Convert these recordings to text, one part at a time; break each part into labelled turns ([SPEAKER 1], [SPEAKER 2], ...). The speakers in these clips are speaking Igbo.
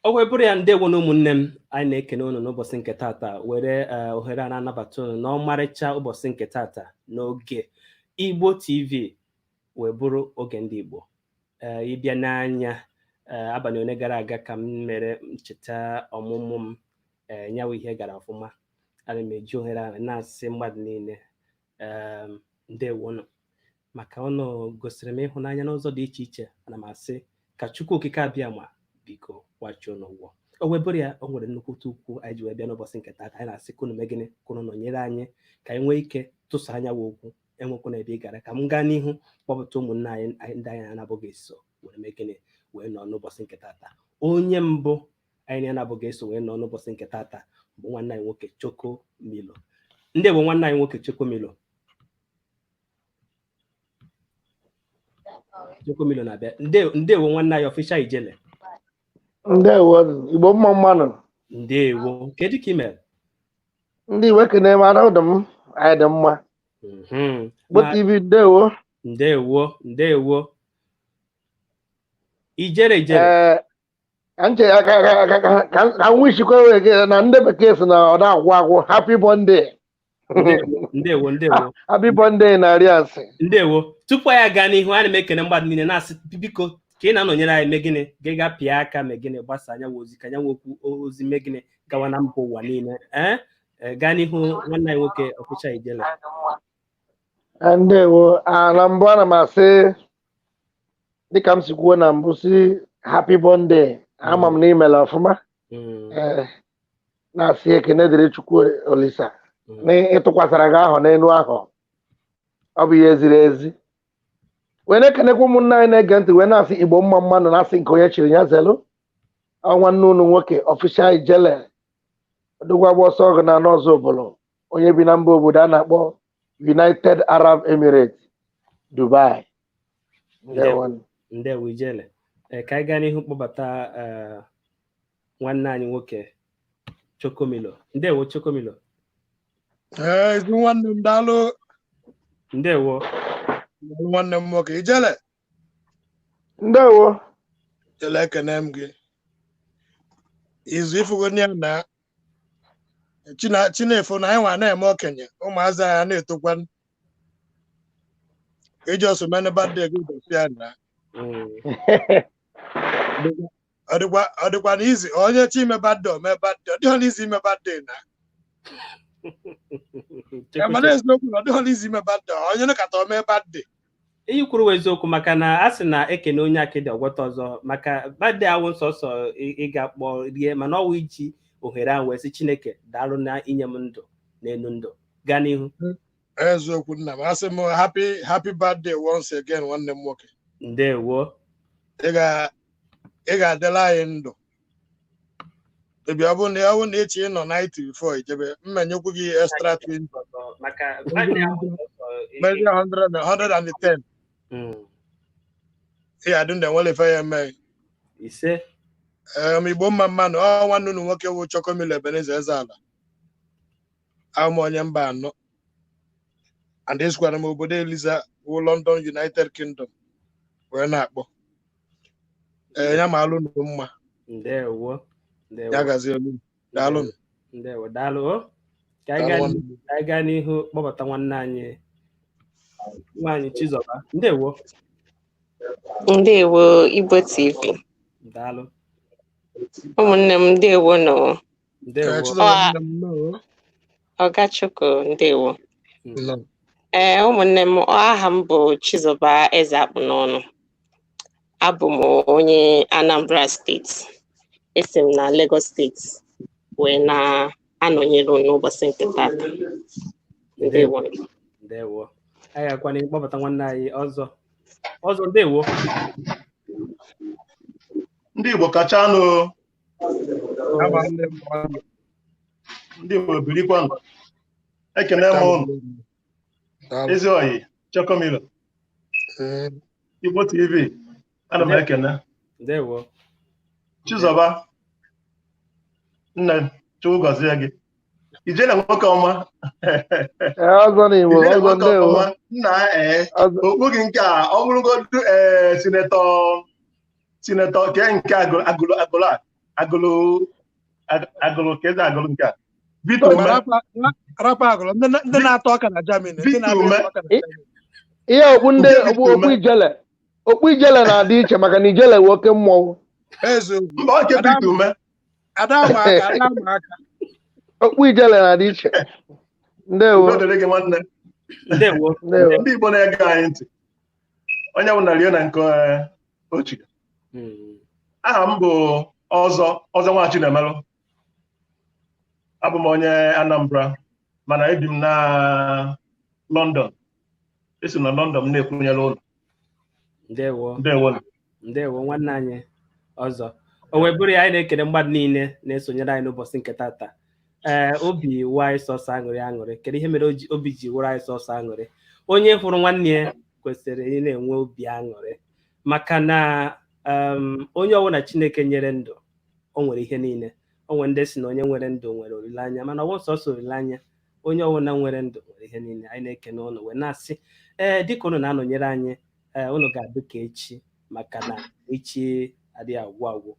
[SPEAKER 1] O wee bụrụ ya, ndewo na ụmụnne m, anyị na-ekene unu n'ụbọchị nke tata, were ohere a na-anabata unu n'ọmarịcha ụbọchị nke tata n'oge Igbo TV, wee bụrụ oge ndị Igbo. Ịbịa n'anya, abalị one gara aga ka m mere ncheta ọmụmụ m. Nyawo ihe gara ọfụma. Ana m eji ohere a na-asị mmadụ niile ndewonụ maka unu gosiri m ịhụnanya n'ụzọ dị iche iche. Ana m asị ka Chukwu Okike Abịama biko kwachie unu ụgwọ. O wee bụrụ ya, o nwere nnukwute ukwu anyị ji wee bịa n'ụbọchị nke taata. Anyị na-asị ka unu mee gịnị? Ka unu nọnyere anyị ka anyị nwee ike tụsa anya wa okwu. Enwekwana ebe ị gara. Ka m gaa n'ihu kpọpụta ụmụnne anyị ndị anyị na-abụghị eso were mee gịnị, wee nọ n'ụbọchị nke taata. Onye mbụ anyị na-abụghị eso wee nọ n'ụbọchị nke taata bụ nwanne anyị nwoke Choko Milo. Ndị bụ nwanne anyị nwoke Choko Milo. Choko Milo na-abịa. Ndewo nwanne anyị Official Ijele.
[SPEAKER 2] Ndewo, Igbo mma mma nụ.
[SPEAKER 1] Ndewo, kedu ka ị mere?
[SPEAKER 2] Ndị Igbo, ekene m. Arụ dị m, anyị dị mma. Igbo TV, ndewo.
[SPEAKER 1] Ndewo, ndewo Ijele, Ijele.
[SPEAKER 2] Ee, ka nche ka m wishikwa wee gị na ndị bekee sị na ọ na-agwụ agwụ, happy birthday.
[SPEAKER 1] Ndewo, ndewo.
[SPEAKER 2] Happy birthday na arịasị.
[SPEAKER 1] Ndewo. Tupu anyị aga n'ihu, ana m ekene mmadụ niile, na-asị biko ka ị na-anọnyere anyị, mee gịnị, gị ga pịa aka, mee gịnị, gbasa anyanwụ ozi, ka anyanwụ okwu ozi mee gịnị, gawa na mba ụwa niile. Ee, gaa n'ihu, nwanne anyị nwoke Official Ijele.
[SPEAKER 2] Ndewo. Na mbụ ana m asị, dịka m si kwuo na mbụ, si happy birthday. Ama m na imela ọfụma. Ee, na-asị ekene dịrị Chukwu Olisa na ịtụkwasara gị ahọ n'elu ahọ, ọ bụ ihe ziri ezi. Wee na-ekenekwa ụmụnne anyị na-ege ntị, wee na-asị Igbo mma mma nụ, na-asị nke onye chiri ya zelu. Ọ nwanne unu nwoke Official Ijele, odogwu agba ọsọ ọgụ na anọ Ozubulu, onye bi na mba obodo a na-akpọ United Arab Emirates, Dubai.
[SPEAKER 1] Ndewo, ndewo Ijele. Ka anyị gaa n'ihu kpọbata nwanne anyị nwoke Chokomilo. Ndewo Chokomilo.
[SPEAKER 3] Ee, ezi nwanne m, daalụ.
[SPEAKER 1] Ndewo.
[SPEAKER 3] Daalụ nwanne m nwoke Ijele.
[SPEAKER 2] Ndewo.
[SPEAKER 3] Ijele, ekene m gị. Izu ifugo ya na Chinefo na anyị nwa na-eme okenye, ụmụazị anyị na-etokwa. Iji ọsọ mene birthday gị ụbọchị ya na ọ dịkwa na izi onye chi ime birthday, o mee birthday. Ọ dịghị n'izi ime birthday na mana eziokwu na ọ dịghị n'izi ime birthday, onye nụkata o mee birthday.
[SPEAKER 1] Ihe kwuru eziokwu, maka na a sị na ekene onye akịdị ọgwọta ọzọ, maka birthday awụ nsọsọ ịga kpọọ rie, mana ọwụ iji ohere ahụ wee sị Chineke daalụ na inye m ndụ n'elu ndụ. Gaa n'ihu.
[SPEAKER 3] Eziokwu nna m, asị m happy happy birthday once again, nwanne m nwoke.
[SPEAKER 1] Ndewo.
[SPEAKER 3] Ị ga-adịla anyị ndụ ebi. Ọ bụrụ na ọ bụrụ na echi ị nọ 90 before ijebe, mmenyekwu gị extra 20
[SPEAKER 1] maka birthday awụ nsọsọ
[SPEAKER 3] mezie 100 110. Ị ga-adị ndụ, enwere ife ya eme.
[SPEAKER 1] Ise.
[SPEAKER 3] Igbo mma mma nụ. Ọ nwanne unu nwoke wụ Chokomilo Ebenezer Ezeala. Ahụ m onye mba anọ and esikwara m obodo Eliza wụ London, United Kingdom wee na-akpọ. Ee, ya ma alụ unu mma.
[SPEAKER 1] Ndewo, ndewo.
[SPEAKER 3] Ya gazie olu. Daalụ.
[SPEAKER 1] Ndewo, daalụ o. Ka anyị gaa
[SPEAKER 3] Daalụ.
[SPEAKER 1] n'ihu, ka anyị gaa n'ihu kpọbata nwanne anyị nwaanyị Chizọba. Ndewo.
[SPEAKER 4] Ndewo, Igbo TV.
[SPEAKER 1] Daalụ.
[SPEAKER 4] Ụmụnne m, ndewo nọ.
[SPEAKER 1] Ndewo.
[SPEAKER 3] Ee, Chizọba, nne m, nnọọ.
[SPEAKER 4] Ọga Choko, ndewo.
[SPEAKER 3] Nnọọ.
[SPEAKER 4] Ee, ụmụnne m, aha m bụ Chizọba Eze Akpụ n'ọnụ. Abụ m onye Anambra Steeti. Esi m na Lagos Steeti wee na-anọnyere unu n'ụbọchị nke tata. Ndewo.
[SPEAKER 1] Ndewo. Anyị gakwa n'ihu kpọbata nwanne anyị ọzọ ọzọ. Ndewo.
[SPEAKER 5] Ndị Igbo kachanụ.
[SPEAKER 3] Ama nne m, nwanne.
[SPEAKER 5] Ndị Igbo birikwanụ, ekene m ụnụ.
[SPEAKER 3] Daalụ.
[SPEAKER 5] Ezi oyi Chokomilo. Igbo TV, ana m ekene.
[SPEAKER 1] Ndewo.
[SPEAKER 5] Chizọba nne, Chukwu gọzie gị. Ijele nwoke ọma.
[SPEAKER 2] Ee, ọzọ na Igbo.
[SPEAKER 5] Ijele
[SPEAKER 2] Ọzọ.
[SPEAKER 5] nwoke
[SPEAKER 2] Ndewo.
[SPEAKER 5] ọma nna. Ee.
[SPEAKER 2] Ọzọ.
[SPEAKER 5] Okpu gị nke a, ọ bụrụgodu ee senator ke nke agụlụ agụlụ agụlụ a. Agụlụ Agụlụ ka eze Agụlụ nke a, Victor Ume.
[SPEAKER 3] Rapa Agụlụ, ndị na-atọ ọka na Germany, ndị
[SPEAKER 5] Victor
[SPEAKER 3] na-abịa
[SPEAKER 5] Ume.
[SPEAKER 3] ịtọ ọka na Germany.
[SPEAKER 2] Ihe okpu ndị
[SPEAKER 5] Nke
[SPEAKER 2] okpu
[SPEAKER 5] Victor
[SPEAKER 2] okpu
[SPEAKER 5] Ume.
[SPEAKER 2] ijele, okpu ijele na-adị iche maka na ijele wụ oke mmọnwụ.
[SPEAKER 3] Eziokwu.
[SPEAKER 5] Mba, ọ nke
[SPEAKER 3] Ada
[SPEAKER 5] Victor Ume.
[SPEAKER 3] Ada ama aka, ada ama aka.
[SPEAKER 2] Okpu ijele na-adị iche. Ndewo.
[SPEAKER 5] Udo dịrị gị, nwanne.
[SPEAKER 1] Ndewo.
[SPEAKER 2] Ndewo.
[SPEAKER 5] Ndị Igbo na-ege anyị ntị, onye bụ na rie na nke ochie. Aha m bụ Ọzọ Ọzọ Nwachinemelụ. Abụ m onye Anambra, mana ebi m na London. Esi na London m na-ekwunyere ụlọ.
[SPEAKER 1] Ndewo.
[SPEAKER 5] Ndewo.
[SPEAKER 1] Ndewo, nwanne anyị Ọzọ. O wee bụrụ ya, anyị na-ekele mmadụ niile na-esonyere anyị n'ụbọchị nke tata. Ee, obi wụ anyị sọsọ aṅụrị aṅụrị. Kedu ihe mere obi ji wụrụ anyị sọsọ aṅụrị? Onye hụrụ nwanne ya kwesịrị ị na-enwe obi aṅụrị, maka na onye ọbụla Chineke nyere ndụ, o nwere ihe niile. O nwere ndị si na onye nwere ndụ nwere olileanya, mana ọ bụ sọsọ olileanya. Onye ọbụla nwere ndụ nwere ihe niile. Anyị na-ekene ụnụ wee na-asị, ee, dịka ụnụ na-anọnyere anyị, ee, ụnụ ga-adị ka echi, maka na echi adịghị agwụ agwụ.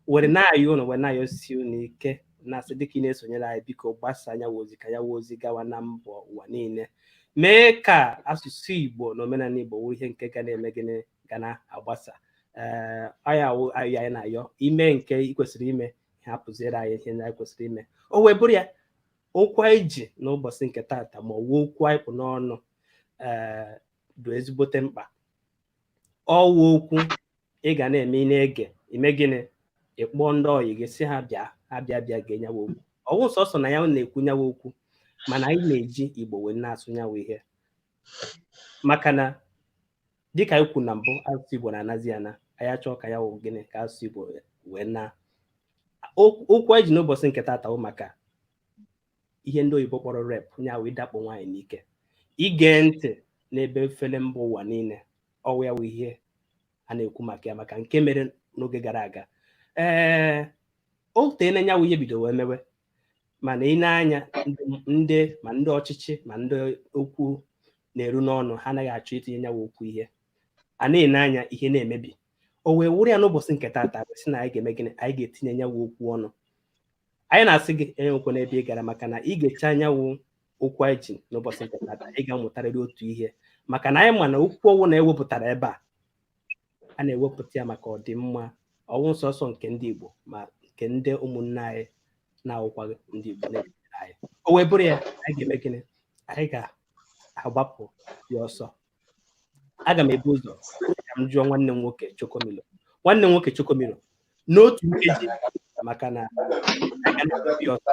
[SPEAKER 1] Were na-ayọ ụnụ, wee na-ayọsi ụnụ ike, na-asị, dịka ị na-esonyere anyị, biko gbasa anya ozi ka ya ozi gawa na mbọ ụwa niile, mee ka asụsụ Igbo na omenala Igbo wụ ihe nke ga na-eme gịnị, ga na-agbasa. Ee, anyị awụ ayọ anyị na-ayọ ime nke ị kwesịrị ime, hapụziere anyị ihe anyị kwesịrị ime. O wee bụrụ ya, okwu anyị ji n'ụbọchị nke tata, ma ọ wụ okwu anyị kpụ n'ọnụ, ee, dị ezigbote mkpa. Ọwụ okwu ị ga na-eme, ị na-ege, ime gịnị, ịkpọọ ndị ọyị gị si ha bịa, ha bịa, bịa gee nyawa okwu. Ọwụ sọsọ na ya na-ekwu nyawa okwu, mana anyị na-eji Igbo wee na-asụ nyawa ihe, maka na dịka anyị kwuru na mbụ, asụsụ Igbo na-anazi ana. Anyị achọọ ka ya wụ gịnị, ka asụsụ Igbo wee na. Okwu anyị ji n'ụbọchị nke tata wụ maka ihe ndị oyibo kpọrọ rape, nya wụ ịdakpo nwaanyị n'ike. Ige ntị n'ebe efere mba ụwa niile, ọwụ ya wụ ihe a na-ekwu maka ya, maka nke mere n'oge gara aga. Ee, o teela nyanwụ ihe bido wee mewe, mana ị na-anya ndị ma ndị ọchịchị ma ndị okwu na-eru n'ọnụ, ha anaghị achọ itinye nyanwụ okwu ihe a na-ene anya ihe na-emebi. O wee wụrụ ya n'ụbọchị nke tata, sị na anyị ga-eme gịnị? Anyị ga-etinye nyanwụ okwu ọnụ. Anyị na-asị gị enwekwa n'ebe ị gara, maka na ị ga-eche anyanwụ okwu anyị ji n'ụbọchị nke tata, ị ga-amụtarịrị otu ihe, maka na anyị ma na okwu ọwụ na-ewepụtara ebe a, a na-ewepụta ya maka ọdịmma ọwụ sọsọ nke ndị Igbo, ma nke ndị ụmụnne anyị na-awụkwaghị ndị Igbo na-enyere anyị. O wee bụrụ ya, anyị ga-eme gịnị? Anyị ga-agbapụ ya ọsọ. Aga m ebu ụzọ ka m jụọ nwanne m nwoke Chokomilo. Nwanne m nwoke Chokomilo, n'otu nkeji, maka na anyị ga na-agbapụ ya ọsọ,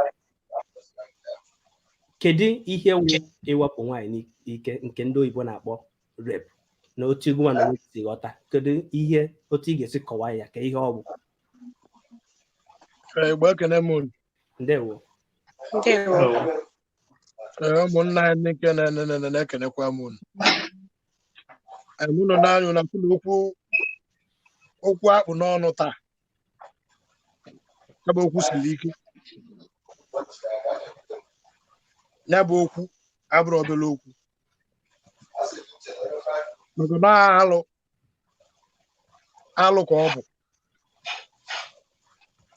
[SPEAKER 1] kedu ihe wụ ịwakpo nwaanyị n'ike, nke ndị oyibo na-akpọ rape, na otu gụnwa na onwe si ghọta? Kedu ihe, otu ị ga-esi kọwaa ya, ka ihe ọ bụ?
[SPEAKER 3] Igbo, ekene m unu.
[SPEAKER 1] Ndewo.
[SPEAKER 4] Ndewo.
[SPEAKER 3] Ee, ụmụnna anyị nke na-enene, na-ekenekwa m unu. Ee, unu n'anya unu afụ na okwu akpụ n'ọnụ taa, ya bụ okwu siri ike. Ya bụ okwu abụrụ obere okwu, maka na alụ alụ ka ọ bụ.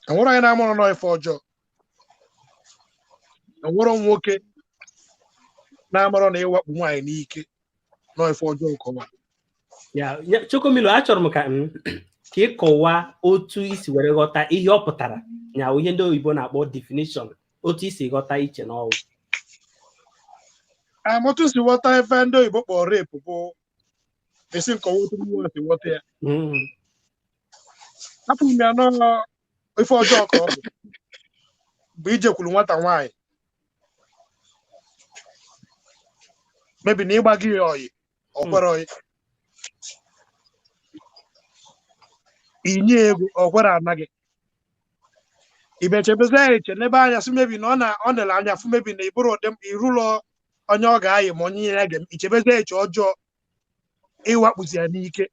[SPEAKER 3] Enwere anyị na-amụrụ nọ ife ọjọọ, enwere nwoke na-amarọ na ịwakpo nwaanyị n'ike nọ ife ọjọọ ka ọ bụ.
[SPEAKER 1] Ya, Chokomilo, achọrọ m ka ị kọwaa otu isi were ghọta ihe ọ pụtara, ya ihe ndị oyibo na-akpọ definition, otu isi ghọta iche n'ọwụ.
[SPEAKER 3] Otu si ghọta ife ndị oyibo kpọrọ rape bụ esi nkọwa otu mmụọ si ghọta ya. Hapụ m ya nọọ, ife ọjọọ ka ọ bụ, bụ ijekwuru nwata nwaanyị, mebi na ịgba gị ya ọyị, ọ kwere ọyị, inye ego, ọ kwere ana gị, ibechebezi ya eche n'ebe anya sị mebi na ọ na ọ nere anya fụ mebi na ịbụrụ ụdị irụlọ onye ọ ga-ayị, ma onye ya ga ichebezi ya eche ọjọọ, ịwakpuzi ya n'ike.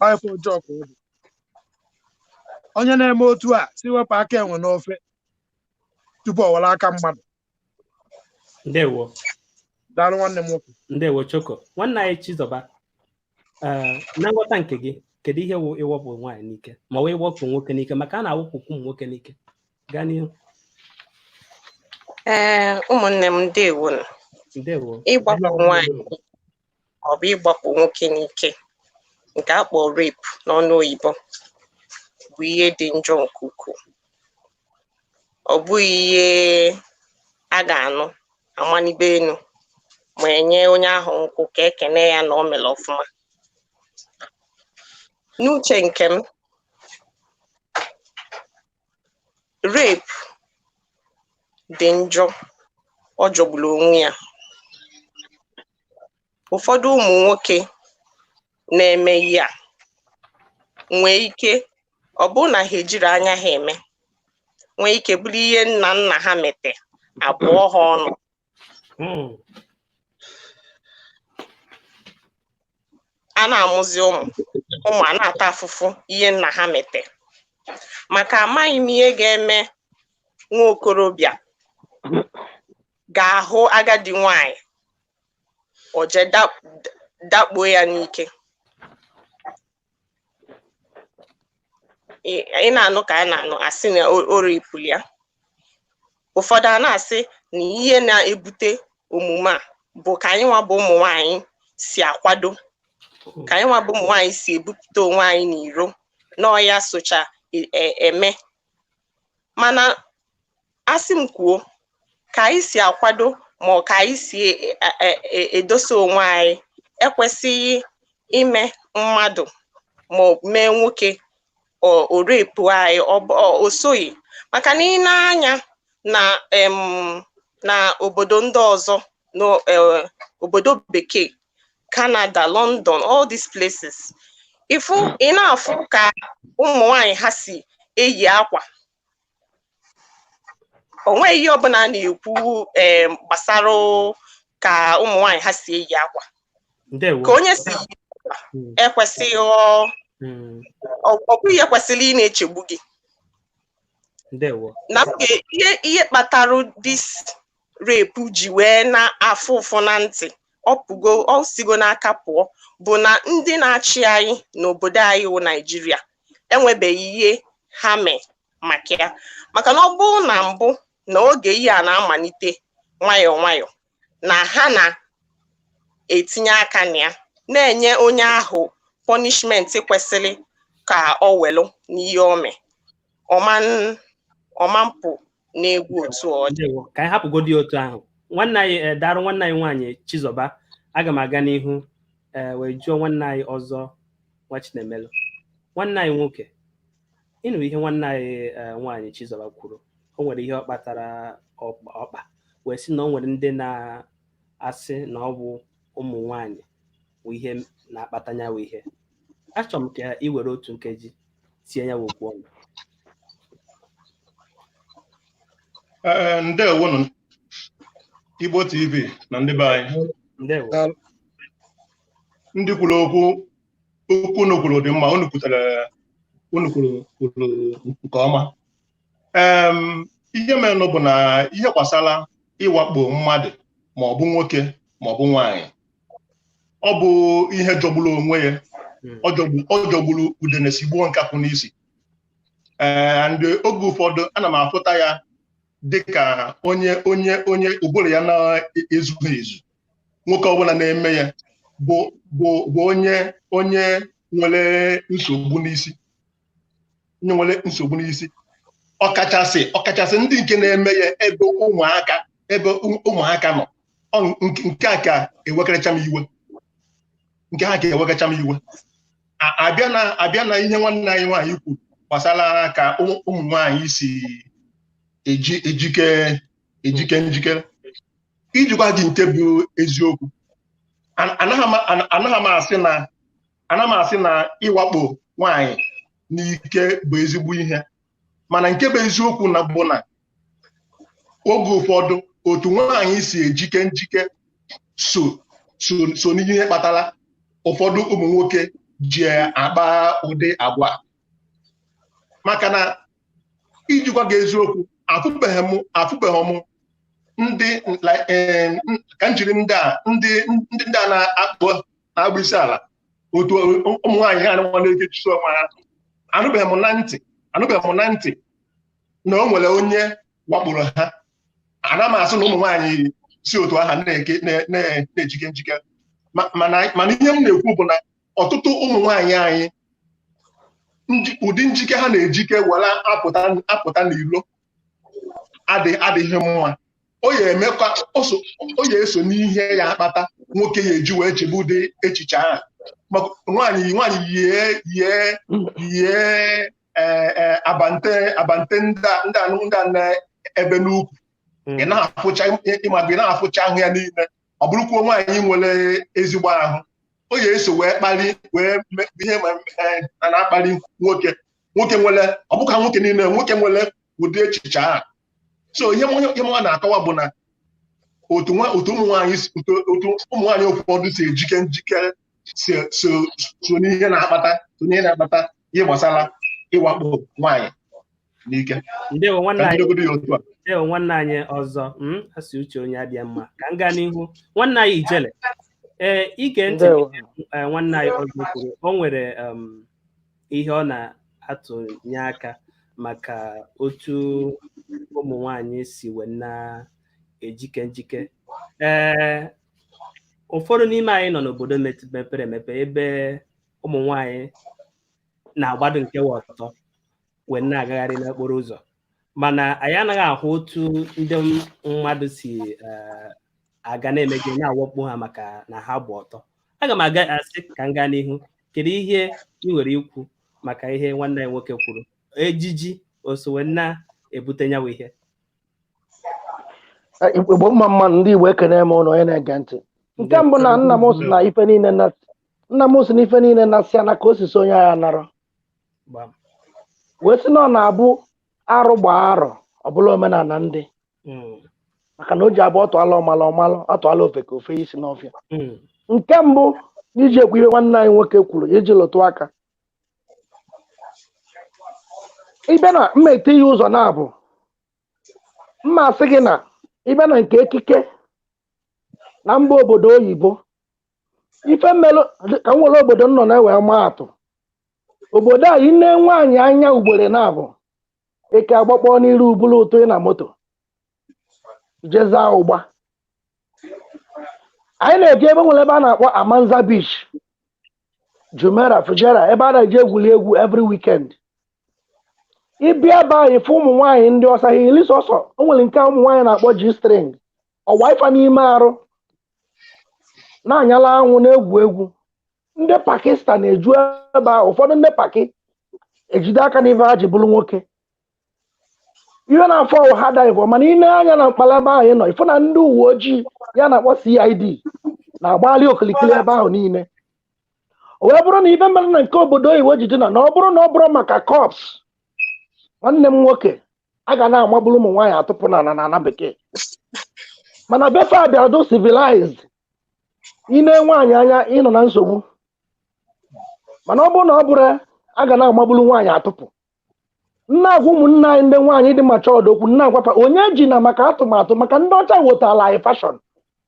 [SPEAKER 3] Ọ ife ọjọọ ka ọ bụ. Onye na-eme otu a si wepụ aka enwe n'ofe tupu ọ were aka mmadụ.
[SPEAKER 1] Ndewo.
[SPEAKER 3] Daalụ, nwanne m nwoke.
[SPEAKER 1] Ndewo, Choko. Nwanne anyị Chizọba, ee, na nghọta nke gị, Kedu ihe wụ ịwakpo nwaanyị n'ike ma ọ wụ ịwakpo nwoke n'ike, maka a na-awakpokwu ụmụ nwoke n'ike? Gaa n'ihu.
[SPEAKER 4] Ee, ụmụnne m, ndewonu.
[SPEAKER 1] Ndewo.
[SPEAKER 4] Ịgbapụ nwaanyị ọ bụ ịgbapụ nwoke n'ike, nke a kpọrọ rape n'ọnụ oyibo, bụ ihe dị njọ nke ukwuu. Ọ bụghị ihe a ga-anụ amanibe enu ma enye onye ahụ nkwụ ka ekene ya na o mere ọfụma. N'uche nke m, rape dị njọ, ọ jọgburu onwe ya. Ụfọdụ ụmụ nwoke na-eme ihe a nwee ike ọ bụrụ na ha ejiri anya ha eme, nwee ike bụrụ ihe nna nna ha mete abụọ ha ọnụ. A na-amụzi ụmụ ụmụ a na-ata afụfụ ihe nna ha mete, maka amaghị m ihe ga-eme nwa okorobịa ga-ahụ agadi nwanyị o jee dakpuo ya n'ike. Ị na-anụ ka a na-anụ asị na o ripụrụ ya. Ụfọdụ a na-asị na ihe na-ebute omume a bụ ka anyị nwa bụ ụmụ nwaanyị si akwado, ka anyị nwa bụ ụmụ nwaanyị si ebupụta onwe anyị n'iro na ọ ya socha eme. Mana asị m kwuo, ka anyị si akwado ma ọ ka anyị si edosa onwe anyị ekwesịghị ime mmadụ ma ọ mee nwoke o repu anyị, o soghị. Maka na ị na-anya na na obodo ndị ọzọ, na obodo bekee, Canada, London, all these places, ifu ị na-afụ ka ụmụ nwanyị ha si eyi akwa, o nweghị ihe ọbụla a na-ekwu gbasara ka ụmụ nwanyị ha si eyi akwa. Ka onye si eyi akwa ekwesịghị, ọ bụghị ekwesịrị ị na-echegbu gị. Na ihe kpatara this rape ji wee na-afụ ụfụ na ntị, ọ pụgo, ọ sigo n'aka pụọ, bụ na ndị na-achị anyị n'obodo anyị wụ Naịjirịa enwebeghị ihe ha mee maka ya. Maka na ọ bụrụ na mbụ na oge ihe a na-amalite nwayọọ nwayọọ na ha na-etinye aka na ya, na-enye onye ahụ punishment kwesịrị ka ọ welụ n'ihe o mee, ọma mpụ na-egwu otu ọ dị.
[SPEAKER 1] Ka anyị hapụgodi otu ahụ. Nwanne anyị darụ, nwanne anyị nwaanyị Chizọba, aga m aga n'ihu wee jụọ nwanne anyị ọzọ nwa Chinemelu. Nwanne anyị nwoke, ịnụ ihe nwanne anyị nwaanyị Chizọba kwuru, o nwere ihe ọ kpatara ọkpa wee sị na o nwere ndị na-asị na ọ bụ ụmụ nwaanyị bụ ihe na-akpata nyawo ihe. Achọrọ m ka ị were otu nkeji tie ya okwu ọnụ.
[SPEAKER 5] Ndewonu Igbo TV na ndị be anyị.
[SPEAKER 1] Ndewo.
[SPEAKER 5] Ndị kwuru okwu unu kwuru dị mma, unu kwutere, unu kwuru nke ọma. Ihe merenụ bụ na ihe gbasara ịwakpo mmadụ ma ọ bụ nwoke ma ọ bụ nwaanyị, ọ bụ ihe jọgburu onwe ya, ọ jọgburu udene sigbuo nkakwụ n'isi. Ndị oge ụfọdụ ana m afụta ya dịka onye onye onye ụbụrụ ya na-ezughị ezu. Nwoke ọbụla na-eme ya bụ bụ bụ onye onye nwere nsogbu n'isi, onye nwere nsogbu n'isi, ọkachasị ọkachasị ndị nke na-eme ya ebe ụmụaka ebe ụmụaka nọ. Nke a ka ewekarịcha m iwe, nke ha ka ewekarịcha m iwe. Abịa na ihe nwanne anyị nwaanyị kwuru gbasara ka ụmụ nwaanyị si ejike njikere, ijikwa gị nke bụ eziokwu, anaghị m asị na ịwakpo nwaanyị n'ike bụ ezigbo ihe, mana nke bụ eziokwu na bụ na oge ụfọdụ otu nwaanyị si ejike njike so so n'ihe kpatara ụfọdụ ụmụ nwoke ji akpa ụdị agwa. Maka na ijikwa gị eziokwu, afụbeghị m ndị ka njiri ndị a na-akpọ na-agba isi ala Otu ụmụ nwaanyị ha anụnwa na-ekechisi onwe ha, anụbeghị m na ntị, anụbeghị m na ntị na o nwere onye wakporo ha. Ana m asị na ụmụ nwaanyị si otu aha na-ejike njike, mana ihe m na-ekwu bụ na ọtụtụ ụmụ nwaanyị anyị ụdị njike ha na-ejike were apụta n'ilo adịghị mma. O ya emekwa o ya eso n'ihe ya akpata nwoke ya eji wee chebe ụdị echiche ahụ, maka nwaanyị yie yie yie abante abante ndị a na-ebe n'ukwu, ị na-afụcha ịmago, ị na-afụcha ahụ ya niile. Ọ bụrụkwuo nwaanyị nwere ezigbo ahụ, o ya eso wee kpali wee ihe a na-akpali nwoke. Nwoke nwere, ọ bụkwa nwoke niile, nwoke nwere ụdị echiche ahụ. So ihe m na-akọwa bụ na otu ụmụ nwaanyị ụfọdụ si ejike njikere so n'ihe na-akpata ihe gbasara ịwakpo nwaanyị n'ike.
[SPEAKER 1] Ndewo nwanne anyị ọzọ, asị uche onye adịghị mma ka m gaa n'ihu. Nwanne anyị Ijele, ee, ige ntị nwanne anyị ọzọ kwuru, o nwere ihe ọ na-atụnye aka maka otu ụmụ nwanyị si wee na-ejike njike. Ee, ụfọdụ n'ime anyị nọ n'obodo mepere emepe ebe ụmụ nwanyị na-agbado nkewa ọtọ wee na-agagharị n'okporo ụzọ, mana anyị anaghị ahụ otu ndị mmadụ si aga na-emegide na-awakpo ha maka na ha gba ọtọ. Aga m aga asị ka m gaa n'ihu. Kedu ihe ị nwere ikwu maka ihe nwanne anyị nwoke kwuru? Ejiji o so wee na-ebute nyawa ihe?
[SPEAKER 2] Igbo mma mma, ndị Igbo, ekene m ụnụ onye na-ege ntị. Nke mbụ na nna m sị na ife niile nna m sị na ife niile na-asị ana ka osisi onye agha nara, wee sị na ọ na-abụ arụ gbaa arọ ọbụla omenala ndị, maka na o ji abụ ọtụala ọmalụ ọmalụ ọtụala ofe ka ofe isi n'ọfịa. Nke mbụ iji ekwu ihe nwanne anyị nwoke kwuru, iji lụtụ aka ịbịa na mma ete ya ụzọ na-abụ mma asị gị na ịbịa na nke ekike na mba obodo oyibo, ife mmelụ ka m nwere obodo m nọ na-ewe maa atụ. Obodo a ine nwaanyị anya ugboro na-abụ eke agbakpọ n'iru ubulu ụtụ na moto jezaa ụgba. Anyị na-eje ebe nwere ebe a na-akpọ Amanza Beach, Jumeirah, Fujairah, ebe a na-eje egwuri egwu every weekend. Ịbịa ebe anyị fụ ụmụ nwaanyị ndị ọsa ha iri sọsọ, o nwere nke ụmụ nwaanyị na-akpọ G-string, ọwa ife n'ime arụ na-anyala anwụ na-egwu egwu. Ndị Pakistan na-eju ebe ahụ, ụfọdụ ndị Paki ejide aka n'ife ha ji bụrụ nwoke. Ihe na-afọ ọwụ ha daịvọ, mana ị na-anya na mkpalaba ahụ ị nọ ịfụ na ndị uwe ojii ya na-akpọ CID na-agbalị okilikili ebe ahụ niile. O wee bụrụ na ibe mere na nke obodo oyibo ji dị na ọ bụrụ na ọ bụrụ maka cops, nwanne m nwoke, a ga na-amagburu ụmụ nwaanyị atụpụ na na bekee. Mana befe a bịara do civilized, ị na nwaanyị anya ịnọ na nsogbu. Mana ọ bụrụ na ọ bụrụ a ga na-amagburu nwaanyị atụpụ. Nna agwa ụmụnne anyị ndị nwaanyị dị macha ọdokwu, nna agwafa onye ji na maka atụmatụ maka ndị ọcha wetara anyị fashọn,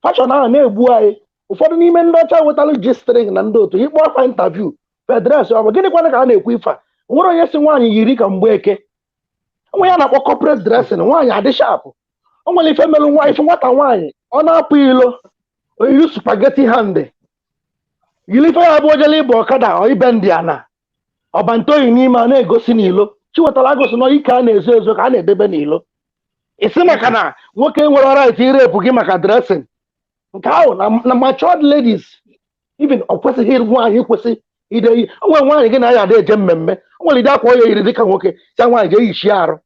[SPEAKER 2] fashọn ahụ na-egbu anyị. Ụfọdụ n'ime ndị ọcha wetara G-string na ndị otu ịkpọ afa intaviu fedres, ọ bụ gịnịkwana ka a na-ekwu ife a? Nwere onye si nwaanyị yiri ka mgbe eke, onwe ya na-akpọ corporate dressing, nwaanyị adị sharp. O nwere ife melụ nwa ife nwata nwaanyị ọ na-apụ ilo oyiri spaghetti hand, yiri ife ya bụ ojele ịba ọkada ọ ibe ndị ana ọbantoyi n'ime a na-egosi n'ilo. Chiwetara agosi na ike a na-ezo ezo ka a na-edebe n'ilo. Isi maka na nwoke nwere right irepụ gị maka dressing nke ahụ na matured ladies even ọ kwesịghị nwaanyị kwesị ide yi. O nwere nwaanyị gị na ya ada eje mmemme, o nwere ide akwa onye yiri dịka nwoke si nwaanyị ga-eyichi arụ.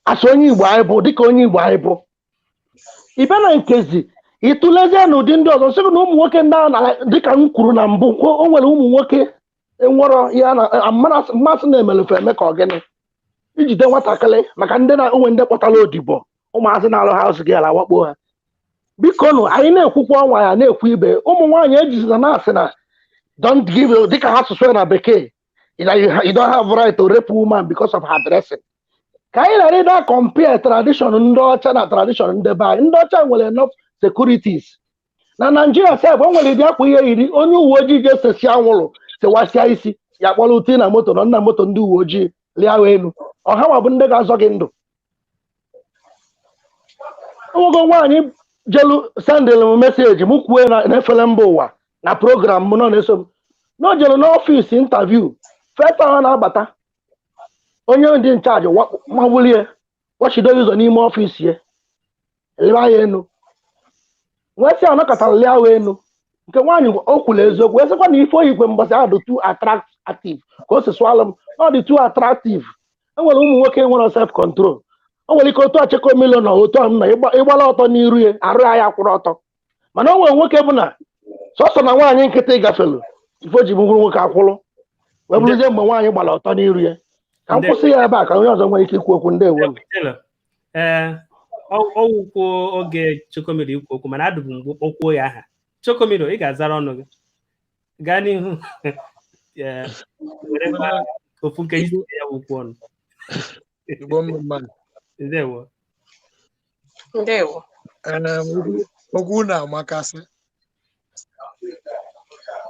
[SPEAKER 2] Asị onye Igbo anyị bụ dịka onye Igbo anyị bụ ibe na nkezi ịtụlezie na ụdị ndị ọzọ sị na ụmụ nwoke ndị ahụ dịka m kwuru na mbụ, o nwere ụmụ nwoke enwero ya na mmasị na-emelefe eme ka ọ gịnị ijide nwatakịrị maka ndị na onwe ndị kpọtara odibo ụmụazị na-alụ haus gị ala wakpo ha. Biko nụ, anyị na-ekwukwa ọnwa ya na-ekwu ibe ụmụ nwaanyị ejizina na-asị na don't give dịka ha asụsụ na bekee, you don't have right to rape woman because of her dressing. Ka anyị ghara ịda compare tradition ndị ọcha na tradition ndị be anyị. Ndị ọcha nwere enough securities, Na Naijiria sef, o nwere ịdị akwa ihe yiri onye uwe ojii ga-esesi anwụrụ, sewasịa isi ya, kpọrọ uti na moto nọ na moto ndị uwe ojii lie ahụ elu. Ọha nwa bụ ndị ga-azọ gị ndụ. Onwego nwaanyị jelu sendịlụ m message m kwue na n'efere mba ụwa na program m nọ na-eso m na o jere n'ọfịs interview. First time ọ na-abata, onye dị nchaji mawulie wachido ụzọ n'ime ọfịs ya, lịa ya enu, wee sị anọkọtara lia ahụ enu. Nke nwaanyị o kwuru eziokwu, wee sịkwa na ife oyikwe mbọsị ahụ dị too attractive ka o si sụalụ m na ọ dị too attractive. E nwere ụmụ nwoke nwere self control. O nwere ike otu achịkọ milion na otu ahụ na ịgbala ọtọ n'iru ya, arụ ya kwụrụ ọtọ, mana o nwere nwoke bụ na sọsọ na nwaanyị nkịtị gafelu, ife o ji bụrụ nwoke akwụrụ wee bụrụzie mgbe nwaanyị gbara ọtọ n'iru ya. Ka m kwụsị ya ebe a ka onye ọzọ nwere ike ikwu okwu. Ndewo.
[SPEAKER 1] Ee, ọwụkwuo oge Chokomilo ikwu okwu, mana adụbụ mgbe kpọkwuo ya aha. Chokomilo, ị ga-azara ọnụ gị. Gaa n'ihu. Ee, were ofu nkeji ya wukwu ọnụ.
[SPEAKER 3] Igbo mma.
[SPEAKER 1] Ndewo.
[SPEAKER 4] Ndewo.
[SPEAKER 3] Okwu na-amakasị,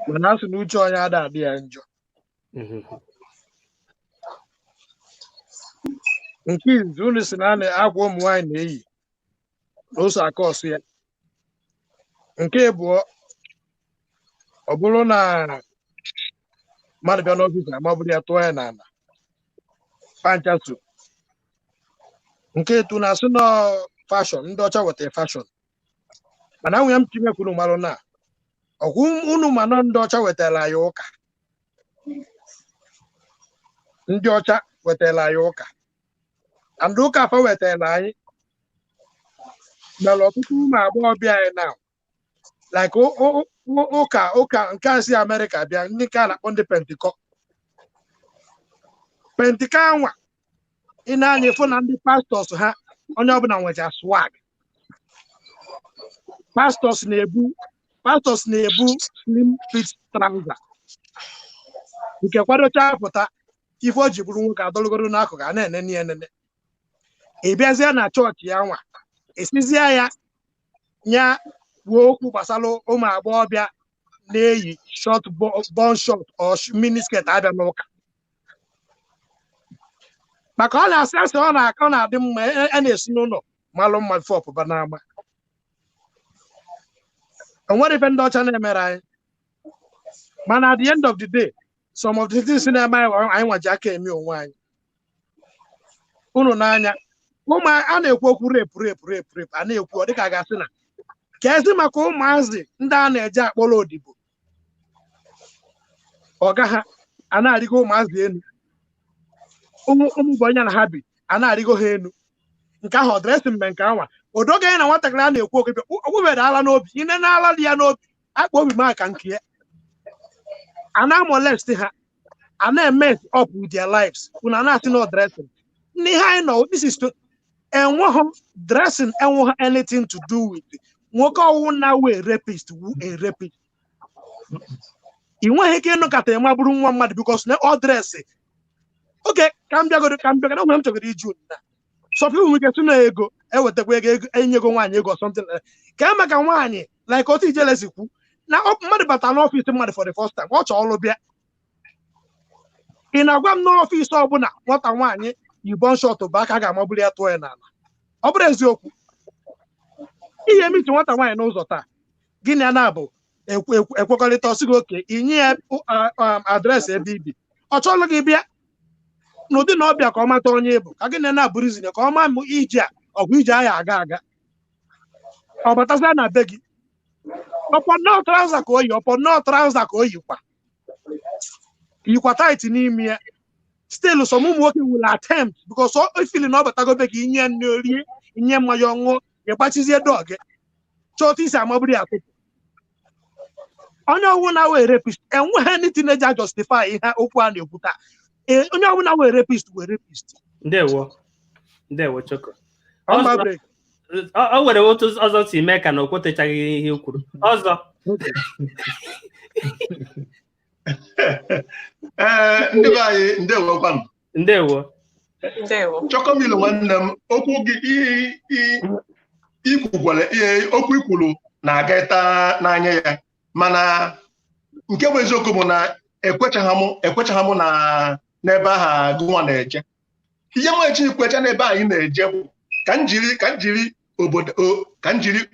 [SPEAKER 3] mana a sị na uche onye ada adị ya njọ. Nke izizi, unu si na a na-akwa ụmụ nwaanyị na-eyi na ose aka ọsụ ya. Nke abụọ, ọ bụrụ na mmadụ bịa n'ọfịs, amabụrụ ya tụọ ya n'ala panchaso. Nke etu na-asị nọ fashion, ndị ọcha wetara fashion, mana nwunye m chimekwuru marụ na ọkwụ unu ma nọ ndị ọcha wetara ya ụka. Ndị ọcha wetara ya ụka and ụka afọ wetara anyị mere ọtụtụ ụmụ agbọghọbịa anyị na like ụka nke a si Amerịka bịa, ndị nke a na-akpọ ndị Pentikọ anwa. Ị na-anya ịfụ na ndị pastors ha, onye ọbụla nwecha swag. Pastors na-ebu slim fit trouser nke kwadocha pụta. Ife o ji bụrụ nwoke adọlụgoro n'akụkụ, a na-enene ya enene. Ị bịazie na chọọchị ya nwa, esizie ya nya kwuo okwu gbasara ụmụ agbọghọbịa na-eyi short bun short or mini skirt abịa n'ụka, maka ọ na-asị asị ọ na-aka ọ na-adị mma a na-esi n'ụlọ malụ mma ife ọpụba n'ama. O nwere ife ndị ọcha na-emere anyị, mana at the end of the day, some of the things na-eme anyị, anyị nwaji aka eme onwe anyị. Unu n'anya ụmụ a na-ekwu okwu rape, rape, rape, rape, a na-ekwu ọ dịka a ga-asị na ka ezi maka ụmụazị ndị a na-eje akpọrọ odibo ọga ha, a na-arịgo ụmụazị elu, ụmụ bụ onye na ha bi, a na-arịgo ha elu. Nke ahụ ọ dressing mgbe nke anwa odoge ya na nwatakịrị a na-ekwu okwu okwubere ala n'obi ine na-ala dị ya n'obi akpa obi maka nke ya, a na-amolest ha, a na-emess up with their lives. Unu a na-asị na dressing n'ihe anyị nọ. This is to enweghị dressing, enweghị anything to do with nwoke ọwụ na wee rapist wu a rapist. Ị nweghị ike ịnụkata ịma bụrụ nwa mmadụ because na ọ dress. Oke ka m bịagodo nwere m chọgoro iju na some people nwere ike sị na ego ewetakwa ego, ego enyego nwaanyị ego or something like that. Ka e maka nwaanyị, like otu ijele si kwu na mmadụ bata n'ọfịs mmadụ for the first time, ọ chọọ ọrụ bịa, ị na-agwa m n'ọfịs ọbụla nwata nwaanyị yi bum short bụ aka ga-amagbuli ya tụọ ya n'ala? Ọ bụrụ eziokwu, ihe emiti nwata nwaanyị n'ụzọ taa, gịnị ya na-abụ ekwekọrịta ọsị gị oke inye ya address ebe ibi, ọ chọọlụ gị bịa n'ụdị na ọbịa ka ọ mata onye ịbụ, ka gị na na-abụrụ izine, ka ọ maa m ije a ọgwụ ije ahụ aga aga, ọ batazia na be gị, ọpọ nnọọ trouser ka o yi, ọpọ nnọọ trouser ka o yikwa, yikwa tight n'ime ya. Still, some ụmụ nwoke will attempt because o feel na ọ batago be gị, inye nne orie, inye mmanya ọṅụṅụ, ịgbachizie dọọ gị, chọọ otu isi amaburu ya atụpụ. Onye ọbụla wee rapist, enweghị anything eji justify ihe okwu a na-ekwu taa. Onye ọbụla wee rapist wee rapist.
[SPEAKER 1] Ndewo, ndewo, Choko.
[SPEAKER 3] Ọmba break.
[SPEAKER 1] O nwere otu ọzọ si mee ka na o kwetechaghị ihe o kwuru ọzọ.
[SPEAKER 5] Ee, ndị be anyị, ndewokwanụ.
[SPEAKER 1] Ndewo.
[SPEAKER 4] Ndewo.
[SPEAKER 5] Chọkọmilu nwanne m, okwu gị ikwukwara ihe okwu ikwuru. na-aga n'anya ya, mana nke bụ eziokwu bụ na ekwechaghị m na n'ebe ahụ gụnwa na-eje. Ihe m eji kwecha n'ebe anyị na-eje bụ ka m jiri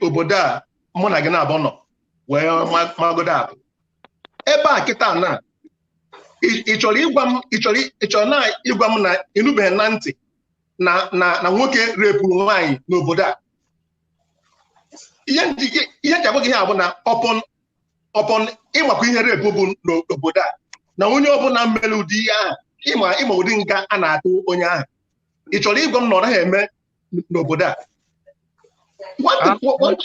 [SPEAKER 5] obodo a mụ na gị na-abụ nọ wee magodo akụ ebe a kịta na ị chọrọ ịgwa m ị chọrọ na ịgwa m na ịnụbeghị na ntị na nwoke repụrụ nwaanyị n'obodo a. Ihe nji agwa gị ihe a bụ na ọpọn ịmakwa ihe rape bụ n'obodo a, na onye ọbụla mere ụdị ihe ahụ, ịma ụdị nga a na-atụ onye ahụ. Ị chọrọ ịgwa m na ọ naghị eme n'obodo a?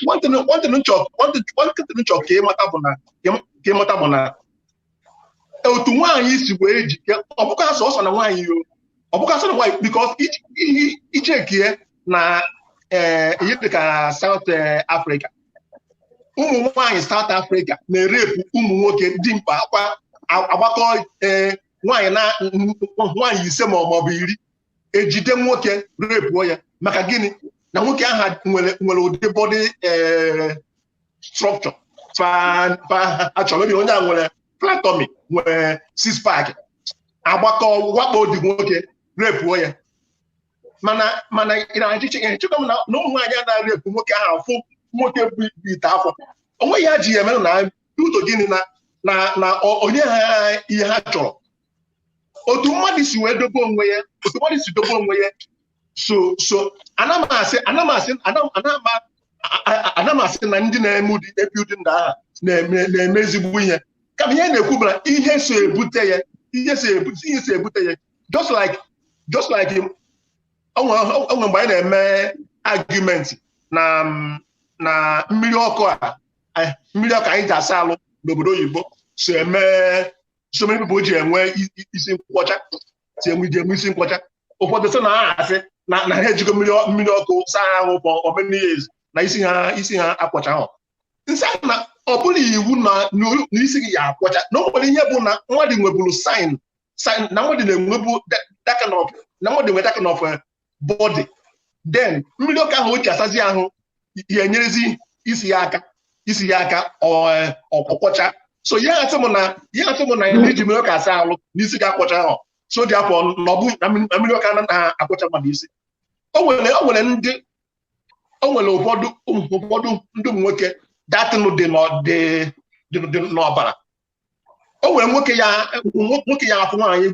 [SPEAKER 5] One thing nchọ ka ịmata bụ na otu nwaanyị si wee jike, ọ bụkwa sọsọ na nwaanyị yo, ọ bụkwa sọ na nwaanyị, because ihe ichekie na ihe dịka South Africa, ụmụ nwaanyị South Africa na-erepụ ụmụ nwoke dị mkpa akwa agbakọ nwaanyị na nwaanyị 5 ma ọ bụ 10 ejide nwoke repuo ya. Maka gịnị? Na nwoke ahụ nwere ụdị body structure fa achọrọ. Maybe onye a nwere flat tummy, nwere six pack, agbakọ wakpo dị nwoke repuo ya. Mana ị na-achịchị echekwa m na ụmụ nwaanyị a na-arepụ nwoke ahụ afụ nwoke bụ ite afọ onwe ya ji ya emerụ na ụtọ gịnị na onye ha ihe ha chọrọ. Otu mmadụ si wee dobe onwe ya, otu mmadụ si dobe onwe ya, so ana m asị na ndị na-eme ụdị ebi ụdị ndụ aha na-eme ezigbo ihe, kama ihe na-ekwu bụ na ihe so ebute ya, ihe so ebute ya, just like onwe mgbe anyị na-eme argument na mmiri ọkụ a, mmiri ọkụ anyị ji asa alụ n'obodo oyibo so eme so many people ji enwe isi nkwọcha, si enwe ji enwe isi nkwọcha. Ụfọdụ sị na ha asị na ha ejigo mmiri ọkụ saa ahụ for many years na isi ha akwọcha ahụ. Nsị ahụ na ọ bụrụ iwu na isi gị ya akwọcha, na o nwere ihe bụ na mmadụ nweburu sign na mmadụ na-enwebu that kind of, na mmadụ nwere that kind of body, then mmiri ọkụ ahụ o ji asazi ahụ ya enyerezi isi ya aka ọkwọcha. So ihe atụ m na iji mmiri ọkụ asa alụ n'isi gị akwọcha ahụ, so dị afọ na ọ bụ na mmiri ọkụ anaghị akwọcha mmadụ isi. O nwere ndị, o nwere ụfọdụ ndị ụmụ nwoke datịnụ dị n'ọbara. O nwere nwoke ya afụ nwaanyị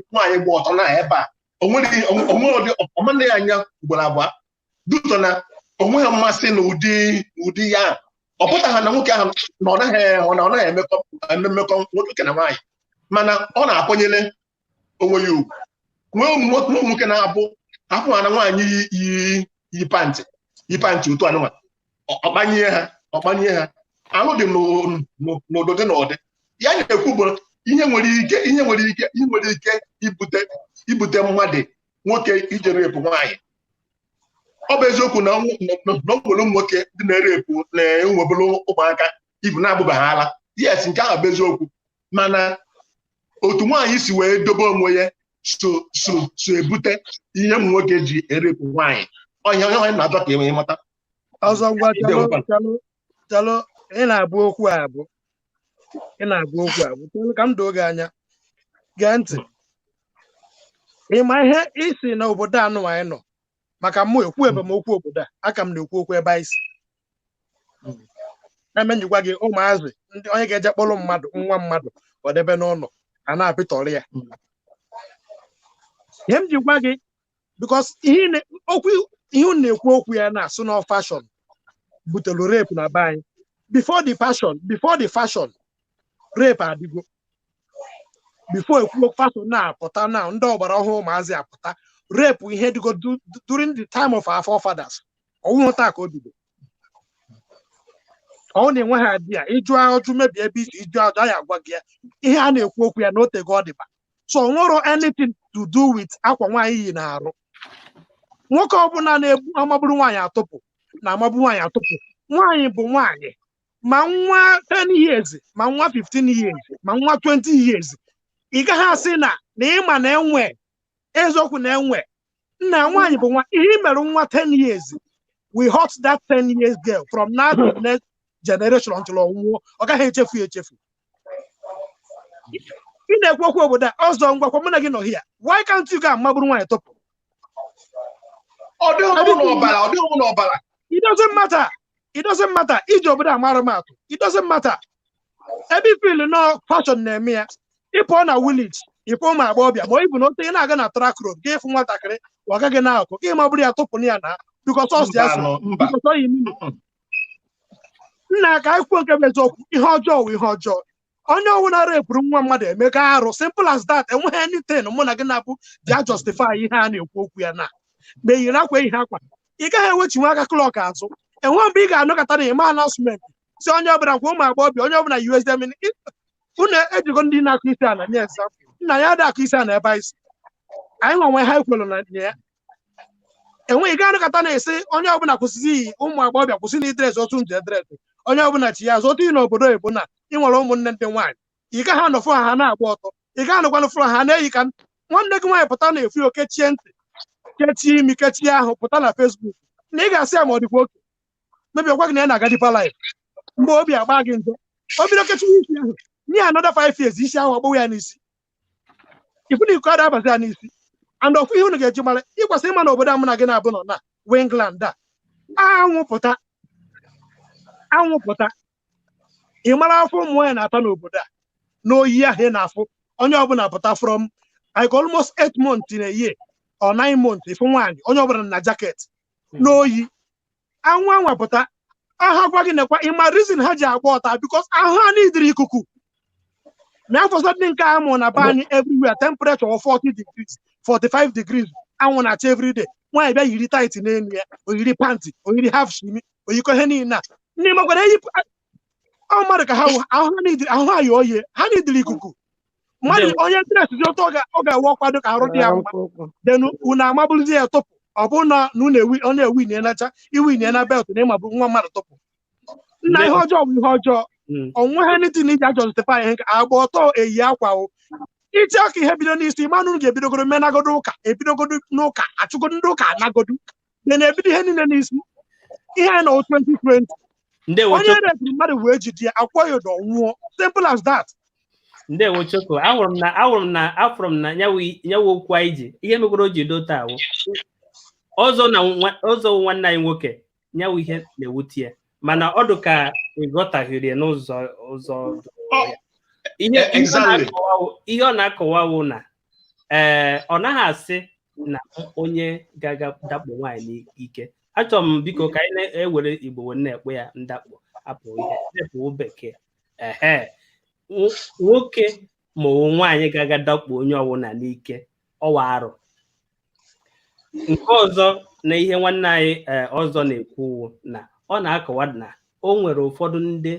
[SPEAKER 5] gba ọtọ na ebe a, o nwere ụdị ọmanne ya anya ugboro abụọ dutọ na onweghị mmasị na ụdị ya. Ọ pụtaghị na nwoke ahụ na ọ naghị eme mmekọ nwoke na nwaanyị, mana ọ na-akwanyere onwe ya ugwu. Nwee ụmụ nwoke na-abụ afụ ha na nwaanyị yi pantị otu anụnwa, ọkpanye ha ahụ dị n'ụdị na ụdị ya na-ekwu bụ ihe nwere ike ibute mmadụ nwoke ije repụ nwaanyị. Ọ bụ eziokwu na o nwere ụmụ nwoke ndị na-erepụ na-enwebụrụ ụmụaka ibu na-abụbaghị ala. Yes, nke ahụ bụ eziokwu, mana otu nwaanyị si wee dobe onwe ya so ebute ihe ụmụ nwoke ji erepụ nwaanyị. Ọhịa onye na-achọ ka ị mata.
[SPEAKER 3] Ọzọ, ngwa, chalụ, chalụ, ị na-abụ okwu a bụ ị na-abụ okwu a bụ chalụ ka m doo gị anya. Gee ntị, ị ma ihe isi na obodo anụ anyị nọ maka mụ ekwu ebe m okwu obodo a aka m na-ekwu okwu ebe anyị si na-emenyikwa gị ụmụazị ndị onye ga-eje kpọrọ mmadụ nwa mmadụ ọ debe n'ụlọ a na-apịtọrọ ya. Ihe m ji gwa gị, because ihe okwu ihe unu na-ekwu okwu ya na-asụ na fashion butere rape na be anyị. Before the fashion, rape adịgo before ekwu fashion na-apụta na ndị ọgbara ọhụrụ ụmụazị apụta. Rape ihe dịgo during the time of our forefathers. Ọnwụhụ taa ka o bido. Ọ na-enwe ha adị ya ịjụ ajụ mebi ebe isi ịjụ ajụ anyị agwa gị ya ihe a na-ekwu okwu ya na otego ọ dịba. So o nwero anything to do with akwa nwaanyị yi na-arụ. Nwoke ọbụla na-ebu amagburu nwaanyị atụpụ na amagbu nwaanyị atụpụ. Nwaanyị bụ nwaanyị, ma nwa 10 years, ma nwa 15 years, ma nwa 20 years. Ị gaghị asị na ịma na enwe eziokwu na enwe nna nwaanyị bụ nwa. Ihe i mere nwa 10 years, we hurt that 10 years girl from now to next. generation until ọ nwụọ, ọ gaghị echefu ya echefu. Ị na-ekwu okwu obodo a ọzọ, ngwakwa mụ na gị nọ here. Why can't you go magburu nwaanyị tụpụ?
[SPEAKER 5] Ọ dịghị mụ n'ọbara, ọ dịghị mụ n'ọbara.
[SPEAKER 3] It doesn't matter, it doesn't matter. Iji obodo a mara m atụ, it doesn't matter. Ebe ifil nọ fashion na-eme ya, ịpụọ na village, ịfụ ụmụ agbọghọbịa, ma ọ bụ na ote ị na-aga na track road, gị ịfụ nwatakịrị, ọ gaghị na-akụ gị magburu ya tụpụ ya na because ọ si asụ
[SPEAKER 5] Mba, nọ, mba.
[SPEAKER 3] because ọ yi mmiri. Nna, ka anyị kwuo nke bụ eziokwu. Ihe ọjọọ wụ ihe ọjọọ. Onye ọbụla repụrụ nwa mmadụ emega arụ, simple as that. Enweghị anything mụ na gị na-abụ ji a justify ihe a na-ekwu okwu ya na ma eyiri akwa ihe akwa. Ị gaghị ewechinwe aka clock azụ. Enwe mgbe ị ga-anọkọta na ime announcement si onye ọbụla kwa ụmụ agbọghọbịa, onye ọbụla USM, unu ejigo ndị na-akụ isi ala nye example. Nna ya ada akụ isi ala ebe anyị si, anyị nwa nwe ha ekwelu na ya enweghị. Ị ga-anọkọta na-esi onye ọbụla kwụsịzi iyi, ụmụ agbọghọbịa kwụsị na i dress otu nje dress, onye ọbụla chi ya azụ otu ị n'obodo oyibo na ị nwere ụmụnne ndị nwaanyị, ị gaghị anọfụ ha, ha na-agba ọtọ. Ị gaghị anọkwanụ fụrụ ha na-eyi ka nwanne gị nwaanyị pụta na-efu oke, kechie ntị, kechie imi, kechie ahụ, pụta na Facebook na ị ga-asị ya ma ọ dịkwa oke mebi ọgwa gị na ya na-aga deeper life. Mgbe obi agba gị njọ, o bido kechiwa isi ahụ, nye ya another 5 years, isi ahụ ọgbụwa ya n'isi, ifu na iko ada abazi ya n'isi. And ofu ihe unu ga-eji mara, ịkwesịrị ịma na obodo a mụ na gị na-abụ nọ na wee England a, anwụ pụta, anwụ pụta, ị mara afọ ụmụ nwaanyị na-ata n'obodo a n'oyi ahụ ị na-afụ. Onye ọbụla pụta from like almost 8 months in a year or 9 months, ịfụ nwaanyị, onye ọbụla na jacket n'oyi. Anwụ anwa pụta, aha gwa gị nekwa ịma reason ha ji agba ọta, because ahụ ha n'idiri ikuku ma afọsọ ndị nke a mụ na be anyị. Everywhere temperature of 40 degrees, 45 degrees, anwụ na-acha everyday. Nwaanyị bịa yiri tight n'elu ya, oyiri pant, oyiri half shimi, oyikọ ihe niile a ndị makwara eyipụ. Ọ mmadụ ka ha wụ, ahụ ha n'idiri, ahụ ha yi oyi, ha n'idiri ikuku. Mmadụ onye dress dị otu ọ ga-ewe ọkwado ka arụ dị ya mma, then unu amabụrụzi ya tụpụ. Ọ bụ na unu ewi ọ na-ewi na-enacha iwi na belt na ịmabụ nwa mmadụ tụpụ. Nna, ihe ọjọọ bụ ihe ọjọọ. Onweghị anything iji justify ihe nke agba ọtọ eyi akwa o iche aka ihe bido n'isi. Ịmanụ unu ga-ebidogoro menagodo ụka, ebidogodo n'ụka, achụgodo ndị ụka, anagodo, then ebido ihe niile n'isi. Ihe anyị nọ 2020.
[SPEAKER 1] Ndewo.
[SPEAKER 3] Onye repụrụ mmadụ wee jide ya, akwụọ ya ụdọ, nwụọ, simple as that.
[SPEAKER 1] Ndewo, Choko. Ahụrụ m na afụrụ m na nyawu okwu anyị ji ihe megoro o ji do taa wụ ọzọ na ọzọ wụ nwanne anyị nwoke nyawu ihe na-ewute ya, mana ọ dị ka ịghọtaghịrị ya n'ụzọ ụzọ ya. Ihe ọ ihe ọ na-akọwa wụ na ee, ọ naghị asị na onye ga-aga dakpo nwaanyị n'ike. Achọrọ m biko ka anyị na-ewere Igbo wee na-ekpe ya ndakpo, apụ ihe na-ekwu bekee. Ehe, nwoke ma ọ bụ nwaanyị ga-aga dakpo onye ọbụla n'ike, ọwa arụ. Nke ọzọ na ihe nwanne anyị ọzọ na-ekwu wụ na ọ na-akọwa na o nwere ụfọdụ ndị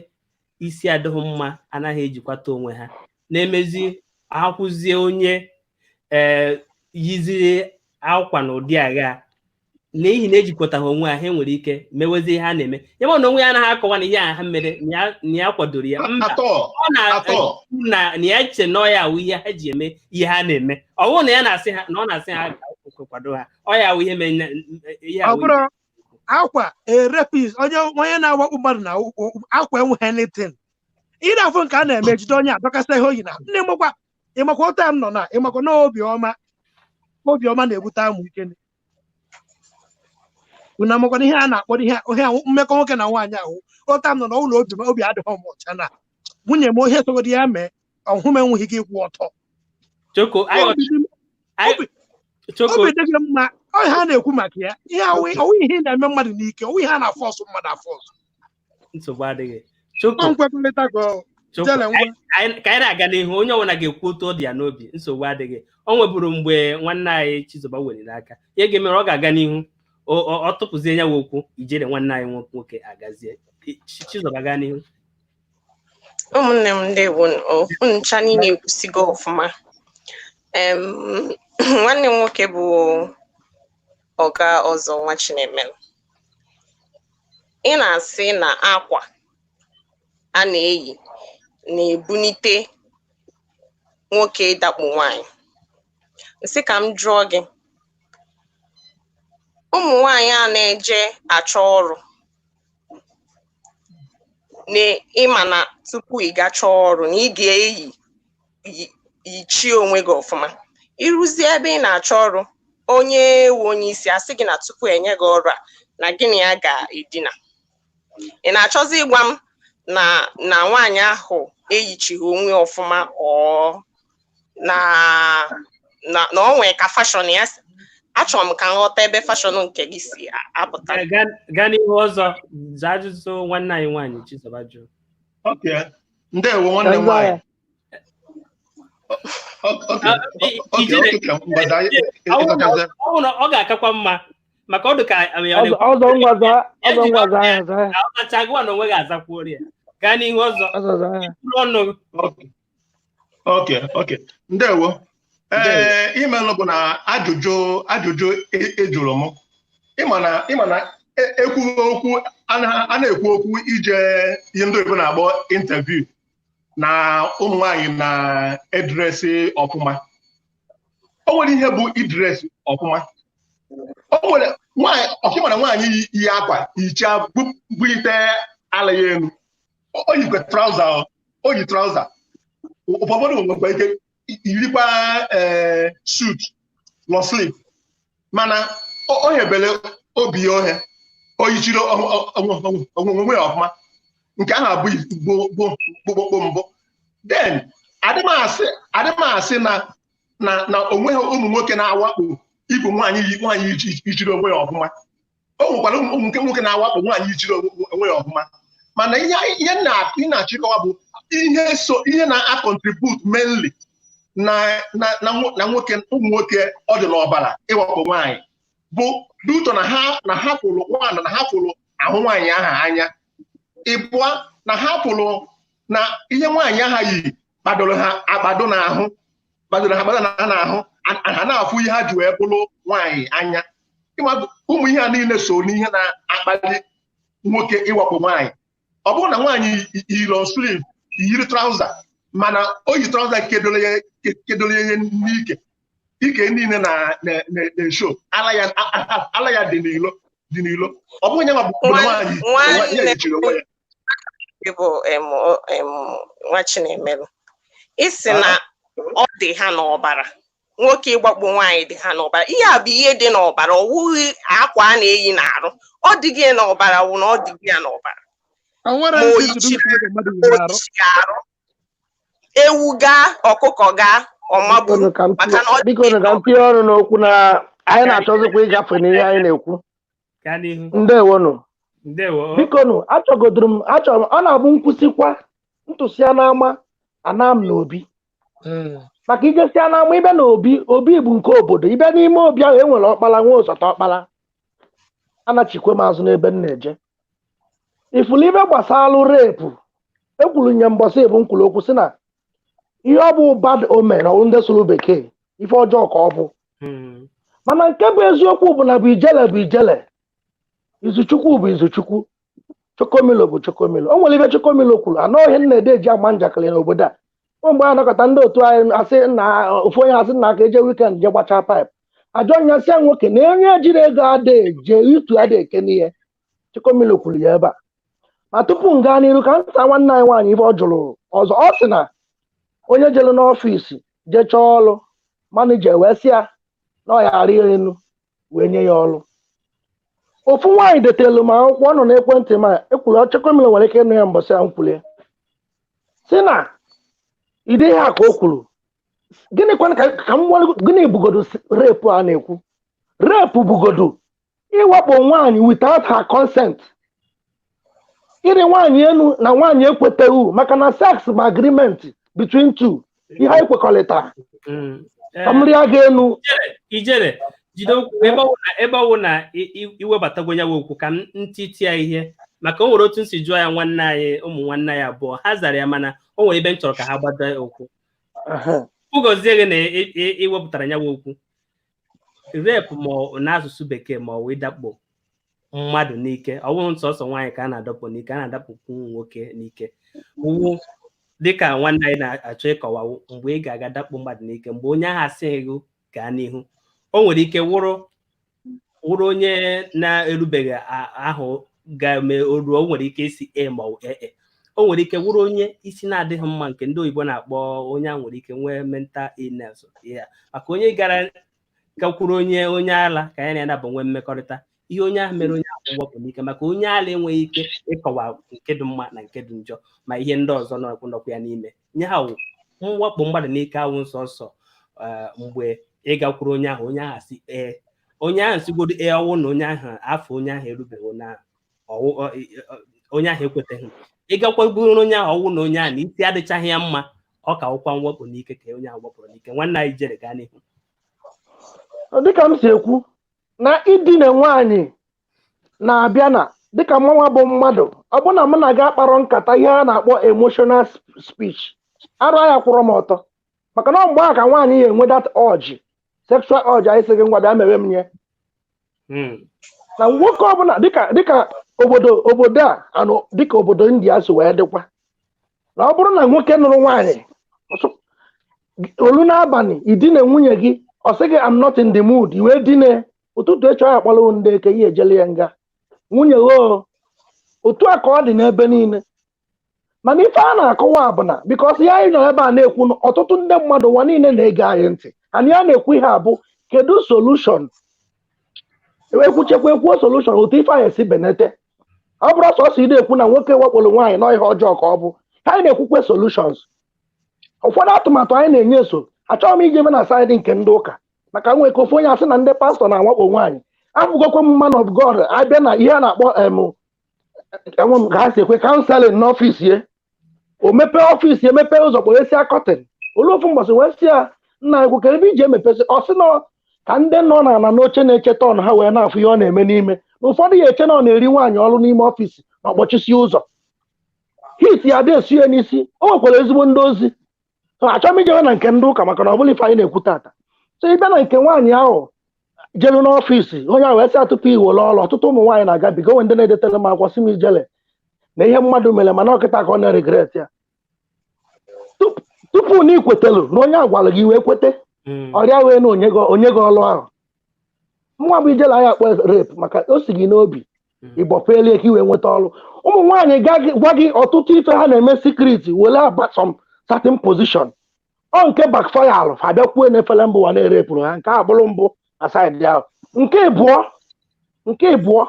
[SPEAKER 1] isi adịghị mma, anaghị ejikwata onwe ha, na-emezi akwụzie onye ee yiziri akwa na ụdị agha n'ihi na ejikwataghị onwe ha, ha nwere ike mewezi ihe ha na-eme ya. Ma na onwe ya anaghị akọwa na ihe a ha mere na ya kwadoro ya, mba.
[SPEAKER 5] Atọ.
[SPEAKER 1] Ọ na-ekwu na ya eche na ọ ya awụ ihe ha ji eme ihe ha na-eme. Ọ bụrụ na ya na-asị ha na ọ na-asị ha ka kwado ha, ọ ya awụ ihe mere ihe
[SPEAKER 3] ọ
[SPEAKER 1] awụ.
[SPEAKER 3] Bụrụ akwa erepis, onye na-awakpu mmadụ na akwa enweghị anything. Ị na-afụ nke a na-eme, ejide onye adọkasị ihe oyi na ndị mụkwa. Ịmakwa otu a m nọ na ịmakwa na obiọma, obiọma na-ebute amụ ike. Unu amakwana ihe a na-akpọ ihe ihe ahụ mmekọ nwoke na nwaanyị ahụ. Otu a m nọ na ụlọ, obi m obi adịghị m ọcha na nwunye m, ihe sogodi ya mee ọhụ m enweghị ike ịkwụ ọtọ.
[SPEAKER 1] Choko, anyị
[SPEAKER 3] Obi dị m-
[SPEAKER 1] Choko.
[SPEAKER 3] Obi dị gị mma. Ọ ihe a na-ekwu maka ya, ihe awụ ọwụ ihe ị na-eme mmadụ n'ike, ọwụ ihe a na-afọsụ mmadụ afọsụ.
[SPEAKER 1] Nsogbu adịghị, Choko.
[SPEAKER 3] Ọ nkwekọrịta ka ọ
[SPEAKER 1] Choko,
[SPEAKER 3] jele ngwa.
[SPEAKER 1] Ka anyị na-aga n'ihu, onye ọbụla ga-ekwu otu ọ dị ya n'obi. Nsogbu adịghị. O nweburu mgbe nwanne anyị Chizoba weliri aka, ihe ga-emere ọ ga-aga n'ihu, ọ tụpụzie ya okwu ijere nwanne anyị nwoke agazie. Chizoba, gaa n'ihu.
[SPEAKER 4] Ụmụnne m, ndewo. Ncha niile ekwusigo ọfụma. Nwanne m nwoke bụ ọga ọzọ nwa Chinemelu, ị na-asị na akwa a na-eyi na-ebunite nwoke ịdakpo nwaanyị. Nsị ka m jụọ gị, ụmụ nwaanyị a na-eje achọ ọrụ Na ịma na tupu ị ga chọọ ọrụ na ị ga-eyi yichie onwe gị ọfụma, ịrụzie ebe ị na-achọ ọrụ, onye wu onye isi asị gị na tupu enye gị ọrụ a na gịnị ya ga-edina. Ị na-achọzi ịgwa m na nwaanyị ahụ eyichighị onwe ọfụma, ọ na na na o nwee ka fashion ya si? Achọrọ m ka m ghọta ebe fashion nke gị si apụta.
[SPEAKER 1] Gaa n'ihu ọzọ, zaa ajụjụ nwanne anyị nwaanyị Chizoba jụrụ.
[SPEAKER 5] Okay. Ndewo, nwanne m nwaanyị.
[SPEAKER 1] Ọ ga-akakwa mma maka ọ dị ka
[SPEAKER 2] ọzọ ngwaza ọzọ ngwaza ya za ya.
[SPEAKER 1] Ọkacha gụwa na onwe gị azakwuo ya. Gaa n'ihu ọzọ. Ọnụ.
[SPEAKER 5] Okay. Ndewo. Ee, imelụ bụ na ajụjụ ejụrụ m, ịma na ekwughị okwu a na-ekwu okwu ije ihe ndị oyibo na-akpọ interview na ụmụ nwaanyị na-edress ọfụma. O nwere ihe bụ idress ọfụma. O nwere nwaanyị ọfụma na nwaanyị yi akwa hichaa bulite ala ya elu, o yikwa trouser, o yi trouser. Ụfọdụ nwekwa ike yirikwa suit long sleeve, mana o hebere obi ya ohe, o yichiri onwe ya ọfụma. Nke ahụ abụ bụ mbụ. Then adịmasị na na onweghị ụmụ nwoke na-awakpo ibu nwaanyị yichiri onwe ya ọfụma. O nwekwara ụmụ nwoke na-awakpo nwaanyị yichiri onwe ya ọfụma, mana ihe na-achịkọwa bụ ihe so ihe na-akọntribut mainly na nwoke ụmụ nwoke ọ dị n'ọbara ịwakpo nwaanyị bụ duto na ha fụrụ nwaanyị, na ha fụrụ ahụ nwaanyị ahụ anya, ịbụa na ha fụrụ na ihe nwaanyị ahụ yi kpadoro ha akpado n'ahụ, kpadoro ha akpado n'ahụ, ha na-afụ ihe ha ji wee bụrụ nwaanyị anya. Ụmụ ihe a niile so n'ihe na-akpali nwoke ịwakpo nwaanyị. Ọ bụrụ na nwaanyị yi long sleeve, yiri trouser, mana o yi trouser kedoro ya n'ike, ike niile na-esho ala ya dị n'ilo dị n'ilo. Ọ bụghị ya bụ nwaanyị ya yichiri onwe
[SPEAKER 4] ya. Bụ nwa Chinemelụ, isi na ọ dị ha n'ọbara, nwoke ịgbakpo nwaanyị dị ha n'ọbara. Ihe a bụ ihe dị n'ọbara, ọ wụghị akwa a na-eyi n'arụ. Ọ dịghị ya n'ọbara wụ na ọ dịghị ya n'ọbara. Ma o yichiri arụ, ewu gaa, ọkụkọ gaa, ọmaburu. Maka na ọ
[SPEAKER 2] biko ka m tinye ọnụ n'okwu na anyị na-achọzikwa ịgafe n'ihe anyị na-ekwu. Ndewonụ. Bikonu, achọgodoro m achọrọ m ọ na-abụ nkwụsịkwa ntụsịa n'ama ana m n'obi, maka ijesia n'ama ịbịa n'obi, obi bụ nke obodo. Ịbịa n'ime obi ahụ enwere ọkpara nwa osote ọkpara. Anachikwe m azụ n'ebe m na-eje. Ifulu ibe gbasalụ repu ekwuru nye mbọsị bụ nkwuru okwu si na ihe ọ bụ bad omen, ọwụ ndị sụrụ bekee, ife ọjọọ ka ọ bụ. Mana nke bụ eziokwu bụ na bụ ijele bụ ijele, izuchukwu bụ izuchukwu, Chokomilo bụ Chokomilo. O nwere ibe Chokomilo kwuru anọ ihe nna ede eji agba njakịrị n'obodo a. O mgbe a nakọta ndị otu anyị asị na ofu onye asị na aka eje wikend je gbachaa paịpụ, ajọ nya sịa nwoke na onye ejiri ego ada eje itu ada eke n'ihe. Chokomilo kwuru ya ebe a. Ma tupu m gaa n'iru ka m nta nwanne anyị nwaanyị ife ọ jụrụ ọzọ. Ọ sị na onye jere n'ọfịs jee chọọ ọrụ, manija wee sị ya na ọ ya arị elu wee nye ya ọrụ. Ofu nwaanyị detelu m akwụkwọ, ọ nọ n'ekwentị ma ekwuru Chokomilo nwere ike ịnụ ya mbọsị ya nkwulie si na ide ihe a ka o kwuru. Gịnị ka m gịnị bugodo repu a na-ekwu? Repu bugodo ịwakpo nwaanyị without her consent, ịrị nwaanyị elu na nwaanyị ekweteghị, maka na sex bụ agreement between two, ihe anyị kwekọrịtara. Ka m rịa gị elu.
[SPEAKER 1] Ijere jide okwu ebe ọ wụ na iwebatago ya okwu ka m ntiti ya ihe, maka o nwere otu nsi jụọ ya nwanne anyị, ụmụ nwanne ya abụọ ha zara ya, mana o nwere ebe m chọrọ ka ha gbado okwu. Ụgọzie gị na iwepụtara ya okwu rep ma n'asụsụ bekee ma ọ wụ ịdakpo mmadụ n'ike. Ọ bụghị sọsọ nwaanyị ka a na-adọkpụ n'ike, a na-adakpụkwu nwoke n'ike. Wụ dịka nwanne anyị na-achọ ịkọwa, mgbe ị ga-aga dakpo mmadụ n'ike, mgbe onye ahụ asịghị gị gaa n'ihu, o nwere ike wụrụ onye na-erubeghị ahụ ga-eme oruo, o nwere ike isi e ma ọ ee. O nwere ike wụrụ onye isi na-adịghị mma, nke ndị oyibo na-akpọ onye a nwere ike nwee mental illness ya, maka onye gara gakwuru onye ala ka ya na ya na-abụ nwee mmekọrịta, ihe onye ahụ mere onye ahụ mwakpo n'ike, maka onye ala enweghị ike ịkọwa nke dị mma na nke dị njọ, ma ihe ndị ọzọ nọkwa ya n'ime nye ha wụ mwakpo mmadụ n'ike. Awụ nsọ nsọ mgbe ị gakwuru onye ahụ, onye ahụ si ee, onye ahụ sigodo ee, ọwụ na onye ahụ afọ onye ahụ erubeghị na onye ahụ ekweteghị ịgakwagoro onye ahụ, ọwụ na onye ahụ na isi adịchaghị ya mma, ọ ka wụkwa mwakpo n'ike ka onye ahụ wepụrụ n'ike. Nwanne anyị jere gaa n'ihu.
[SPEAKER 2] Dịka m si ekwu na idina nwaanyị na-abịa na dịka mmanwa bụ mmadụ, ọ bụ na mụ na gị akparọ nkata, ihe a na-akpọ emotional speech, arụ ya kwụrụ m ọtọ, maka na mgbe ahụ ka nwaanyị ya enwe that urge, sexual urge, anyị sị gị ngwa bịa mewe m nye. Na nwoke ọbụla, dịka obodo a anụ, dịka obodo India si wee dịkwa, na ọ bụrụ na nwoke nụrụ nwaanyị olu n'abalị idina nwunye gị, ọ sị gị, "I'm not in the mood," i wee dine, ụtụtụ echi ọ ya akpọrọ ndị eke ihe ejele ya nga nwunye ghoo. Otu a ka ọ dị n'ebe niile. Mana ife a na-akọwa bụ na because ihe anyị nọ ebe a na-ekwu, ọtụtụ ndị mmadụ ụwa niile na-ege anyị ntị, anyị a na-ekwu ihe a bụ kedu solution, ekwuchekwa ekwuo solution otu ife anyị esi benete. Ọ bụrụ sọsọ ị na-ekwu na nwoke wakporo nwaanyị nọ ihe ọjọọ ka ọ bụ, anyị na-ekwukwe solutions, ụfọdụ atụmatụ anyị na-enye. So achọghị m ijebe na side nke ndị ụka, maka nwee ka ofu onye asị na ndị pastọ na-awakpo nwaanyị. Afụgokwe m man of God abịa na ihe a na-akpọ em enwe m ka ha si ekwe counseling n'ọfịs ya, o mepee ọfịs ya, mepee ụzọ, kpọghesia curtain. Olu ofu mbọsị wee sị ya, "Nna ekwu, kedu ebe iji emepesi?" Ọ sị nọ ka ndị nọ n'ala n'oche na-eche turn ha wee na-afụ ihe ọ na-eme n'ime, na ụfọdụ ya eche na ọ na-eri nwaanyị ọrụ n'ime ọfịs ma kpọchisi ụzọ, hit ya ada esu ya n'isi. O nwekwara ezigbo ndị ozi. So achọghị m ijebe na nke ndị ụka, maka na ọ bụla ife anyị na-ekwu tata. So ịbịa na nke nwaanyị ahụ jelu n'ọfịs onye ahụ wee sị atụpụ iwere ọrụ, ọtụtụ ụmụ nwaanyị na-agabiga onwe ndị na-edetere m akwụkwọ sị m ijele na ihe mmadụ mere, mana ọkịta ka ọ na-regret ya. Tupu na ikwetelu na onye a gwara gị wee kwete, ọrịa wee na onye gị ọlụ ahụ, nwa bụ ijele anyị akpọ rape, maka o si gị n'obi ịgbọpelie ka i wee nweta ọrụ. Ụmụ nwaanyị gwa gị ọtụtụ ife ha na-eme secret were aba some certain position, ọ nke backfire alụ fa bịakwuo n'efere mbụ wa na-erepụrụ ha. Nke a bụrụ mbụ na side ahụ. Nke ịbụọ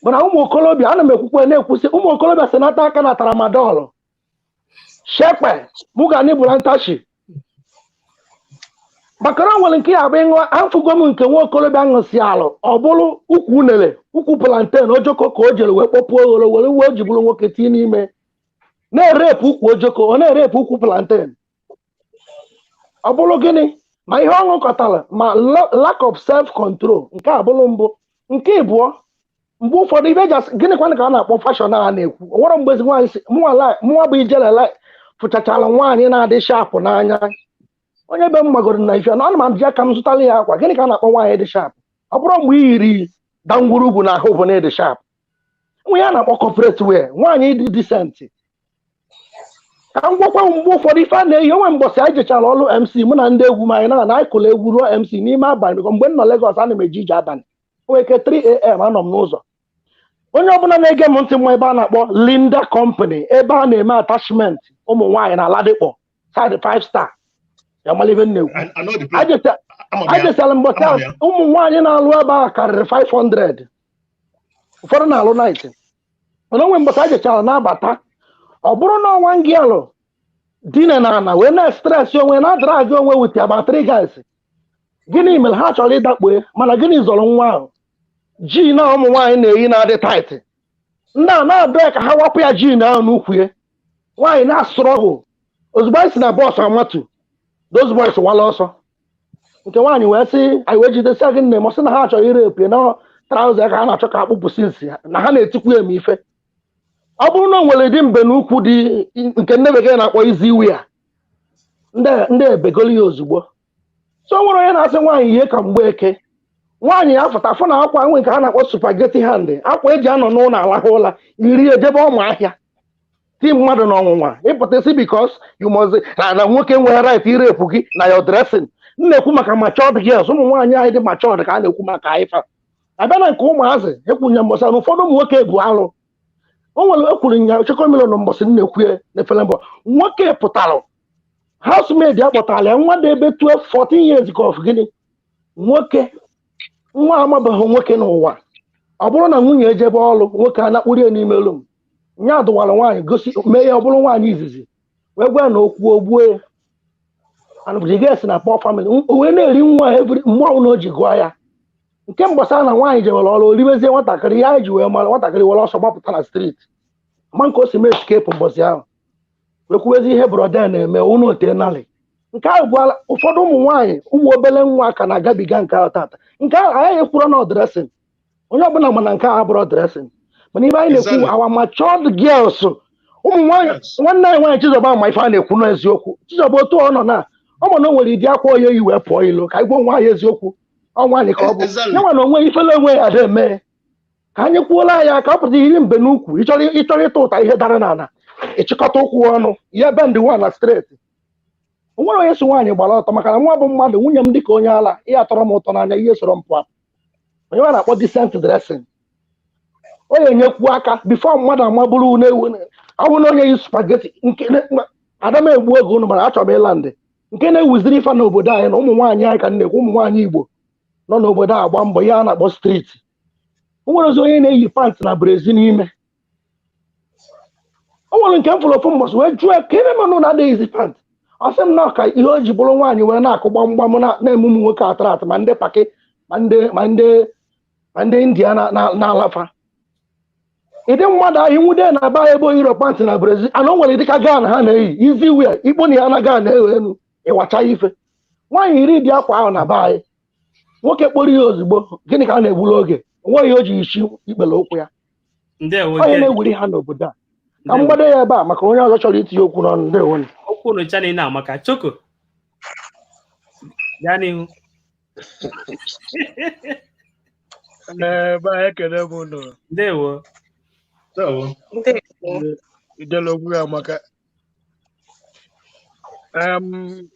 [SPEAKER 2] bụ na ụmụ okorobịa, ana m ekwukwe na-ekwusị, ụmụ okorobịa si nata aka na tramadol, shekpe mugani bulantashi, maka na o nwere nke ya bụ ịṅụ afụgo m nke nwa okorobịa ṅụsị alụ, ọ bụrụ ukwu unere, ukwu plantain, ojoko ka o jere wee kpọpuo oghoro, were uwe o ji bụrụ nwoke tinye n'ime, na-erepụ ukwu ojoko, ọ na-erepụ ukwu plantain. Ọ bụrụ gịnị ma ihe ọ ṅụkọtara ma lack of self control. Nke a bụrụ mbụ. Nke ịbụọ, mgbe ụfọdụ ibe eji asị gịnịkwanụ ka a na-akpọ fashion a na-ekwu, o nwere mgbe ezi nwaanyị si mụnwa bụ ijele fụchachara nwaanyị na-adị sharp n'anya, onye be m magoro na ife na ana m ji aka m zụtara ya akwa. Gịnị ka a na-akpọ nwaanyị dị sharp? Ọ bụrụ mgbe i yiri dangwurugwu na ahụ bụ na ịdị sharp, nwe ya na-akpọ corporate wear, nwaanyị dị decent. Ka m gwakwa, mgbe ụfọdụ ife a na-eyi onwe, mbọsị anyị jechara ọrụ MC, mụ na ndị egwu m, anyị na anyị kụrụ egwu ruo MC n'ime abalị, biko mgbe m nọ Lagos ana m eje ije abalị, o nwere ike 3 a.m. anọ m n'ụzọ. Onye ọbụla na-ege m ntị mma ebe a na-akpọ Linda Company, ebe a na-eme attachment ụmụ nwaanyị na Ladipo side 5 star, ya mara ibe m na-ekwu.
[SPEAKER 5] I know the place. Ama m ya.
[SPEAKER 2] Ajesara mbọsị
[SPEAKER 5] Ama
[SPEAKER 2] ahụ
[SPEAKER 5] m ya.
[SPEAKER 2] ụmụ nwaanyị na-alụ ebe a karịrị 500, ụfọdụ na-alụ night, mana onwe mbọsị ajechara na-abata, ọ bụrụ na ọnwa ngịalụ dina na ana wee na-stress onwe na drag onwe with about three guys. Gịnị mere ha chọrọ ịdakpo? Mana gịnị zọrọ nwa ahụ jean a ụmụ nwaanyị na-eyi na-adị tight, ndị a na-adọ ya ka ha wapụ ya jean ahụ n'ukwu ya. Nwaanyị na-struggle, ozugbo anyị si na bọọsụ amatu, those boys wala ọsọ. Nke nwaanyị wee sị anyị wee jidesia gị nne m, ọ sị na ha chọrọ ire epe na trouser ka ha na-achọ ka akpụpụsị nsị ha, na ha na-etikwu ya m ife. Ọ bụrụ na o nwere dị mbe n'ukwu dị nke nne bekee na-akpọ izi iwe ya, ndị ebegolu ya ozugbo. So o nwere onye na-asị nwaanyị ihe ka mgbe eke nwaanyị ya fụta fụ na akwa nwe nke ha na-akpọ spaghetti hand, akwa eji anọ n'ụlọ alahụ ụla, iri ejebe ọmụ ahịa ti mmadụ n'ọnwụnwa ịpụta isi, because you must na nwoke nwere right irepụ gị na your dressing. M na-ekwu maka matured girls, ụmụ nwaanyị anyị dị matured ka a na-ekwu maka anyị. Fa abịa na nke ụmụazị, ekwunye mbọsa na ụfọdụ ụmụ nwoke bụ alụ. O nwere ekwuru nya Chokomilo na mbọsị na-ekwu ya n'efere mbọ nwoke pụtara housemaid ya kpọtara ya nwa dị ebe 12 14 years ka of gịnị nwoke nwa amabeghị nwoke n'ụwa. Ọ bụrụ na nwunye ejebe ọrụ, nwoke a na-akpụrụ ya n'ime elu m ya dụwara nwaanyị gosi mee ya ọ bụrụ nwaanyị izizi wee gwa ya na okwu ogbue ya. And the girl si na poor family o wee na-eri nwa every mgbe ọbụla o ji gụọ ya nke mgbasara na nwaanyị jewere ọrụ oribezie nwatakịrị ya ji wee mara nwatakịrị were ọsọ gbapụta na street ma nke o si mee escape mbọsị ahụ wee kwuwezi ihe brother na-eme unu ote nalị. Nke ahụ bụ ụfọdụ ụmụ nwaanyị ụmụ obele nwa ka na-agabiga nke ahụ tata. Nke ahụ anyị ekwuro na dressing, onye ọbụla mana nke ahụ abụrụ dressing, mana ibe anyị na-ekwu our matured girls ụmụ nwaanyị. Nwanne anyị nwaanyị Chizoba ma ife a na-ekwu n'eziokwu. Chizoba otu ọ nọ na ọ ma na o nwere ịdị akwa onye yi wee pụọ ilo ka anyị gwa onwe anyị eziokwu. Ọ nwaanyị ka ọ bụ ya nwa na onwe ifele onwe ya ada eme ka anyị kwuola ya ka ọ pụta iri mbe n'ukwu. Ịchọrọ ịta ụta ihe dara n'ala, ịchịkọta ụkwụ ọnụ ya bend one na straight. O nwere onye si nwaanyị gbara ọtọ maka na nwa bụ mmadụ nwunye m dịka onye ala ihe atọrọ m ụtọ n'anya ihe soro m pụọ apụ. Onye nwa na-akpọ decent dressing o ya enyekwu aka before mmadụ amaburu na-ewu ọ bụ na onye yi spaghetti nke ada m egbu oge unu mana achọrọ m ịla ndị nke na-ewuziri ife n'obodo anyị na ụmụ nwaanyị anyị ka m na-ekwu. Ụmụ nwaanyị Igbo nọ n'obodo a agba mbọ ihe a na-akpọ street. O nwere ozi onye na-eyi pant na brassiere n'ime. O nwere nke m fụrụ ofu mbọsị wee jụọ ya ka ebe manụ na-adịghịzi pant. Ọ sị m na ka ihe o ji bụrụ nwaanyị wee na-akụ gbamgbam na-eme ụmụ nwoke atrat ma ndị Paki ma ndị India na-alafa ịdị mmadụ ahụ nwude na aba ebe oyiro pant na brassiere ana o nwere dịka gown ha na-eyi izi wear ikpo na ya na gown na-ewe elu ịwacha ife nwaanyị iri dị akwa ahụ na be anyị nwoke kpọrọ ya ozugbo. Gịnị ka a na-egburu oge onweghị o ji isi ikpere ụkwụ ya?
[SPEAKER 1] Ndewo.
[SPEAKER 2] Onye na-ewuri ha n'obodo a ka m gbado ya ebe a maka onye ọzọ chọrọ itinye okwu n'ọnụ. Ndewo.
[SPEAKER 1] Okwu nụcha niile amaka. Choko, gaa n'ihu.
[SPEAKER 3] Ee, be anyị, ekele m unu.
[SPEAKER 1] Ndewo.
[SPEAKER 5] Ndewo.
[SPEAKER 4] Ndewo.
[SPEAKER 3] Idela okwu ya maka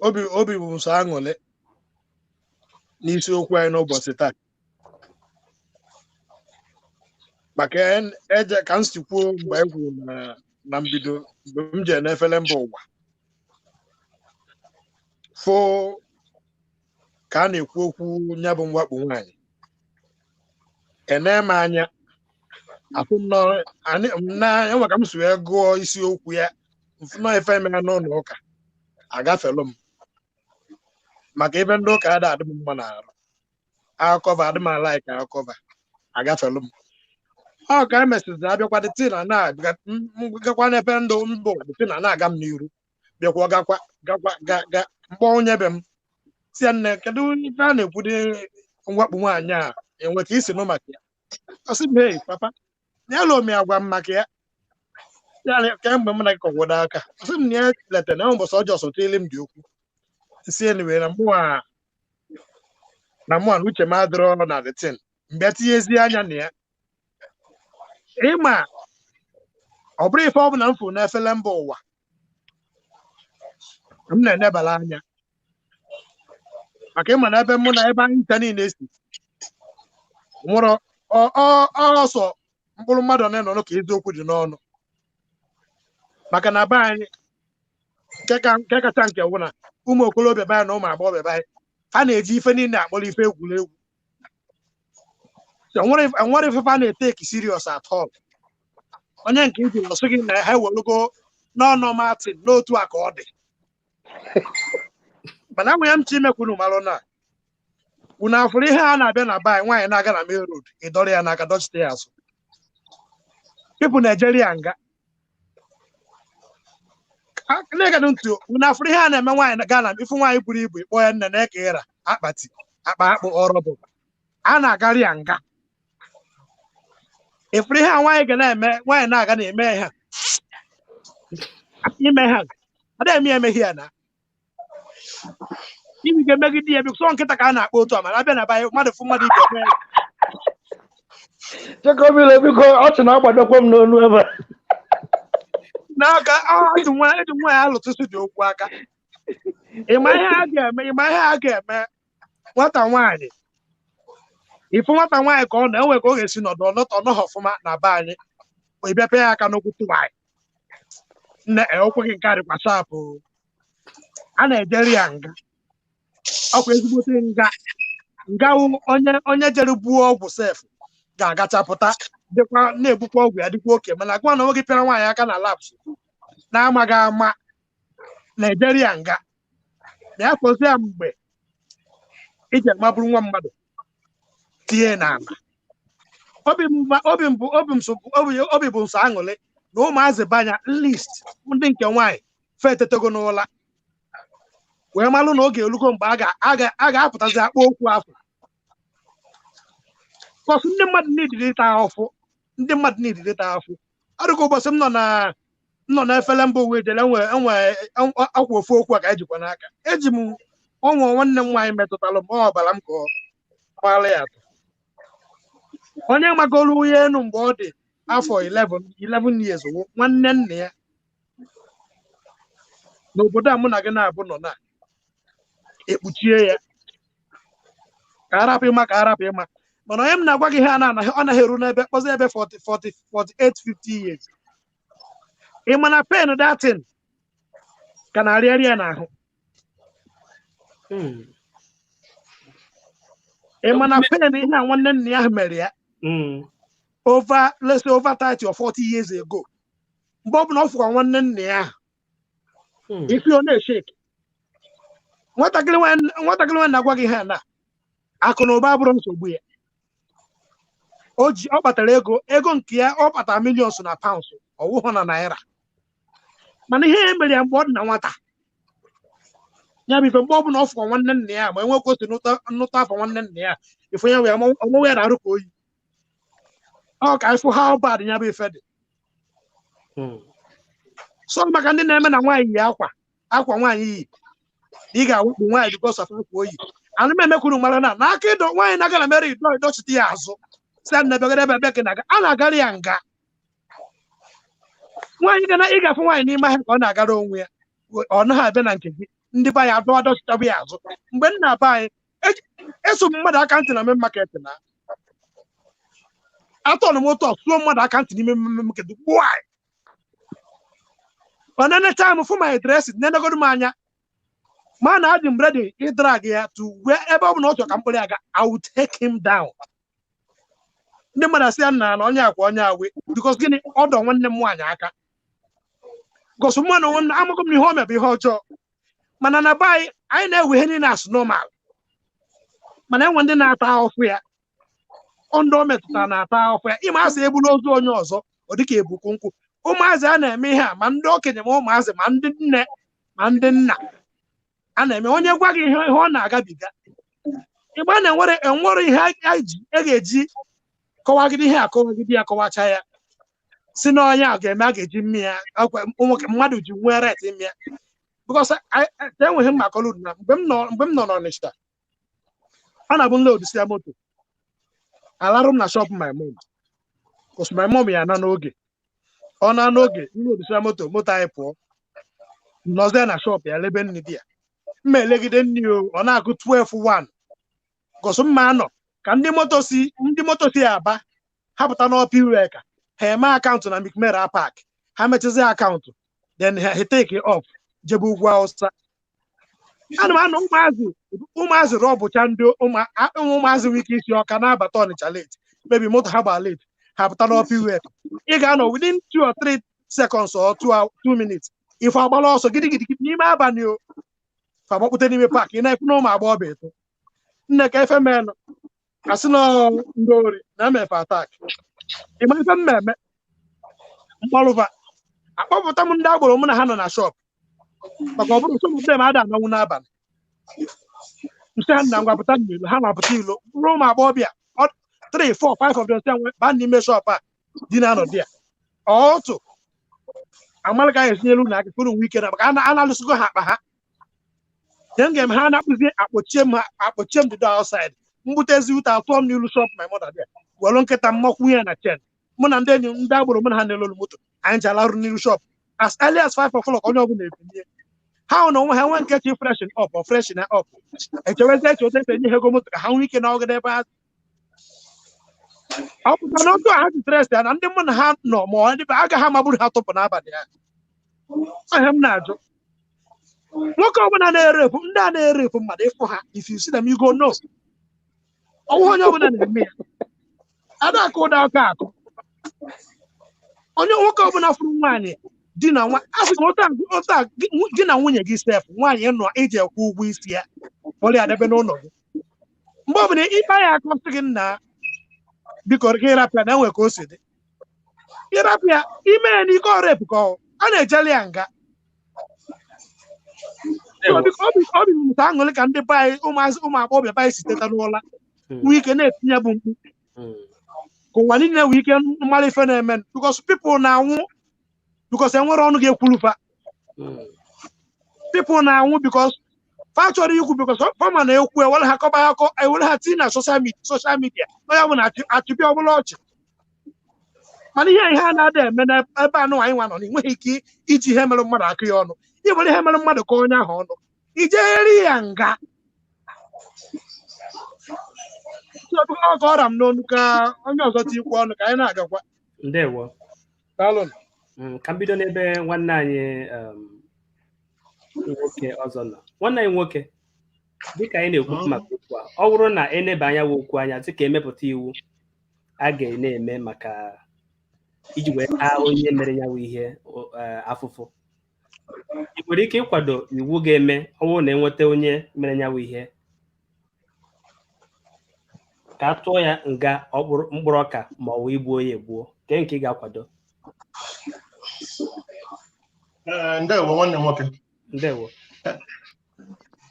[SPEAKER 3] obi bụ m sọ aṅụrị n'isiokwu anyị n'ụbọchị taa maka eje ka m si kwuo mgbe anyị kwuru na mbido mgbe m jee n'efere mba ụwa fụ ka a na-ekwu okwu ya bụ mwakpo nwaanyị ene m anya afụ m na enwe ka m si wee gụọ isiokwu ya mfụnọ ife mere n'ụlọ ụka agafelụ m maka ebe ndị ụka ada adị m mma n'arụ akụkọva adị m alaik akụkọva agafelụ m. Ọ ka emesịrị abịakwa dị tina na-gakwa n'ebe ndụ mba ụwa dị tina na-aga m n'iru bịakwa gakwa gakwa ga ga mkpọ onye be m si ya, nne, kedu ife a na-ekwu dị mwakpo nwaanyị a enwe ka isi nụ maka ya? Ọ sị m, "Hey papa, ya lụ m ya gwa m maka ya ya kemgbe m na gị kọgwado aka." Ọ sị m na ya leta na ụbọchị ọjọọ sọtịrị m dị okwu nsi anyway na mụnwa na uche m adịrọ na the thing mgbe tinyezie anya na ya ịma ọ bụrụ ife ọ bụla m fụrụ n'efere mba ụwa m na-enebara anya maka ịma na ebe mụ na ebe anyị ncha niile si nwụrụ ọsọ mkpụrụ mmadụ one nọ ka eziokwu dị n'ọnụ maka na be anyị nke kacha nke wụ na ụmụ okorobịa be anyị na ụmụ agbọghọbịa be anyị ha na-eji ife niile akpọrọ ife egwuregwu. So, enwere ife a na-eteki serious at all. Onye nke iji ọsị gị na ha ewelugo n'ọnụ Martin n'otu a ka ọ dị mana enwere m chi imekwunu malụ na unu afụrụ ihe a na-abịa na be anyị. Nwaanyị na-aga na main road ịdọrọ ya n'aka dọchite ya azụ pipụ na-ejeri ya nga na-egedụ ntị. Unu afụrụ ihe a na-eme nwaanyị gaa na ifu nwaanyị buru ibu ịkpọ ya nne na-eke ịra akpati akpa akpụ ọrụ bụ a na-agarị ya nga. Ifuru ihe a nwaanyị ga na-eme nwaanyị na-aga na-eme ha ime ha ada eme ya emeghe ya na ibi ga-emegide ya bikọ nkịta ka a na-akpọ otu a mana abịa na be anyị mmadụ fụ mmadụ ibe eme ya.
[SPEAKER 2] Chekọbile, biko, ọchị na-agbadokwa m n'onu ebe a.
[SPEAKER 3] N'aka eji nwa ya alụtụsị dị okwu aka ịma ihe a ga-eme ịma ihe a ga-eme nwata nwaanyị ifu nwata nwaanyị ka ọ na-enwe ka ọ ga-esi nọdụ ọnọtọ ọnọghọ ọfụma na be anyị. Ị bịa pịa ya aka n'ụkwụ tụwaị, nne, ụkwụ gị nke a dịkwa sharp. A na-ejeri ya nga, ọkwa ezigbote nga. Nga wụ onye jere buo ọgwụ sef ga-agachapụta, dịkwa na-ebukwa ọgwụ ya, dịkwa oke. Mana gwa na nwoke pịara nwaanyị aka na laps na-amaghị ama, na-ejeri ya nga. Na ya fọzi ya mgbe iji mabụrụ nwa mmadụ tinye n'ala. Obi m bụ obi bụ nsọ aṅụrị na ụmụazị banya list ndị nke nwaanyị fetetego n'ụla wee malụ na oge elugo mgbe a ga-apụtazi akpọ okwu afọ kọsụ. Ndị mmadụ niile ịta ahụfụ, ndị mmadụ niile ịta ahụfụ. Ọdịka ụbọchị m nọ n'efere mba ụwa ejele enwe enwe akwa ofu okwu a ka ejikwa n'aka eji m ọnwụ nwanne m nwaanyị metụtara m ọbara m ka ọ gbaala ya atọ. Onye magoro ya elu mgbe ọ dị afọ 11 years wụ nwanne nna ya n'obodo a mụ na gị na-abụ nọ na ekpuchie ya ka arapụ ịma, ka arapụ ịma. Mana onye m na-agwa gị ihe a na-anaghị, ọ naghị eru n'ebe kpọzi ebe 40, 40, 48, 50 years. Ị ma na pain datin ka na-arịarị ya n'ahụ. Ị ma na pain ihe a nwanne nna ya mere ya over, let's say, over 30 or 40 years ago, mgbe ọ bụla ọ fụkwa nwanne nna ya ahụ, ife ọ na-eshake. Nwatakịrị nwaanyị na-agwa gị ihe a na akụ na ụba abụrụ nsogbu ya. O ji ọ kpatara ego nke ya, ọ kpatara millions na pounds, ọwụhụ na naira. Mana ihe ya mere ya mgbe ọ dị na nwata ya bụ ife mgbe ọ bụla ọ fụkwa nwanne nna ya, ma enwekwa otu nnụta afọ nwanne nna ya, ife ya wee ọnwụnwe ya na-arụ ka oyi. Ọ ka ịfụ how bad ya bụ ife dị. So maka ndị na-eme na nwaanyị yi akwa nwaanyị yi, ị ga-awakpo nwaanyị because of akwa oyi. Anụ m emekwuru mara na n'aka ịdọ nwaanyị na-aga na mere ịdọ ịdọchite ya azụ, si ya na ebegara ebe ebe na-aga, a na-agara ya nga. Nwaanyị ga na ị ga-afụ nwaanyị n'ime ahịa ka ọ na-agara onwe ya, ọ naghị abịa na nke gị, ndị be anyị adọ adọchitabụ ya azụ. Mgbe nna be anyị eso m mmadụ aka ntị na main market na atọnụ m ụtọ suo mmadụ aka ntị n'ime main market. Why? Ọ na-enecha m fụ my dressing, nenegodu m anya, ma na adị m ready ịdrag ya to where ebe ọ bụ na ọ chọrọ ka mkpụrụ ya ga. I will take him down. Ndị mmadụ asị ya nna na onye akwa onye awe, because gịnị? Ọdọ nwanne m nwaanyị aka gosi mmanụ onwe m amaghị m na ihe o mebe ihe ọjọọ. Mana na be anyị, anyị na-ewe ihe niile as normal. Mana enwe ndị na-ata ahụhụ ya, ọ ndị o metụtara na-ata ahụhụ ya. Ịma asị egbula ozu onye ọzọ, ọ dịka ebukwu nkwụ. Ụmụazị a na-eme ihe a, ma ndị okenye, ma ụmụazị, ma ndị nne, ma ndị nna a na-eme. Onye gwa gị ihe ọ na-agabiga, ịgba na enwere ihe a ji a ga-eji kọwagide ihe a, kọwagide ya, kọwacha ya, si na onye a ga-eme a ga-eji mmiri ya nwoke mmadụ ji nwee right ime ya, because enweghị m akọlụ na mgbe m nọ n'Ọnịsha, ọ na-abụ nload si ya moto alarụ m na shop my mom, cause my mom ya na n'oge ọ na n'oge nload si ya moto, moto anyị pụọ, nọzie na shop ya lebe nni di ya mma elegide nni o. Ọ na-akụ 12 1, cause mma anọ ka ndị moto si Aba ha pụta n'Upper Iweka, ha eme account na Mcmera Park, ha mechazie account, then ha take off jebe ugwu Awụsa. Ana m anọ ụmụazị rọbụcha ndị ụmụazị nwere ike isi Ọka na-abata Ọnịcha late, maybe moto ha gbaa late, ha pụta n'Upper Iweka, ị ga-anọ within 2 or 3 seconds or 2 minutes, ife agbala ọsọ gidigidi n'ime abalị o fa agbakpute n'ime park. Ị na-ekwu na ụmụ agbọghọbịa eto nne ka efe menụ asị na ndị ori na-emefe attack. Ịma ife mmemme mkpọrụva akpọpụta m ndị agboro mụ na ha nọ na shop, maka ọ bụrụ sọ m ada anọnwụ n'abalị nsị ha nna ngwa pụta n'ilo. Ha na-apụta ilo bụrụ ụmụ agbọghọbịa 3, 4, 5 of them sị nwe baa n'ime shop a di na-anọ di ya ọtụ amalị ka anyị esinyelu na aka kụrụ nwe ike na maka a na-alụsigo ha akpa ha. Ihe m ga-eme, ha na-akpụzi akpọchie m, akpọchie m the door outside, mbutezi ute atụọ m n'ilu shop my mother there, were nkịta m makwunye ya na chain. Mụ na ndị enyi m ndị agboro mụ na ha na-elolu moto anyị ji alarụ n'ilu shop as early as 5 o'clock. Onye ọbụla ebinye ha hụ na onwe ha nwee nkechi freshen up or freshen up, echewezi eche otu esi enye ha ego moto ka ha nwee ike na ọgide ebe ha. Ọ pụtara na otu a ha ji dress ya na ndị mụ na ha nọ ma ọ ndị be agaghị amagburu ha tụpụ n'abalị ya. Ọhịa m na-ajụ, nwoke ọbụla na-erepụ ndị a na-erepụ mmadụ, ịfụ ha, if you see them, you go know. Ọnwụ onye ọbụla na-eme ya ada akụ ụda aka akụ. Onye nwoke ọbụla fụrụ nwaanyị di na nwa a sị na otu a gị na nwunye gị sef, nwaanyị nọ iji ekwu ụgwọ isi ya kpọrọ ya debe n'ụlọ gị, mgbe ọbụla ịkpa ya aka, sị gị, "Nna, biko," gị rapụ ya na enwe ka o si dị. Ịrapụ ya ime ya n'ike ọrepụ ka ọ a na-ejeli ya nga. So, biko, obi m ụtọ aṅụrị ka ndị be anyị, ụmụazị, ụmụ agbọghọbịa be anyị si teta n'ụla, nwee ike na-etinye bụ mkpu ka ụwa niile nwee ike mara ife na-eme, because people na-anwụ because enwere ọnụ ga-ekwuru fa. People na-anwụ because fa chọrọ ikwu, because fama na-ekwu ewere ha kọba akọ, ewere ha tinye na social media, onye ọbụla achịbịa ọbụla ọchị. Mana ihe a na-ada eme n'ebe anụ anyị nwa nọ na enweghị ike iji ihe mere mmadụ akụ ya ọnụ. Iwere ihe mere mmadụ ka onye ahụ ọnụ ijeghere ya nga. So, ọ ka ọra m n'onu ka onye ọzọ tikwu ọnụ ka anyị na-agakwa.
[SPEAKER 1] Ndewo.
[SPEAKER 3] Daalụ.
[SPEAKER 1] Ka m bido n'ebe nwanne anyị nwoke ọzọ nọ. Nwanne anyị nwoke, dịka anyị na-ekwu maka okwu a, ọ bụrụ na eneba anya wụ okwu anya dịka emepụta iwu a ga na-eme maka iji wee taa onye mere ya wụ ihe afụfụ, ị nwere ike ịkwado iwu ga-eme ọ bụrụ na enweta onye mere ya wụ ihe, ka a tụọ ya nga mkpụrụ ọka ma ọ wụ igbuo ya egbuo? Kee nke ị ga-akwado?
[SPEAKER 5] Ee, ndewo, nwanne m nwoke.
[SPEAKER 1] Ndewo.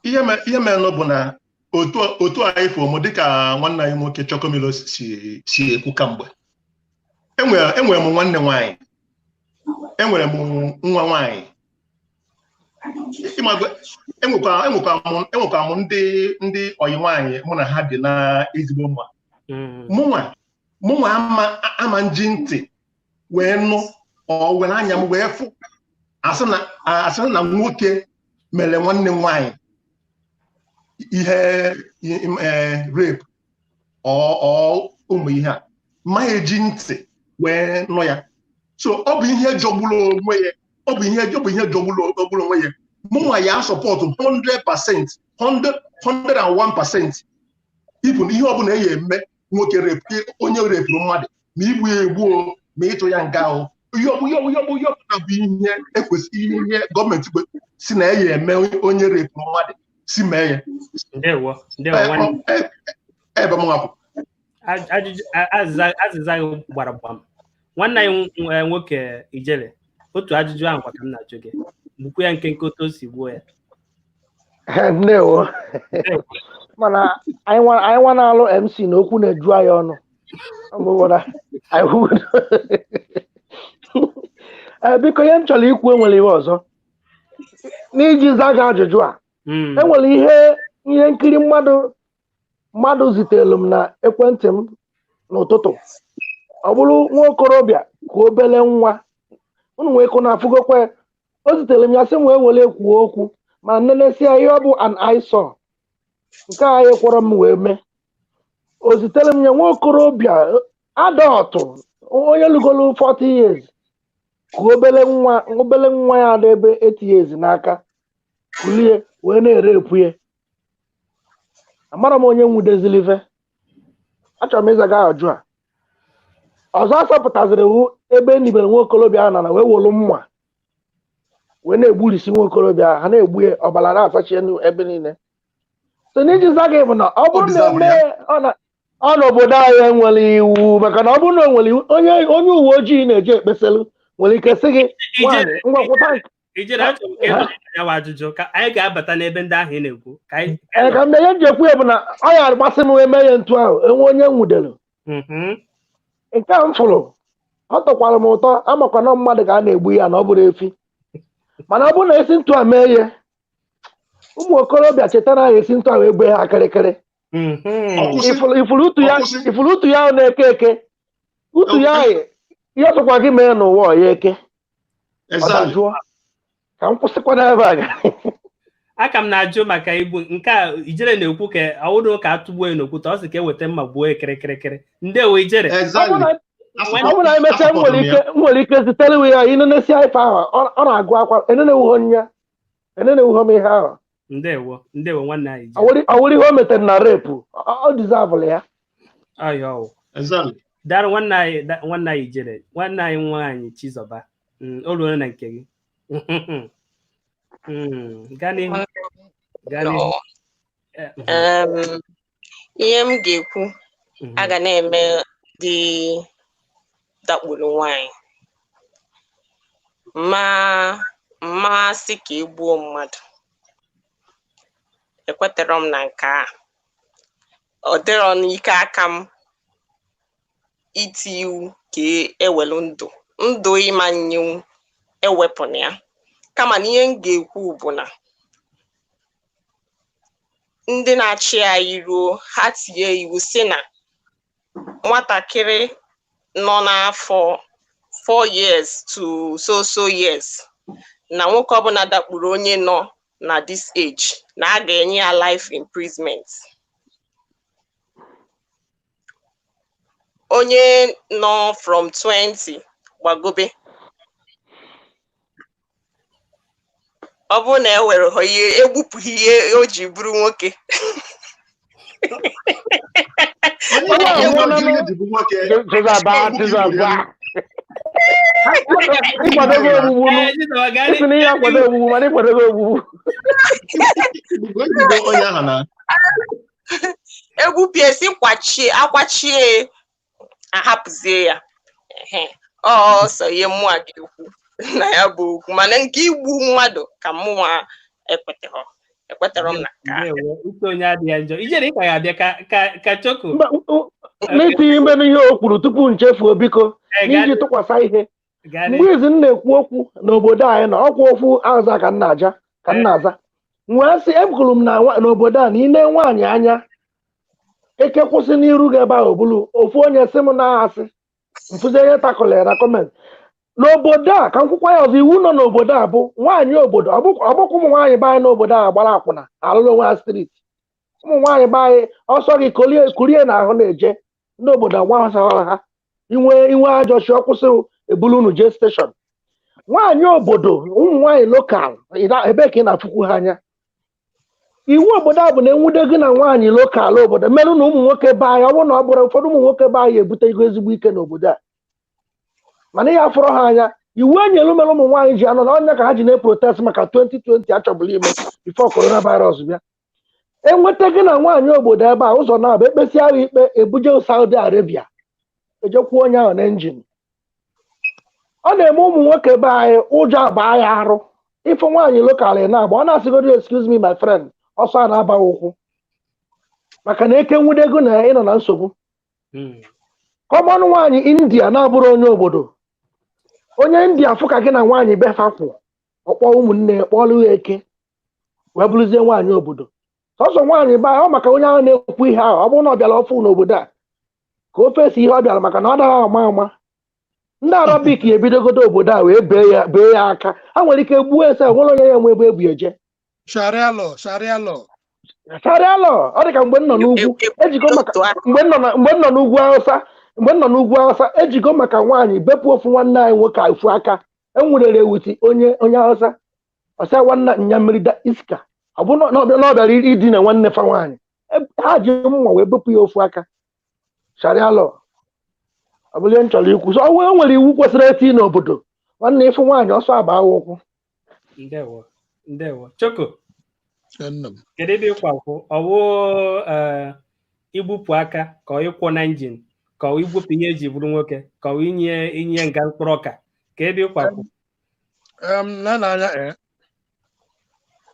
[SPEAKER 5] Ihe merenụ bụ na otu anyị fụ mụ, dịka nwanne anyị nwoke Chokomilo si ekwu kamgbe, enwere m nwanne nwaanyị, enwere m nwa nwaanyị. Ịmago, enwekwa m ndị ọyị nwaanyị mụ na ha dị na ezigbo mma. Mụnwa ama nji ntị wee nụ, ọ were anya m wee fụ asị na nwoke mere nwanne m nwaanyị ihe rape ọ ụmụ ihe a ma eji ntị wee nụ ya. So ọ bụ ihe jọgburu onwe ya, ọ bụ ihe jọgburu onwe ya. Mụnwa ya support 100%, 100 101%. Even ihe ọbụla e ya eme nwoke rape, onye repụrụ mmadụ, ma igbu ya egbu o, ma ịtụ ya nga o, ihe ọbụla bụ ihe ekwesịrị, ihe gọọmenti si na ya eme onye repụrụ mmadụ, si mee ya.
[SPEAKER 1] Ndewo, ndewo, nwanne.
[SPEAKER 5] Ebe m nwapụ.
[SPEAKER 1] Ajụjụ azịza gị gbara gbam. Nwanne anyị nwoke Ijele, otu ajụjụ ahụ kwa ka m na-ajụ gị. Gbukwa ya nkenke otu o si gbuo ya.
[SPEAKER 2] Ndewo. Mana anyị nwa na-alụ MC na okwu na-eju anyị ọnụ. Ọ bụ na anyị ee, biko, ihe m chọrọ ikwu, enwere ihe ọzọ n'iji zaa gị ajụjụ a. Enwere ihe nkiri mmadụ zitere m na ekwentị m n'ụtụtụ. Ọ bụrụ nwa okorobịa ka obele nwa unu nwee kụ na afụgokwe o zitere m ya, sị m wee were kwuo okwu ma nenesia ihe ọ bụ an eyesore nke a anyị kwọrọ m wee mee. O zitere m ya, nwa okorobịa adult, onye lugolu 40 years, ka obele nwa ya dị ebe 8 years n'aka, kulie wee na-ere epue. Amara m onye nwudezilive. Achọrọ m ịza gị ajụ a ọzọ. Asọpụtaziri wu ebe enibere nwa okorobịa ahụ nana wee wolu mma wee na-egburisi nwa okorobịa ahụ, ha na-egbu ya, ọbara na-asachi enu ebe niile. So n'iji za gị bụ na ọ bụrụ na eme ọ n'obodo anyị enwere iwu, maka na ọ bụrụ na o nwere iwu, onye uwe ojii na-eji ekpeselụ nwere ike sị gị, "Nwaanyị, ngwa kwụta nke."
[SPEAKER 1] Ijele, achọrọ m ka ị ya wa ajụjụ ka anyị ga-abata n'ebe ndị ahụ ị na-ekwu ka anyị
[SPEAKER 2] Ee, ka mgbe ihe m ji ekwu ya bụ na ọ ya agbasị m eme ya ntu ahụ enwe onye nwudere. Nke a m fụrụ, ọ tọkwara m ụtọ. Amakwa na mmadụ ka a na-egbu ya na ọ bụrụ efi, mana ọ bụrụ na esi ntụ a mee ihe, ụmụ okorobịa chetara ha esi ntụ a wee gbee ha kịrịkịrị.
[SPEAKER 5] Ọkwụsị.
[SPEAKER 2] Ifuru utu ya.
[SPEAKER 5] Ọkwụsị.
[SPEAKER 2] Ifuru utu ya ahụ na-eke eke, utu ya ahụ, ihe ọsọkwa gị mee n'ụwa, ọ ya eke ọ
[SPEAKER 5] Exactly.
[SPEAKER 2] dajụọ. Ka m kwụsịkwa n'ebe a.
[SPEAKER 1] Aka m na-ajụ maka igbu nke a. Ijere na-ekwu ka ọwụrụ ka atụgbuo ya n'okwute, ọ sị ka eweta mma gbuo ya kịrịkịrịkịrị. Ndewo, Ijere.
[SPEAKER 5] Exactly.
[SPEAKER 2] Ọ bụrụ na emechaa, m nwere ike zitere ya ịnenesia ife ahụ. Ọ na-agụ akwa enenewuho ya, enenewuho m ihe ahụ.
[SPEAKER 1] Ndewo, ndewo, nwanne anyị Ijere.
[SPEAKER 2] Ọ wụrụ ihe o metere na rape, ọ deserve ya.
[SPEAKER 1] Ọya ọwụ.
[SPEAKER 5] Exactly.
[SPEAKER 1] Dara nwanne anyị, nwanne anyị Ijere, nwanne anyị nwaanyị Chizọba, o ruola na nke gị. Gaa n'ihu, gaa n'ihu.
[SPEAKER 4] Ihe m ga-ekwu, a ga na-eme dị dakpuru nwanyị ma mmasị ka egbuo mmadụ, ekwetara m na nke a ọ dịrọ n'ike aka m iti iwu ka ewelu ndụ ndụ ịma nyenwu ewepụna ya. Kama na ihe m ga-ekwu bụ na ndị na-achị anyị ruo ha tinye iwu si na nwatakịrị nọ n'afọ 4 years to so so years, na nwoke ọbụla dakpuru onye nọ na this age, na a ga-enye ya life imprisonment. Onye nọ from 20 gbagobe, ọ bụrụ na e were ha ihe egbupụghị ihe o ji bụrụ nwoke.
[SPEAKER 5] Onye na-enwe ihe ji bụ nwoke.
[SPEAKER 2] Chizọba, Chizọba, ịkwadobe ogbugbu nụ.
[SPEAKER 1] Ee, Chizọba, gaa
[SPEAKER 2] Isi na ihe akwado ogbugbu, mana ịkwadobe ogbugbu.
[SPEAKER 5] Ejigo onye ahụ na
[SPEAKER 4] egbupie si kwachie akwachie ahapụzie ya. Ehe, ọsọ ihe mmụọ ga-ekwu na ya bụ okwu, mana nke igbu mmadụ ka mmụọ ekweterọ ekweterọ m na nke a.
[SPEAKER 1] Ndewo, uche onye adịghị njọ. Ijere, ị ka ga-abịa ka Choko.
[SPEAKER 2] Mba, n'itinye ime n'ihe o kwuru tupu nchefuo, biko.
[SPEAKER 1] Ee, gaa
[SPEAKER 2] n'iji tụkwasị ihe
[SPEAKER 1] gaa
[SPEAKER 2] mgbe izi m na-ekwu okwu n'obodo anyị na ọkwa okwu aza ka nna aja ka nna aza nwee sị, ekwuru m na n'obodo a na ine nwaanyị anya eke kwụsị n'iru gị ebe ahụ bụrụ ofu onye sị m na-asị mfụzi onye takụlụ ya na comment n'obodo a. Ka m kwụkwa ya ọzọ, iwu nọ n'obodo a bụ nwaanyị obodo, ọ bụkwa ụmụ nwaanyị be anyị n'obodo a gbara akwụna alụrụ onwe ha street. Ụmụ nwaanyị be anyị ọsọ gị kolie kurie na ahụ na-eje ndị obodo agbasara ha inwe inwe ajọ chi ọkwụsị ebulu unu jee station. Nwaanyị obodo, ụmụ nwaanyị local, ebee ka ị na-afụkwu ha anya? Iwu obodo a bụ na enwude gị na nwaanyị local obodo merụ na ụmụ nwoke be anyị, ọ bụrụ na ọ bụrụ ụfọdụ ụmụ nwoke be anyị ebute ego ezigbo ike n'obodo a, mana ihe afọrọ ha anya. Iwu enyelu mere ụmụ nwaanyị ji anọ na ọnya ka ha ji na-eprotest maka 2020 achọbụla ime before coronavirus bịa. Enweta gị na nwaanyị obodo ebe a, ụzọ na-abụ ekpesi agha ikpe ebuje Saudi Arabia, ejekwuo onye ahụ na engine. Ọ na-eme ụmụ nwoke be anyị ụjọ abaa ya arụ ịfụ nwaanyị local na-agba, ọ na-asịgodo, "Excuse me, my friend," ọsọ a na-abaghị ụkwụ maka na eke nwudego na ịnọ na nsogbu. Common nwaanyị India na-abụrụ onye obodo, onye India fụ ka gị na nwaanyị befa kwụ, ọkpọ ụmụnne ya kpọọlụ ya eke wee bụrụzie nwaanyị obodo. Sọsọ nwaanyị be ọ maka onye ahụ na-ekwu ihe ahụ, ọ bụrụ na ọ bịara ọfụ n'obodo a ka ofe si ihe ọ bịara maka na ọ dara ama ama ndị Arabic ya ebidogodo obodo a wee bee ya aka, ha nwere ike gbuo ese nwere onye ya enwe ebe ebu eje.
[SPEAKER 3] Sharia law, Sharia law.
[SPEAKER 2] Sharia law, ọ dị ka mgbe m nọ n'ugwu ejigo maka mgbe m nọ n'ugwu Hausa, mgbe m nọ n'ugwu Hausa ejigo maka nwaanyị bepụ ofu nwanne anyị nwoke ofu aka enwurere ewuti onye onye Hausa ọsịa nwanne nya mmiri da iska, ọ bụ na ọ bịara idina nwanne fa nwaanyị, ha ji mma wee bepụ ya ofu aka. Sharia law, ọ bụrụ ihe m chọrọ ikwu. So ọ nwere iwu kwesịrị eti n'obodo, nwanne, ịfụ nwaanyị ọsọ agba ụkwụ.
[SPEAKER 1] Ndewo, ndewo, Choko.
[SPEAKER 3] Nna m.
[SPEAKER 1] Kedu ebe ịkwa akwụ ọwụ igbupụ aka ka ọ ịkwọ na engine, ka ọ igbupụ ihe eji bụrụ nwoke, ka ọ inye nga mkpụrụ ọka, ka ebe ịkwa akwụ?
[SPEAKER 3] Na n'anya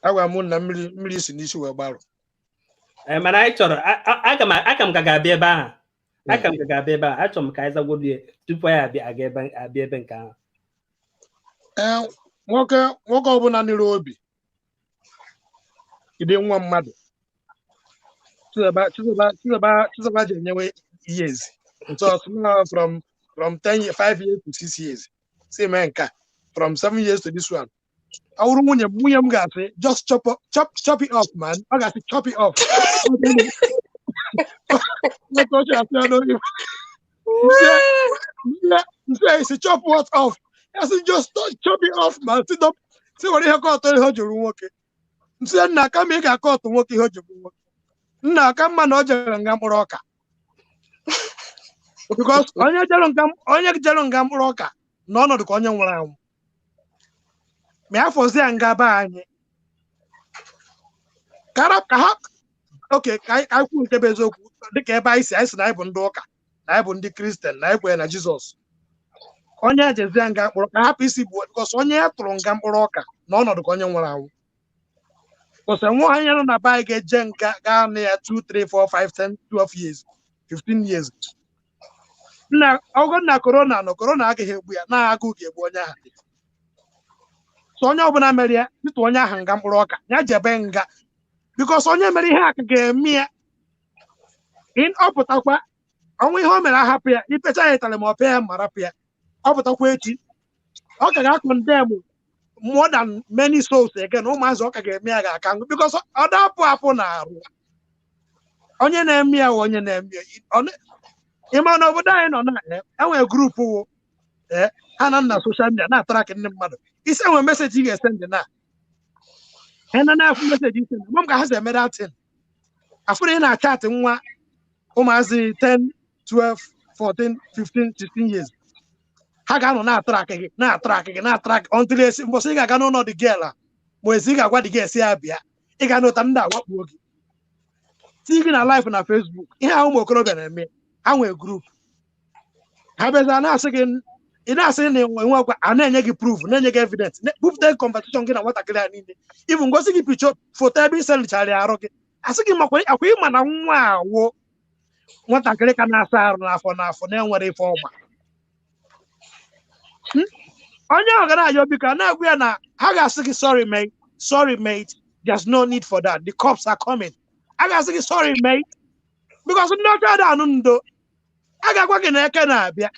[SPEAKER 3] agwa m na mmiri si n'isi wee gbarụ.
[SPEAKER 1] Ee, mana anyị chọrọ aka m ka ga-abịa ebe ahụ, aka m ka ga-abịa ebe ahụ. Achọrọ m ka anyị zagwodu ya tupu anyị abịa aga ebe abịa ebe nke ahụ.
[SPEAKER 3] Ee, nwoke ọbụla nịrị obi ịdị nwa mmadụ, Chizọba ji enyewe years so now from 10 5 years to 6 years, si mee nke a, from 7 years to this one. Ọ bụrụ nwunye m, nwunye m ga-asị, "Just chop chop chop it off, man." Ọ ga-asị, "Chop it off." Ọ asị ya n'oyibo. Nsị isi, "Chop what off?" Ya sị, "Just chop it off, man." Si dọ si were ihe kọtụ ihe o juru nwoke. Nsị nna, kama ị ga-akọtụ nwoke ihe o juru nwoke, nna, ka mma na o jere nga mkpụrụ ọka, because onye jere nga mkpụrụ ọka na ọnọdụ ka onye nwụrụ anwụ. Ma ya fọzie ya nga be anyị kara ka ha oke ka anyị kwuo nke bụ eziokwu. Dịka ebe anyị si, anyị si na anyị bụ ndị ụka, na anyị bụ ndị Kristian, na anyị kwere na Jizọs. Onye ejezie nga mkpụrụ ka hapụ isi bụ because onye ya tụrụ nga mkpụrụ ọka na ọnọdụ ka onye nwụrụ anwụ. Because enwe onye nọ na be anyị ga-eje nga gaa na ya 2, 3, 4, 5, 10, 12 years, 15 years. Nna, ọgọ na corona nọ, corona agaghị egbu ya, na agụụ ga-egbu onye ahụ. So onye ọbụla mere ya, tụtụ onye ahụ nga mkpụrụ ọka, ya jebe nga, because onye mere ihe a ka ga-eme ya. Ọ pụtakwa ọnwa ihe o mere, ahapụ ya, ipecha ya ịtarị ma ọ pịa ya ma rapụ ya, ọ pụtakwa echi, ọ ka ga-condemn more than many souls again. Ụmụazị ọ ka ga-eme ya ga-aka nkụ, because ọ dapụ apụ na arụ onye na-eme ya wụ onye na-eme ya. Ịma na obodo anyị nọ na enwere group wụ ha na nna social media na-atrack ndị mmadụ. Isi enwere message ị ga-esend na ha na na-afụ message isi mgbe m ka ha si eme datin afụrụ. Ị na-achat nwa ụmụazị 10, 12, 14, 15, 16 years, ha ga-anọ na-atrack gị, na-atrack gị, na-atrack until esi mbọsị ị ga-aga n'ụlọ dị girl a, ma esi ị ga-agwa dị girl si ya bịa, ị ga-anụta ndị awakpuo gị, tii gị na live na Facebook. Ihe ahụ ụmụ okorobịa na-eme, ha nwee group ha bịaza na-asị gị, ị na-asị na enwekwa, a na-enye gị proof, na-enye gị evidence, bupụta conversation gị na nwatakịrị a niile, even gosi gị picture, foto ebe ị selichara ya arụ gị, asị gị makwa akwa ịma na nwa awụ nwatakịrị ka na-asa arụ n'afọ n'afọ na-enwere ife ọma. Onye ahụ ga na-ayọ biko, a na-agwa ya na ha ga-asị gị, "Sorry mate, sorry mate, there's no need for that, the cops are coming." A ga-asị gị, "Sorry mate," because ndị ọcha dị anụ ndo. A ga-agwa gị na eke na-abịa,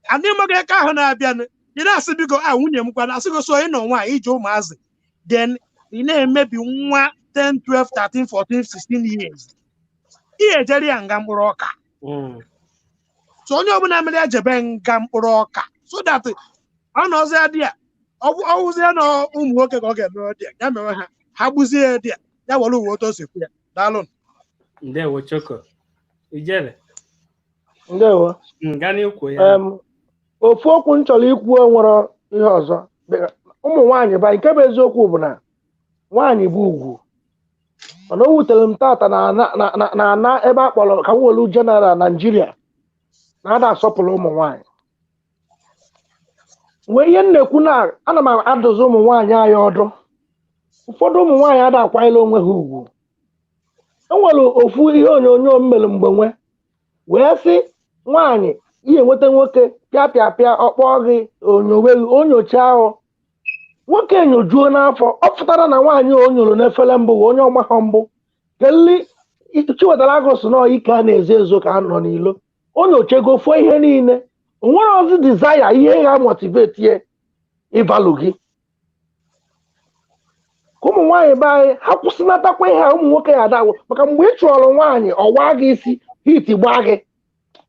[SPEAKER 3] andị mmaga eke ahụ na-abịanụ. Ị na-asị biko, a nwunye m kwana, asị gị so ị nọ nwaanyị ije ụmụazị, then ị na-emebi nwa 10, 12, 13, 14, 16 years, ị ejere ya nga mkpụrụ ọka. So onye ọbụla mere ya jebe nga mkpụrụ ọka, so that ọ nọzie ya dị ya ọwụzie na ụmụ nwoke ka ọ ga-emewe dị ya, ya mewe ha, ha gbuzie ya dị ya, ya were uwe otu o si kwu ya. Daalụ.
[SPEAKER 1] Ndewo, Choko Ijele.
[SPEAKER 2] Ndewo.
[SPEAKER 1] Gaa n'ikwu ya.
[SPEAKER 2] Ofu okwu m chọrọ ikwu, nwere ihe ọzọ. Ụmụ nwaanyị ba, nke bụ eziokwu bụ na nwaanyị bụ ugwu, mana o wutere m tata na na na ana ebe a kpọrọ ka m welu general Naijiria na-ada asọpụrụ ụmụ nwaanyị. Nwee ihe m na-ekwu na ana m adụzi ụmụ nwaanyị anyị ọdụ. Ụfọdụ ụmụ nwaanyị ada akwanyere onwe ha ugwu. E nwere ofu ihe onyonyo m mere mgbe nwe wee sị nwaanyị ihe nweta nwoke pịa pịa pịa, ọkpọ gị onyowe onyocha ahụ, nwoke enyojuo n'afọ. Ọ pụtara na nwaanyị o nyoro n'efere mbụ bụ onye ọgbakọ mbụ kelili. Chiwetara agụsụ na ike a na-ezo ezo ka a nọ n'ilo. O nyochego fụọ ihe niile, o nwere ozi desire ihe ga motivate ye ịvalụ gị. Ka ụmụ nwaanyị be anyị ha kwụsịnatakwa ihe a ụmụ nwoke ya adawụ, maka mgbe ị chụọrọ nwaanyị, ọwa gị isi hit gbaa gị.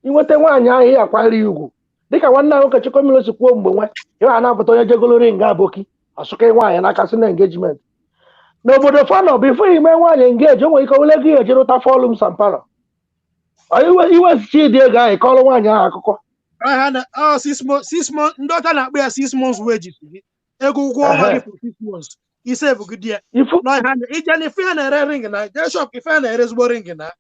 [SPEAKER 2] Inweta nwaanyị ahụ, ị akwanyere ya ugwu, dịka nwanne anyị nwoke Chikomilo si kwuo mgbe nwe ya anapụta onye jegolori nga aboki asụka nwaanyị n'aka si na engagement n'obodo fanọ. Before ime nwaanyị engage, o nwere ike wele ego ya eje rụta fọlụm sampara iwesichi ịdị ego ahụ kọrọ nwaanyị ahụ akụkọ.
[SPEAKER 3] Ha na ọ 6 months, 6 months, ndị ọcha na-akpọ ya 6 months wages gị, ego ụgwọ ọnwa gị for 6 months, ise bụ gị di ya.
[SPEAKER 2] Ifu.
[SPEAKER 3] Na ha ije na ife ha na-ere ring na jee shop, ife ha na-ere ezigbo ring na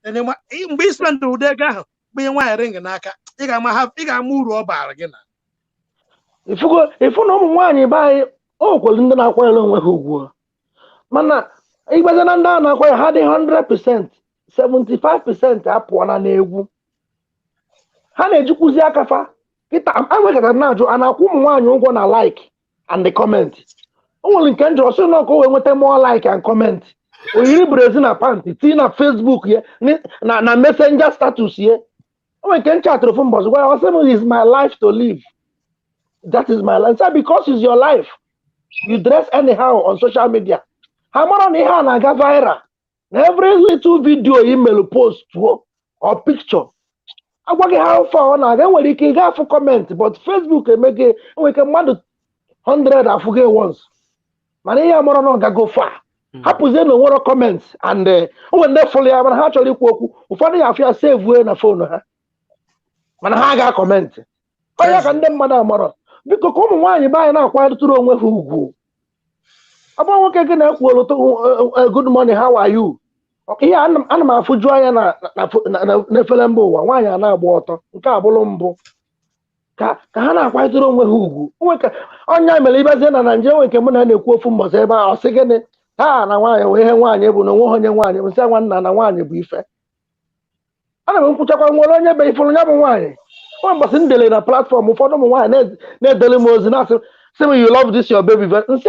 [SPEAKER 3] mgbe ị spend ụdị ego ahụ gbanye nwaanyị ring n'aka, ị ga-ama ha, ị ga-ama uru ọ baara gị na.
[SPEAKER 2] Ifugo ifu na ụmụ nwaanyị be anyị, o nwekwara ndị na-akwanyere onwe ha ugwu, mana ịgbaza na ndị a na-akwanye ha dị 100%, 75% apụọla n'egwu. Ha na-ejikwuzi aka fa kịta enwekọtara na-ajụ a na-akwụ ụmụ nwaanyị ụgwọ na like and the comment. O nwere nke njọ sị na ka o wee nweta more like and comment, o yiri brassiere na pant tii na Facebook ya na messenger status ya. O nwere nke nchatịrị ofu mbọsị gwa ya, ọ sị m, "Is my life to live, that is my life." Say, "Because it's your life." You dress anyhow on social media. Ha mara na ihe a na-aga viral na every little video email post or picture agwaghị ha far ọ na-aga. Enwere ike ị ga-afụ comment, but Facebook emege enwere ike mmadụ 100 afụgo once, mana ihe amara na ọ gago far. Hapụzie na onwero comment and onwe ndị fụrụ ya mana ha chọrọ ikwu okwu. Ụfọdụ ya afụ ya, save na phone ha, mana ha ga comment. Onye ka ndị mmadụ amarọ. Biko, ka ụmụ nwaanyị be anyị na-akwanyetụrụ onwe ha ugwu. Ọ bụrụ nwoke gị na-ekwu olu, "Good morning, how are you?" Ihe ana m afụju anya na n'efere mba ụwa, nwaanyị a na-agba ọtọ. Nke a bụrụ mbụ ka ha na-akwanyetụrụ onwe ha ugwu. Onwe ka ọnya mere ịbazie na Naijiria nwe nke mụ na na-ekwu ofu mbọsị ebe a, ọ sị gịnị ha na nwaanyị wee ihe nwaanyị bụ na onwe onye nwaanyị bụ nsị nwanna na nwaanyị bụ ife. Ana m nkwụchakwa nwere onye be ifụrụ ya bụ nwaanyị. Nwa mbọsị m dele na platform, ụfọdụ ụmụ nwaanyị na-edele m ozi na-asị sị m, "You love this your baby." Nsị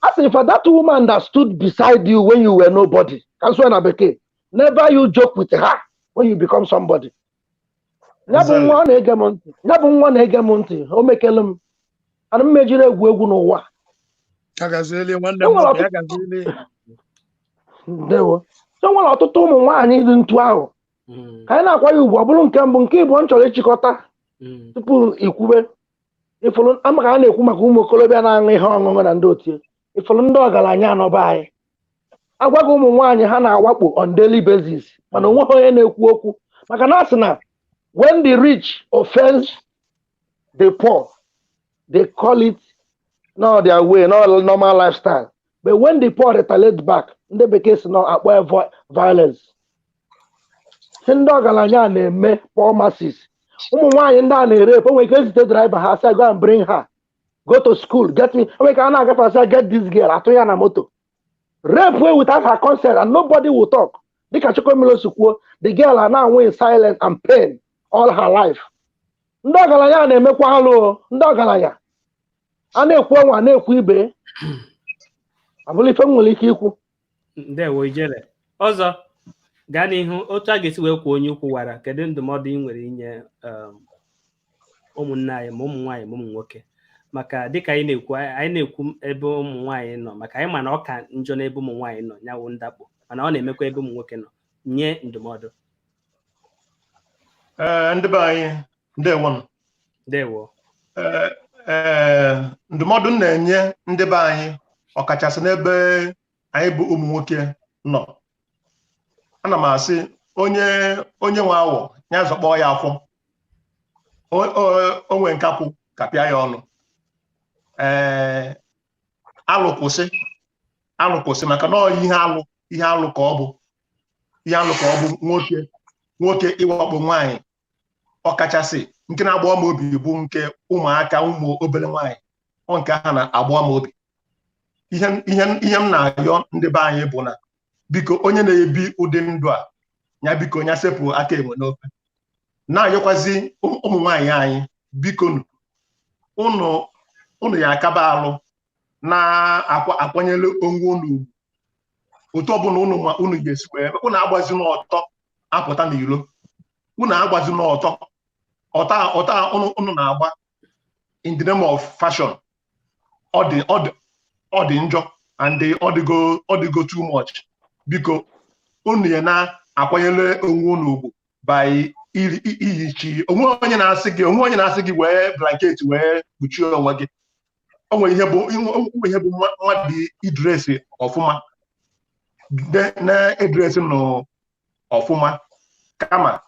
[SPEAKER 2] a sị, for that woman that stood beside you when you were nobody, ka nsụọ na bekee, never you joke with her when you become somebody. Ya bụ nwa ọ na-ege m ntị, ya bụ nwa na-ege m ntị, o mekele m ana m mejiri egwu egwu n'ụwa.
[SPEAKER 3] Ya gazieli, nwanne m nwoke, ya gazieli.
[SPEAKER 2] Ndewo. So nwere ọtụtụ ụmụ nwaanyị dị ntu ahụ ka anyị na-akwa ya ugwu. Ọ bụrụ nke mbụ, nke ịbụọ m chọrọ ịchịkọta tupu ikwube ifụrụ ama ka a na-ekwu maka ụmụ okorobịa na-aṅụ ihe ọṅụṅụ na ndị otie ifụrụ ndị ọgaranya anọba anyị agwaghị ụmụ nwaanyị ha na-awakpo on daily basis, mana onweghị onye na-ekwu okwu, maka na asị na when the rich offends the poor, they call it no their way, no normal lifestyle, but when the poor retaliate back, ndị bekee si na akpọ ya violence. Si ndị ọgaranya na-eme poor masses, ụmụ nwaanyị ndị a na-ere epe, nwere ike ezite driver ha sị, "Go and bring her, go to school, get me." Nwere ike a na-agafe, asị, "Get this girl," atụ ya na moto, rape her without her consent, and nobody will talk. Dịka Chukwumelo si kwuo, the girl are now in silence and pain all her life. Ndị ọgaranya na-emekwa alụ o, ndị ọgaranya a na-ekwu ọnwa na-ekwu ibe abụla ife m nwere ike ikwu.
[SPEAKER 1] Ndewo, ijele ọzọ. Gaa n'ihu. Otu a ga-esi wee kwuo onye ukwu wara, kedu ndụmọdụ ị nwere inye ụmụnne anyị, ma ụmụ nwaanyị ma ụmụ nwoke? Maka dịka anyị na-ekwu, anyị na-ekwu ebe ụmụ nwaanyị nọ, maka anyị ma na ọ ka njọ n'ebe ụmụ nwaanyị nọ nyawo ndakpo, mana ọ na-emekwa ebe ụmụ nwoke nọ. Nye ndụmọdụ.
[SPEAKER 5] Ee, ndị be anyị, ndewonụ.
[SPEAKER 1] Ndewo.
[SPEAKER 5] Ee, ee, ndụmọdụ m na-enye ndị be anyị, ọkachasị n'ebe anyị bụ ụmụ nwoke nọ, ana m asị onye nwe awọ ya zọkpọọ ya afọ. O nwe nkakwụ ka pịa ya ọnụ. Ee, alụ kwụsị, alụ kwụsị, maka na ọ ihe alụ, ihe alụ ka ọ bụ, ihe alụ ka ọ bụ nwoke ịwakpo nwaanyị, ọkachasị nke na-agba m obi bụ nke ụmụaka, ụmụ obere nwaanyị. Ọ nke ha na-agba m obi. Ihe m na-ayọ ndị be anyị bụ na biko, onye na-ebi ụdị ndụ a, ya biko ya sepụ aka enwe n'ofe. Na-ayọkwazi ụmụ nwaanyị anyị, biko nụ, ụnụ ya akaba alụ na-akwanyere onwe unu ugwu otu ọbụla unu ma unu ga-esi wee unu agbazi n'ọtọ apụta n'ilo. Unu agbazi n'ọtọ ọta ọta unu na-agba in the name of fashion. Ọ dị njọ and ọ dịgo too much. Biko, unu ya na-akwanyere onwe unu ugwu by iyichi onwe. Onye na-asị gị, onwe onye na-asị gị wee blanket wee kpuchie onwe gị. O nwere ihe bụ mmadụ i dress ọfụma, na-e dress nụ ọfụma, kama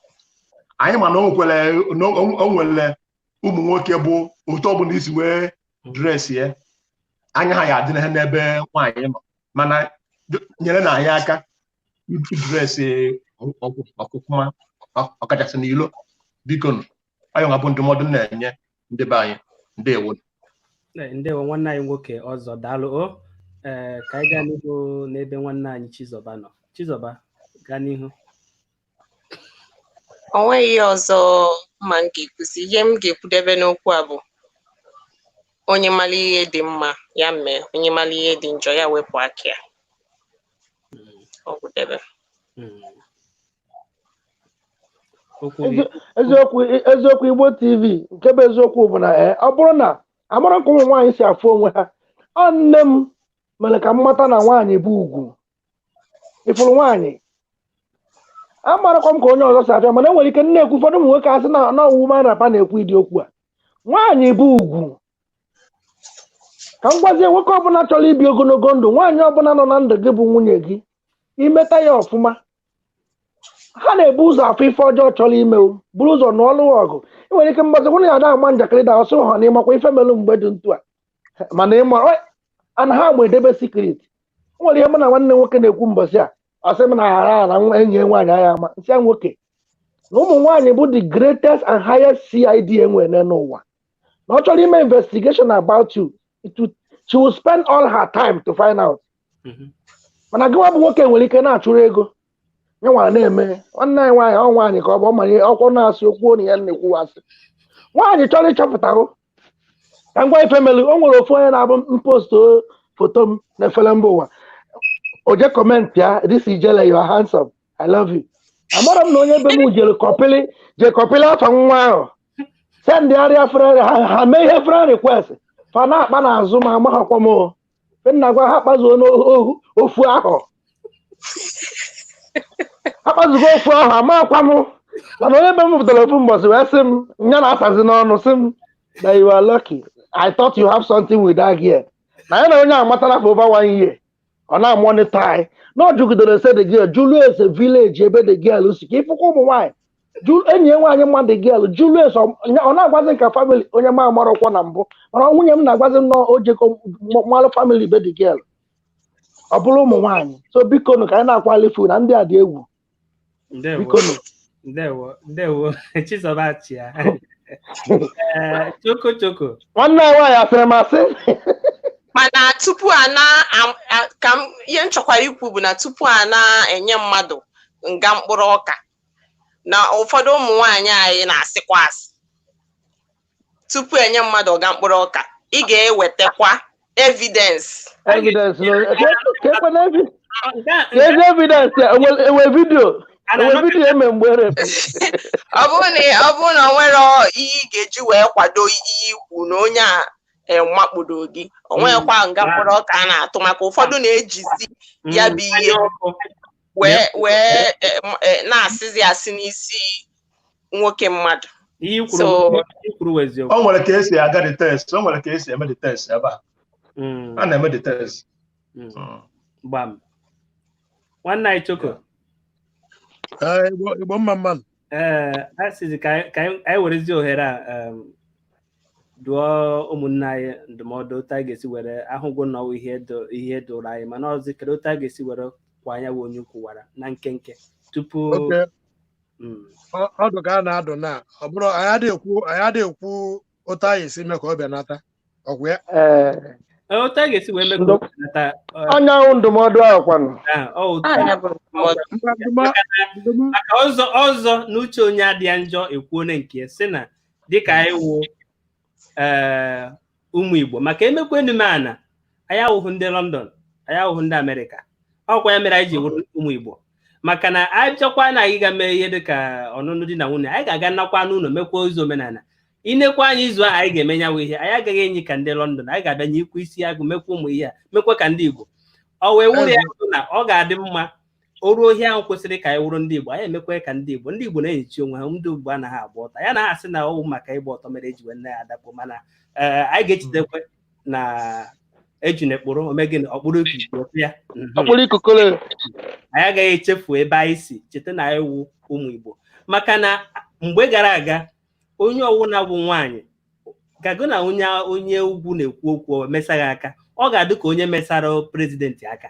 [SPEAKER 5] anyị ma na o nwere ụmụ nwoke bụ otu ọbụla isi wee dress ya, anya ha ya adị n'ebe nwaanyị nọ. Mana nyere na anyị aka i dress ọfụma, ọkachasị n'ilo. Biko nụ, anyị nwa bụ ndụmọdụ m na-enye ndị be anyị. Ndewo.
[SPEAKER 1] Ndewo, nwanne anyị nwoke ọzọ, daalụ o. Ee, ka anyị gaa n'ihu n'ebe nwanne anyị Chizọba nọ. Chizọba, gaa n'ihu.
[SPEAKER 4] O nweghị ihe ọzọ ma m ga-ekwuzi. Ihe m ga-ekwudebe n'okwu a bụ, onye mara ihe dị mma ya mee, onye mara ihe dị njọ ya wepụ aka ya. Ọ gwụdebe.
[SPEAKER 1] Okwu gị.
[SPEAKER 2] Eziokwu, eziokwu. Igbo TV, nke bụ eziokwu bụ na ọ bụrụ na amara ka ụmụ nwaanyị si afụ onwe ha. Ọ nne m mere ka m mata na nwaanyị bụ ugwu. Ịfụrụ nwaanyị, amarakwa m ka onye ọzọ si abịa, mana enwere ike nne ekwu ụfọdụ ụmụ nwoke asị na na ọwụwa man rapa na-ekwu ịdị okwu a. Nwaanyị bụ ugwu. Ka m gwazie nwoke ọbụla chọrọ ibi ogologo ndụ, nwaanyị ọbụla nọ na ndụ gị bụ nwunye gị, imeta ya ọfụma. Ha na-ebu ụzọ afọ ife ọjọọ chọrọ ime o, buru ụzọ nụọlụ ọgụ. Ị nwere ike mgbazị nwunye ya na-agba njakịrị da ọsọ ha na ịmakwa ife melụ mgbe dị ntu a, mana ịma ana ha ma edebe secret. O nwere ihe mụ na nwanne nwoke na-ekwu mbọsị a, ọ sị m na ghara ara nwa enyi ya nwaanyị anya ama nsị ya nwoke na ụmụ nwaanyị bụ the greatest and highest CID enwere n'ụwa, na ọ chọrọ ime investigation about you, she will spend all her time to find out. Mana gị nwa bụ nwoke nwere ike na-achụrụ ego ya nwara na-eme. Nwanne anyị nwaanyị, ọ nwaanyị ka ọ bụ, ọ mara ọkwọ na-asị okwu na ya na-ekwuwasị. Nwaanyị chọrọ ịchọpụtarụ ka ngwa ife melu. O nwere ofu onye na-abụ mpost foto m n'efere mba ụwa, o je comment ya, "This Ijele, you are handsome, I love you." Amara m na onye be m jere kọpịlị, je kọpịlị afa nwa ahụ, send arịa friend ha mee ihe friend request, fa na-akpa n'azụ ma amaghakwa m o. Nna gwa ha kpazuo n'ofu ahụ, ha kpazugo ofu ahụ, amakwa m. Mana onye be m pụtara ofu mbọsị wee sị m nya na-asazi n'ọnụ, sị m that "You are lucky, I thought you have something with that girl." Na ya na onye amatala for over one year, ọ na-amonitor anyị, na ọ jụgidere ese the girl, jụlụ ese village ebe the girl si, ka ịfụkwa ụmụ nwaanyị enyi ya nwaanyị mma the girl, jụlụ ese. Ọ na-agwazi nka family onye ma amarọkwọ na mbụ, mana nwunye m na-agwazi m na o jekọ malụ family be the girl. Ọ bụrụ ụmụ nwaanyị, so biko nụ, ka anyị na-akwali na ndị a dị egwu.
[SPEAKER 1] Ndewo.
[SPEAKER 2] Biko nụ.
[SPEAKER 1] Ndewo, ndewo, Chizoba chia. Ee, Choko Choko.
[SPEAKER 2] Nwanne anyị nwaanyị asịrị m asị.
[SPEAKER 4] Mana tupu a na ka m ihe m chọkwara ikwu bụ na tupu a na-enye mmadụ nga mkpụrụ ọka, na ụfọdụ ụmụ nwaanyị anyị na-asịkwa asị. Tupu enye mmadụ ọga mkpụrụ ọka, ị ga-ewetakwa evidence.
[SPEAKER 2] Evidence ka ekwe na
[SPEAKER 1] Nke a
[SPEAKER 2] ka ezi evidence ya, enwe video
[SPEAKER 1] a
[SPEAKER 2] enwe
[SPEAKER 1] na-anọ
[SPEAKER 2] video eme mgbe ere.
[SPEAKER 4] Ọ bụrụ na o nwere ihe ị ga-eji wee kwado ihe ikwu na onye a makpuru gị, o nweghịkwa nga mkpụrụ ọka a na-atụ, maka ụfọdụ na-ejizi ya bụ ihe
[SPEAKER 1] anya ọkụ
[SPEAKER 4] wee na-asịzi asị n'isi nwoke mmadụ.
[SPEAKER 1] Ihe i kwuru
[SPEAKER 4] So-
[SPEAKER 1] ihe i kwuru wụ eziokwu.
[SPEAKER 5] O nwere ka esi aga the test, o nwere ka esi eme the test ebe a. A na-eme the test.
[SPEAKER 1] Gbam, nwanne anyị Choko.
[SPEAKER 3] Ee, Igbo mma mmanụ.
[SPEAKER 1] Ee, a sịzi ka anyị werezi ohere a dụọ ụmụnne anyị ndụmọdụ otu anyị ga-esi were ahụgwo na ọwụ ihe doro anyị, mana ọzọ kedu otu anyị ga-esi were kwa anya wụ onye kwuwara na nkenke tupu
[SPEAKER 3] Oke ọdụ ka a na-adụ na ọ bụrụ anyị adịghị ekwu otu anyị esi mee ka ọ bịanata ọgwụ ya.
[SPEAKER 2] Ee.
[SPEAKER 1] Ee, otu anyị ga-esi wee mee ka
[SPEAKER 2] Ndụ-
[SPEAKER 1] o benata
[SPEAKER 2] Onye ahụ ndụmọdụ ahụ kwanụ.
[SPEAKER 1] Ahụ, ọ otu
[SPEAKER 4] Anya bụ ndụmọdụ.
[SPEAKER 3] Mba, ndụmọdụ
[SPEAKER 1] Maka ọzọ n'uche onye adịghị njọ ekwuone nke ya, sị na dịka anyị wụ ee ụmụ Igbo, maka emekwa enume ana anyị awụhụ ndị London, anyị awụhụ ndị Amerịka, ọkwa ya mere anyị ji wụrụ ụmụ Igbo, maka na anyị chọkwa na anyị ga mee ihe dịka ọnụnụ di na nwunye, anyị ga-aga nnakwa n'ụlọ mekwa ozi omenala. Inekwa anyị izu ahụ anyị ga-eme nyanwụ ihe, anyị agaghị enyi ka ndị London, anyị ga-abịa nye ikwu isi agụ mekwa ụmụ ihe a, mekwa ka ndị Igbo. Ọ wee wụrụ ya bụ na ọ ga-adị mma o ruo ihe ahụ kwesịrị ka anyị wụrụ ndị Igbo, anyị emekwa ka ndị Igbo. Ndị Igbo na-enyichi onwe ha, ndị Igbo anaghị agba ọtọ, ya na asị na ọwụ maka ịgba ọtọ mere eji wee nne ya adapụ, mana ee, anyị ga-echidekwe na ejune kpụrụ omegịnị ọkpụrụ ikuku ya.
[SPEAKER 2] Ọkpụrụ ikukole.
[SPEAKER 1] Anyị agaghị echefu ebe anyị si, cheta na anyị wụ ụmụ Igbo, maka na mgbe gara aga onye ọwụna bụ nwaanyị gago na onye ugwu na-ekwu okwu o mesaghị aka, ọ ga-adị ka onye mesara president aka,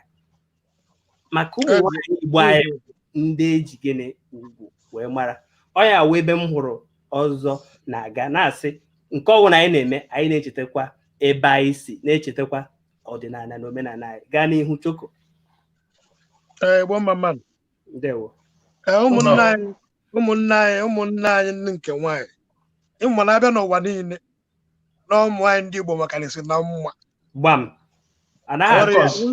[SPEAKER 1] maka ụmụ nwaanyị Igbo anyị ndị eji gịnị ugwu wee mara. Ọ ya wụ ebe m hụrụ ọzọ na-aga na-asị nke ọbụla anyị na-eme, anyị na-echetakwa ebe anyị si, na-echetakwa ọdịnala na omenala anyị. Gaa n'ihu, Choko.
[SPEAKER 3] Ee, Igbo mma mmanụ.
[SPEAKER 1] Ndewo.
[SPEAKER 3] Ee, ụmụnne anyị ndị nke nwaanyị, ịmụ na-abịa n'ụwa niile na ụmụ anyị ndị Igbo makarịsị na mma.
[SPEAKER 1] Gbam, anaghị
[SPEAKER 3] Ọrịa,
[SPEAKER 5] course.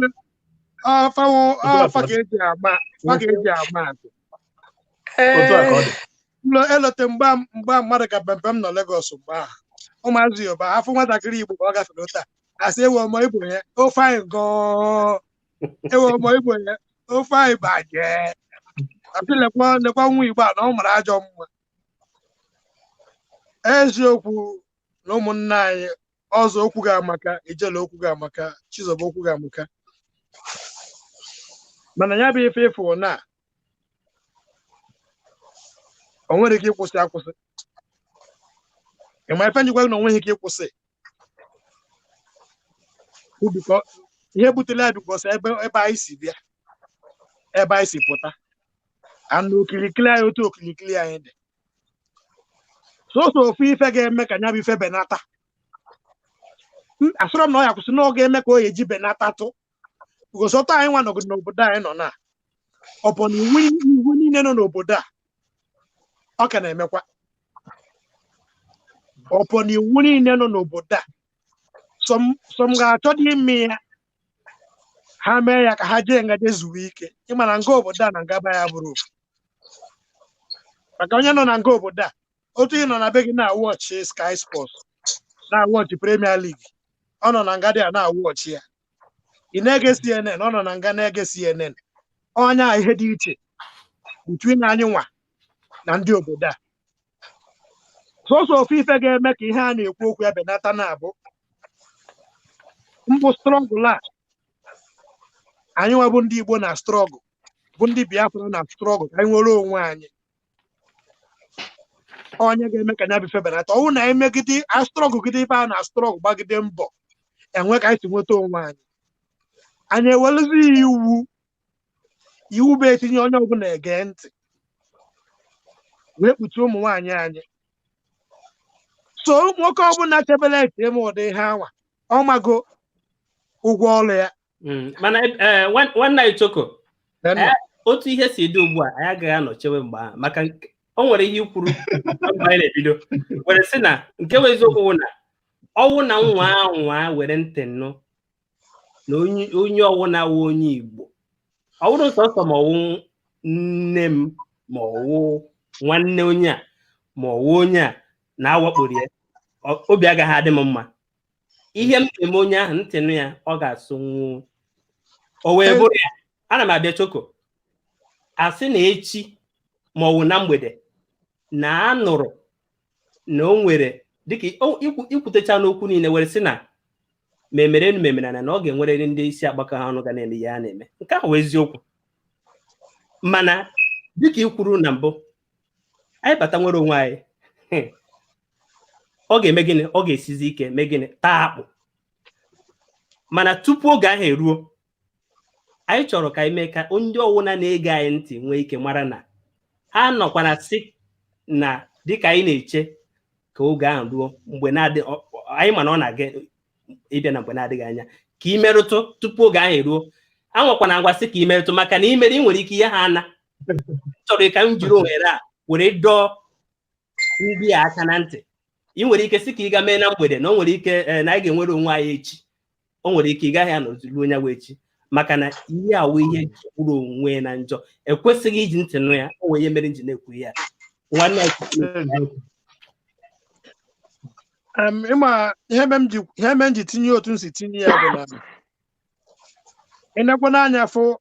[SPEAKER 3] ọfawo ọfa ka eji ama, fa ka eji ama atụ.
[SPEAKER 5] Otu a ka ọ dị.
[SPEAKER 3] Elote mgbe mmadụ ka pempem nọ Lagos mgbe ahụ, ụmụazị Yoruba afọ nwatakịrị Igbo ka ọ gafere otu a. Àṣé ewu ọmọ Ìgbò yẹn ó fine gan-an. Ewu ọmọ Igbo yẹn ó fine bàjẹ́. Asị lekwa lekwa nwa Igbo a na ọ mara ajọ mma. Eziokwu na ụmụnna anyị ọzọ okwu ga-amaka, Ijele okwu ga-amaka, Chizoba okwu ga-amaka. Mana ya bụ ife ịfụ na o nwere ike ịkwụsị akwụsị. Ị ma ife njikwa na o nweghị ike ịkwụsị. Ihe butere ya bikọs ebe anyị si bịa, ebe anyị si pụta, anụ okirikiri anyị otu okirikiri anyị dị. Sọsọ ofu ife ga-eme ka ya bụ ife benata. Asọrọ m na ọ ya kwụsị na ọ ga-eme ka o eji benata tụ. Because ọtọ anyị nwa nọgide n'obodo anyị nọ na ọ bụ na iwu niile nọ n'obodo a ọ ka na-emekwa. Ọ bụ na iwu niile nọ n'obodo a sọm ga-achọ dị ime ya ha mee ya ka ha jee nga jee zuwe ike. Ịma na nga obodo a na nga ba ya bụrụ ofu. Maka onye nọ na nga obodo a, otu ị nọ na be gị na-awọchị Sky Sports, na-awọchị Premier League, ọ nọ na nga dị a na-awọchị ya. Ị na-ege CNN, ọ nọ na nga na-ege CNN. Onye a ihe dị iche between anyị nwa na ndị obodo a. Sọsọ ofu ife ga-eme ka ihe a na-ekwu okwu ya benata na-abụ mbụ strọgụl a anyị nwa bụ ndị Igbo na strọgụl, bụ ndị Biafra na strọgụl, ka anyị nwere onwe anyị. Onye ga-eme ka ya bụ ife benata. Ọwụ na anyị megide astrọgụl gide ife a na strọgụl gbagide mbọ enwe ka anyị si nweta onwe anyị. Anyị ewelụzi iwu bụ etinye onye ọbụla ege ntị wee kpuchie ụmụ nwaanyị anyị. So nwoke ọbụla chebere eche ime ụdị ihe anwa ọ mago ụgwọ ọrụ ya.
[SPEAKER 1] Mana nwanne anyị Choko, otu ihe si dị ugbu a anyị agaghị anọchewe mgbe ahụ, maka o nwere ihe ikwuru mgbe anyị na-ebido were sị na nke bụ eziokwu bụ na ọnwụ na nwa anwa were ntị nụ na onye ọwụ na-awụ onye Igbo, ọ bụrụ sọsọ ma ọwụ nne m ma ọwụ nwanne onye a ma ọwụ onye a na-awakporo ya, obi agaghị adị m mma. Ihe m ga-eme onye ahụ ntị nụ ya ọ ga-asụ nwuo. O wee bụrụ ya, ana m abịa Choko, asị na echi ma ọwụ na mgbede na anụrụ na o nwere dịka ikwutecha n'okwu niile were sị na memere enu memere na ọ ga-enwerịrị ndị isi agbakọ ha ọnụ ga na-eme ihe a na-eme. Nke ahụ eziokwu, mana dịka i kwuru na mbụ, anyị bata nwere onwe anyị, ọ ga-eme gịnị? Ọ ga-esizi ike mee gịnị? Taa akpụ. Mana tupu oge ahụ eruo, anyị chọrọ ka anyị mee ka ndị ọwụna na-ege anyị ntị nwee ike mara na ha nọkwana sị na dịka anyị na-eche ka oge ahụ ruo mgbe anyị ma na ọ na-aga ịbịa na mgbe na-adịghị anya, ka ị merụtụ tupu oge ahụ eruo. Anwakwana ngwa sị ka ị merụtụ, maka na imere ị nwere ike ihe ha ana. Chọrọ ka m jiri ohere a were dọọ ndị a aka na ntị. Ị nwere ike sị ka ị ga mee na mgbede na o nwere ike na anyị ga-enwere onwe anyị echi, o nwere ike ị gaghị anọzilu onye wa echi, maka na ihe awụ ihe jọgburu onwe na njọ, ekwesịghị iji ntị nụ ya. O nwere ihe mere nji na-ekwu ya. Nwanne
[SPEAKER 3] ịma ihe me m ji tinye otu m si tinye ya bụ na ị nekwa n'anya fụ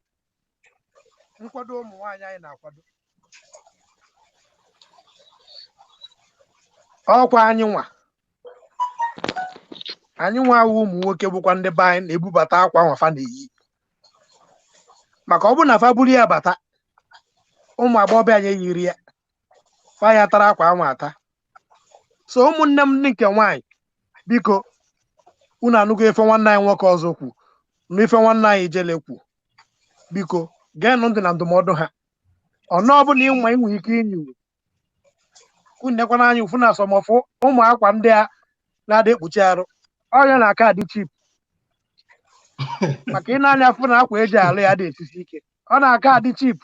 [SPEAKER 3] nkwado ụmụ nwaanyị anyị na-akwado. Ọkwa anyị nwa awụ ụmụ nwoke bụkwa ndị be anyị na-ebubata akwa nwa fa na-eyi, maka ọ bụrụ na fa buru ya bata, ụmụ agbọghọbịa anyị yiri ya, fa ya tara akwa anwa ata. So ụmụnne m ndị nke nwaanyị, biko unu anụgo ife nwanne anyị nwoke ọzọ kwu na ife nwanne anyị Ijele kwu, biko geenụ ntị na ndụmọdụ ha. Ọnụ ọbụla ịnwa inwe ike inyi unu nekwana anya ụfụ na asọmọfụ ụmụ akwa ndị a na-adị ekpuchi arụ ọrịa na aka dị chip, maka ị na-anya fụ na akwa eji alụ ya dị esisi ike, ọ na-aka adị chip.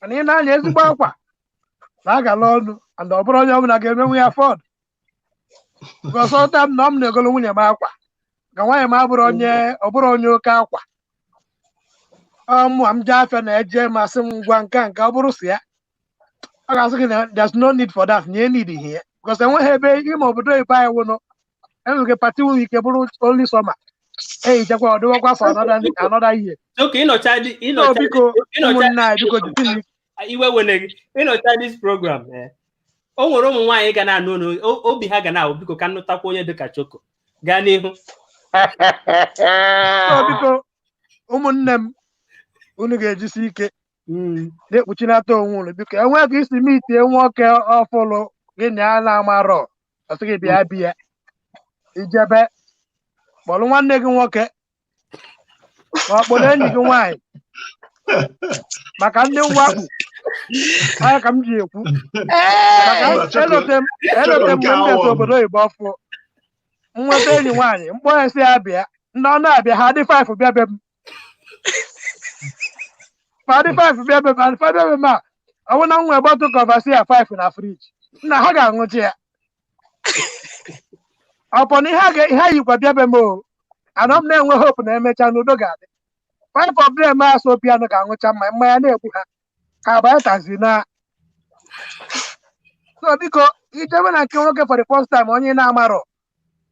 [SPEAKER 3] Mana ị na-anya ezigbo akwa na-agala ọnụ, and ọ bụrụ onye ọbụla ga-emenwu ya fọd. Gọsọta m na m na-egolo nwunye m akwa, ka nwaanyị m abụrụ onye ọ bụrụ onye oke akwa. Ọmụ m jee afịa na-eje masị m ngwa nka nke ọ bụrụ si ya, ọ ga-asị gị na there's no need for that, na need here, because enweghị ebe ime obodo ibe anyị wụnụ enweghị pati nwere ike bụrụ only summer.
[SPEAKER 6] Ehichakwa ọ dịwakwa for another year.
[SPEAKER 1] Choko, ịnọcha
[SPEAKER 6] So biko, ụmụnne anyị, biko jisi
[SPEAKER 1] iwe wene gị ịnọcha this program, o nwere ụmụ nwaanyị ga na-anụ olu obi ha ga na-awụ, biko ka nnụtakwa onye dịka Choko. Gaa n'ihu.
[SPEAKER 6] So biko, ụmụnne m, unu ga-ejisi ike na-ekpuchinata onwe unu. Biko, enwee ka isi mitie nwoke ọfụlụ gị na ya na-amarọ, ọsị gị bịa bịa ijebe, kpọrọ nwanne gị nwoke ma ọ kpọrọ enyi gị nwaanyị, maka ndị mwakpu anya ka m ji ekwu, maka elote m mgbe m bịata obodo oyibo ọfụ, nweta enyi nwaanyị, mkpọ ya si ya bịa, ndị ọ na-abịa ha dị 5 bịa be m, fa dị 5 bịa be m, fa bịa be m a, ọ bụ na m nwee bottle Courvoisier 5 na fridge nna, ha ga-aṅụchi ya. Ọpọ na ihe yikwa bịa be m o, anọ m na-enwe hope na emecha n'udo ga-adị. Five of them asụ piano ga-aṅụcha mmanya, mmanya na-egbu ha, ha abanye taxi na. So biko, ijebe na nke nwoke for the first time, onye na-amarọ,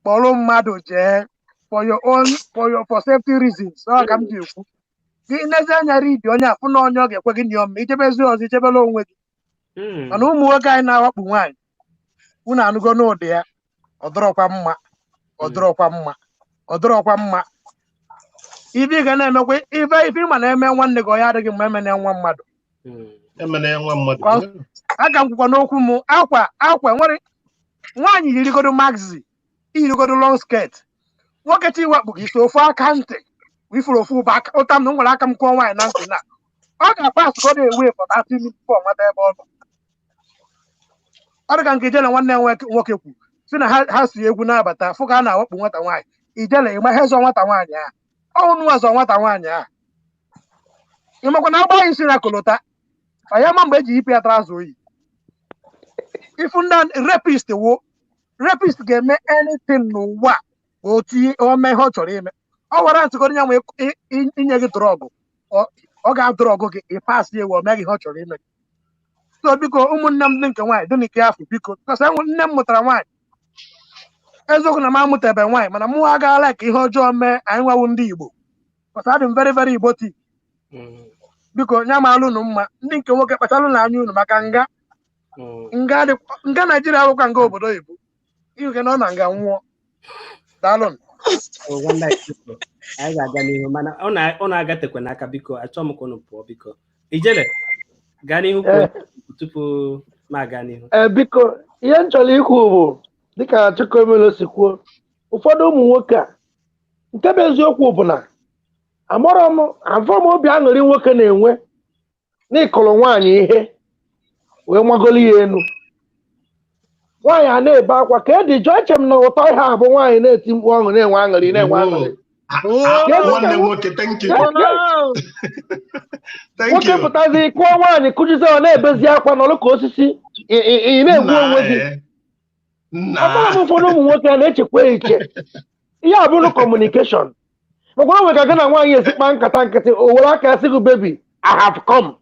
[SPEAKER 6] kpọrọ mmadụ jee for your own for your for safety reasons. Ọ ka m ji ekwu gị nlezi anya ridi onye afụ na onye ọ ga-ekwe gị nyụọ mma ijebezi ọzọ, ijebela onwe gị. Mana ụmụ nwoke anyị na-awakpu nwaanyị, unu anụgo n'ụdị ya, ọ dọrọkwa mma, ọ dọrọkwa mma, ọ dọrọkwa mma. Ife ị ga na-emekwa, ife ịma na-eme nwanne gị, onye adịghị mma eme na nwa mmadụ.
[SPEAKER 5] Emena ya nwa mmadụ.
[SPEAKER 6] Aga m kwukwa n'okwu m, akwa nwere nwaanyị yirigodo maxi, iyirigodo long skirt, nwoke chi iwakpu gị so ofu aka ntị ifuru ofu ụba aka ụta m na m nwere aka m kụọ nwaanyị na ntị na ọ ga-apas godo ewe for 30 minutes before nweta ebe ọ nọ. Ọ dị ka nke ijele nwanne ya nwoke kwu si na ha si egwu na-abata, fụ ka a na-awakpu nwata nwaanyị. Ijele, ịma ihe zọ nwata nwaanyị a? Ọnwụ nwa zọ nwata nwaanyị a. Ịmakwa na agbaghị isi na kolota ya ma mgbe eji yipụ ya trouser oyi. Ifu ndị rapist wo rapist ga-eme anything n'ụwa ka o tinye o mee ihe ọ chọrọ ime. Ọ wara ntịgoro ya nwe inye gị drug, ọ ga-adrug gị, ị pass ya ewu, o meghị ihe ọ chọrọ ime. So biko, ụmụnne m ndị nke nwaanyị dị n'ike afọ, biko, because nne m mụtara nwaanyị, eziokwu na m amụtabe nwaanyị, mana mụ agaala ka ihe ọjọọ mee anyị nwawu ndị Igbo, because adị m very very Igbo tii. Biko, nya maalụ unu mma. Ndị nke nwoke, kpachalụ na anya unu maka nga nga nga Naijiria awụkwa nga obodo oyibo ihe na ọ na nga nwụọ. Daalụ.
[SPEAKER 1] Anyị ga-aga n'ihu, mana ọ na-agatekwe n'aka. Biko, achọọ m ka unu pụọ. Biko, ijele, gaa n'ihu tupu m aga n'ihu.
[SPEAKER 2] Ee, biko, ihe m chọrọ ikwu bụ, dịka Chukwuemelo si kwuo, ụfọdụ ụmụ nwoke a, nke bụ eziokwu bụ na amụrọ m afọ m obi aṅụrị nwoke na-enwe n'ịkụrụ nwaanyị ihe wee magolo ya elu, nwaanyị a na-ebe akwa ka edi jụọ. Eche m na ụtọ ihe a bụ nwaanyị na-eti mkpu ọṅụ, na-enwe aṅụrị, na-enwe aṅụrị.
[SPEAKER 5] Nwanne nwoke, thank you.
[SPEAKER 2] Nwoke pụtazi kụọ nwaanyị kụjizi, ọ na-ebezi akwa n'ọlụ ka osisi, ị na-egbu onwe gị. Ọbụrụ m ụfọdụ ụmụ nwoke a na-echekwa echiche, ihe a bụrụ communication, maka o nwere ka gị na nwaanyị esikpa nkata nkịtị, o were aka sị gị, "Baby, I have come,"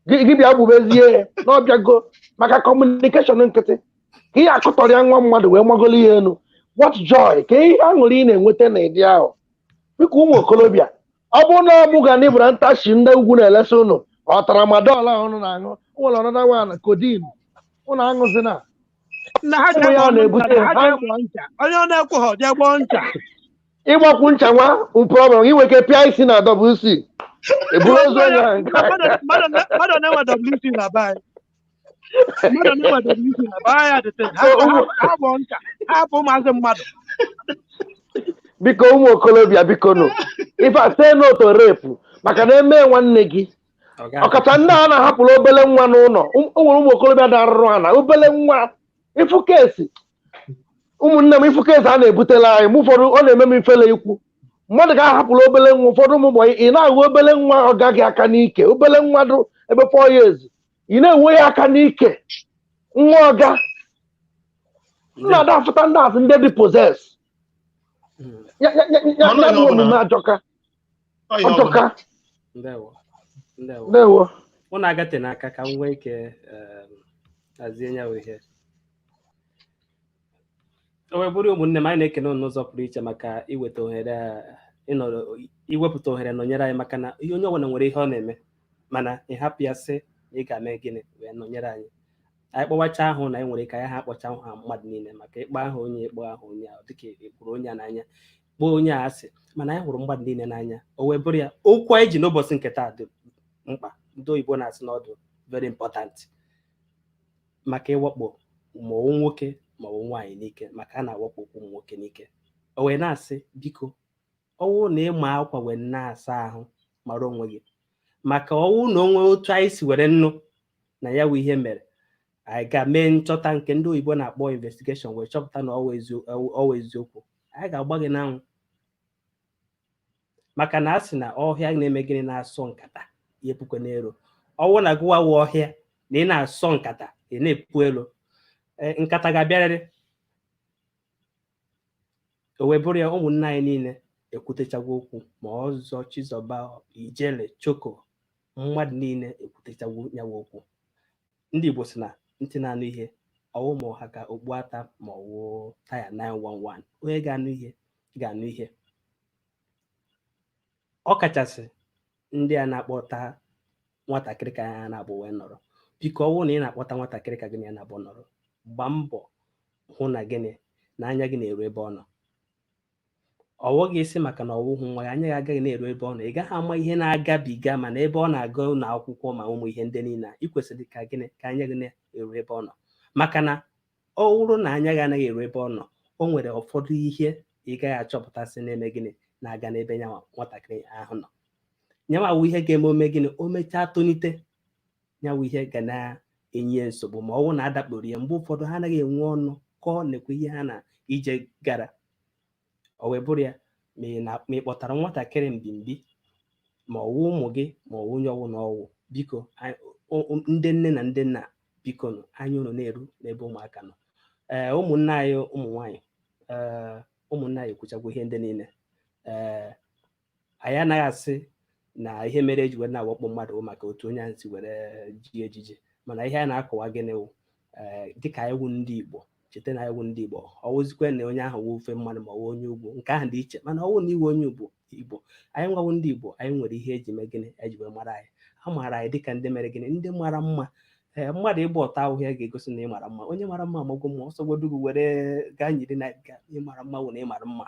[SPEAKER 2] gị bịa gbubezie n'ọbịago maka communication nkịtị ka ihe akụtọrọ ya nwa mmadụ wee magolo ya elu. What joy, ka ihe aṅụrị ị na-enweta na ịdị ahụ? Biko, ụmụ okorobịa, ọ bụrụ na ọ mụ ga na ịbụra ntachi ndị ugwu na-elesa ụnụ ọ tara madọl ahụ ụnụ na-aṅụ, nwere ọnọdụ nwaanyị codeine ụnụ aṅụzina.
[SPEAKER 6] Na ha
[SPEAKER 2] ụmụ ya na-ebute
[SPEAKER 6] onye ọ na-ekwu ha jee gbọọ ncha.
[SPEAKER 2] Ịgbakwu ncha nwa problem, inwe ike pịa isi na WC, eburu ozu onye ahụ.
[SPEAKER 6] Mmadụ na-enwe WC na be anyị, mmadụ na-enwe WC na be anyị adịte ha gbọọ ncha, ha hapụ ụmụazị mmadụ.
[SPEAKER 2] Biko, ụmụ okorobịa, biko nụ, ife a, say no to rape, maka na eme nwanne gị, ọkacha ndị a na-ahapụrụ obele nwa n'ụlọ. O nwere ụmụ okorobịa na-arụrụ ha na obele nwa. Ifu kesi, ụmụnne m, ifu kesi a na-ebutela anyị mgbe ụfọdụ, ọ na-eme m ifele ikwu mmadụ ga-ahapụrụ obele nwa. Ụfọdụ ụmụ gbọnyị, ị na-ahụ obele nwa ọ gaghị aka n'ike, obele nwa dụ ebe 4 years, ị na-enwe ya aka n'ike, nwa ọga nna ada afụta ndị asị ndị dị possess ya ya bụ omume ajọka, ọjọka.
[SPEAKER 1] Ndewo, ndewo.
[SPEAKER 2] Ndewo.
[SPEAKER 1] Ụnụ agate n'aka ka m nwee ike hazie ya ihe o wee bụrụ. Ụmụnne m, anyị na-ekene unu n'ụzọ pụrụ iche maka iweta ohere a. Ịnọ iwepụta ohere nọnyere anyị, maka na ihe onye ọbụla nwere ihe ọ na-eme, mana ị hapụ ya sị na ị ga-eme gịnị wee nọnyere anyị. Anyị kpọwacha ahụ na anyị nwere ike anyị ha akpọcha ha mmadụ niile, maka ịkpọ aha onye, ịkpọ aha onye a, dịka ịkpụrụ onye a n'anya, kpọọ onye a asị, mana anyị hụrụ mmadụ niile n'anya. O wee bụrụ ya, okwu anyị ji n'ụbọchị nke taa dị mkpa. Ndị oyibo na-asị na ọ dị very important, maka ịwakpo ma ọ nwoke ma ọ nwaanyị n'ike, maka a na-awakpo ụmụ nwoke n'ike. O wee na-asị, biko, ọwụ na ịma akwa wee na-asa ahụ, mara onwe gị, maka ọwụ na onwe otu anyị si were nnu na ya wụ ihe mere anyị ga-mee nchọta nke ndị oyibo na-akpọ investigation, wee chọpụta na ọwụ eziokwu, anyị ga-agba gị n'anwụ, maka na a sị na ọhịa na-eme gịnị? Na-asọ nkata ya epukwe n'elu. Ọwụ na gụwa wụ ọhịa na ị na-asọ nkata, ị na-epu elu, nkata ga-abịarịrị. O wee bụrụ ya, ụmụnne anyị niile ekwutechagwa okwu, ma ọzọ Chizọba, Ijele, Choko, mmadụ niile ekwutechagwo nyawa okwu. Ndị Igbo sị na ntị na-anụ ihe, ọwụ ma ọha ka okpu ata ma ọwụ taya 911, onye ga-anụ ihe ga-anụ ihe. Ọ kachasị ndị a na-akpọta nwatakịrị ka ya na-abụ wee nọrọ. Biko, ọwụ na ị na-akpọta nwatakịrị ka gị na ya na-abụ nọrọ, gbaa mbọ hụ na gịnị na anya gị na-eru ebe ọ nọ. Ọwụ gị isi maka na ọwụhụ nwa ya, anya gị agaghị na-eru ebe ọ nọ, ị gaghị ama ihe na-agabiga, mana ebe ọ na-aga ụlọ akwụkwọ, ma ụmụ ihe ndị niile ị kwesịrị ka gịnị, ka anya gị na-eru ebe ọ nọ, maka na ọ bụrụ na anya gị anaghị eru ebe ọ nọ, o nwere ụfọdụ ihe ị gaghị achọpụtasị na-eme gịnị, na-aga n'ebe nyanwa nwatakịrị ahụ nọ. Nyanwa wụ ihe ga-eme ome gịnị, o mechaa tonite, nyanwụ ihe ga na-enye ya nsogbu, ma ọ bụrụ na adakporo ya. Mgbe ụfọdụ ha anaghị enwe ọnụ kọọ nekwa ihe ha na ije gara. O wee bụrụ ya, ma ị na ma ị kpọtara nwatakịrị mbimbi, ma ọ wụ ụmụ gị, ma ọ wụ onye ọwụ na ọwụ, biko, ndị nne na ndị nna, biko nụ, anya unu na-eru n'ebe ụmụaka nọ. Ee, ụmụnne anyị, ụmụ nwanyị, ee, ụmụnne anyị ekwuchagwo ihe ndị niile. Ee, anyị anaghị asị na ihe mere eji were na-awakpo mmadụ bụ maka otu onye ahụ si were ji ejiji, mana ihe a na-akọwa gịnị wụ, ee, dịka anyị wụ ndị Igbo, cheta na anyị wụ ndị Igbo. Ọ wụzikwe na onye ahụ wụ ofe mmadụ ma ọ wụ onye ugwu, nke ahụ dị iche, mana ọ wụ na iwe onye Igbo, Igbo anyị nwawo, ndị Igbo anyị nwere ihe eji mee gịnị, eji wee mara anyị. A maara anyị dịka ndị mere gịnị? Ndị mara mma. Ee, mmadụ ịgba ọtọ ahụhụ ya ga-egosi na ị mara mma. Onye mara mma amago mma, ọsọgodu gị were gaa nyiri na ga ị mara mma wụ na ị mara mma.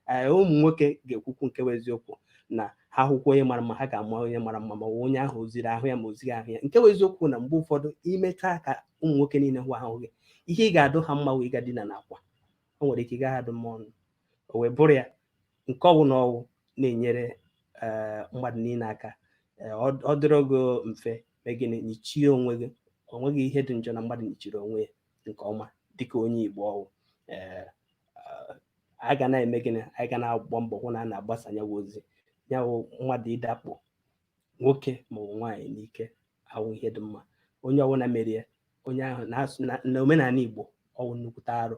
[SPEAKER 1] Ee, ụmụ nwoke ga-ekwukwu nke bụ eziokwu na ha hụkwa onye mara mma, ha ga-ama onye mara mma, ma ọ bụ onye ahụ oziri ahụ ya ma ozighi ahụ ya. Nke bụ eziokwu na mgbe ụfọdụ imechaa ka ụmụ nwoke niile hụ ahụ gị, ihe ị ga-adụ ha mma wụ ịga dina n'akwa. O nwere ike ị gaghị adụ mma ọnụ. O wee bụrụ ya, nke ọwụ na ọwụ na-enyere ee mmadụ niile aka. Ee, ọ dịrị gị mfe, mee gịnị? Nyichie onwe gị. O nweghị ihe dị njọ na mmadụ nyichiri onwe ya nke ọma dịka onye Igbo ọwụ. Ee, a ga na-eme gịnị? Anyị ga na-agba mbọ hụ na a na-agbasa nyawa ozi nyawụ mmadụ ịdakpo nwoke ma ọ bụ nwaanyị n'ike awụ ihe dị mma. Onye ọbụla merie onye ahụ na omenala Igbo, ọwụ nnukwute arụ.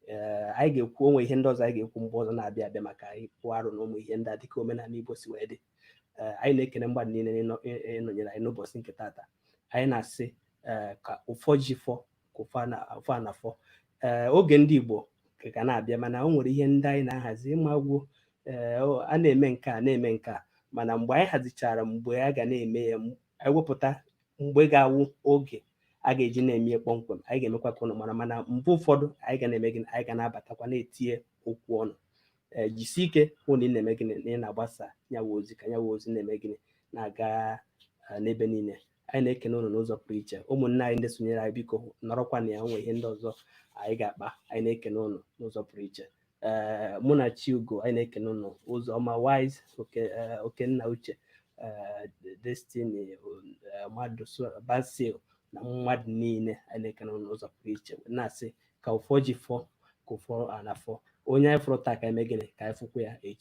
[SPEAKER 1] Ee, anyị ga-ekwu onwe ihe ndị ọzọ anyị ga-ekwu mgbe ọzọ na-abịa abịa maka ịkpụ arụ na ụmụ ihe ndị a dịka omenala Igbo si wee dị. Ee, anyị na-ekene mmadụ niile ịnọnyere anyị n'ụbọchị nke taata. Anyị na-asị, ee, ka ụfọ ji fọ, ka ụfọ a na-afọ. Ee, oge ndị Igbo ka na-abịa, mana o nwere ihe ndị anyị na-ahazi ịma gwụ. Ee, a na-eme nke a, na-eme nke a, mana mgbe anyị hazichara mgbe a ga na-eme ya, anyị wepụta mgbe ga-awụ oge a ga-eji na-eme ya kpọmkwem, anyị ga-emekwa ka ụnụ mara. Mana mgbe ụfọdụ anyị ga na-eme gịnị? Anyị ga na-abatakwa na-etinye okwu ọnụ. Ee, jisie ike hụ na ị na-eme gịnị? Na ị na-agbasa nyawa ozi, ka nyawa ozi na-eme gịnị? Na-aga n'ebe niile. Anyị na-ekene ụnụ n'ụzọ pụrụ iche. Ụmụnne anyị ndị sonyere anyị, biko nọrọkwa na ya, nwe ihe ndị ọzọ anyị ga-akpa. Anyị na-ekene ụnụ n'ụzọ pụrụ iche. Ee, mụ na Chiugo, anyị na-ekene ụnụ. Ụzọma Wise, oke Okenna, Uche, ee, Destiny, mmadụ Basil na mmadụ niile, anyị na-ekene ụnụ n'ụzọ pụrụ iche, na-asị ka ụfọ ji fọ, ka ụfọ a na-afọ. Onye anyị fụrụ taa, ka anyị mee gịnị? Ka anyị fụkwa ya echi.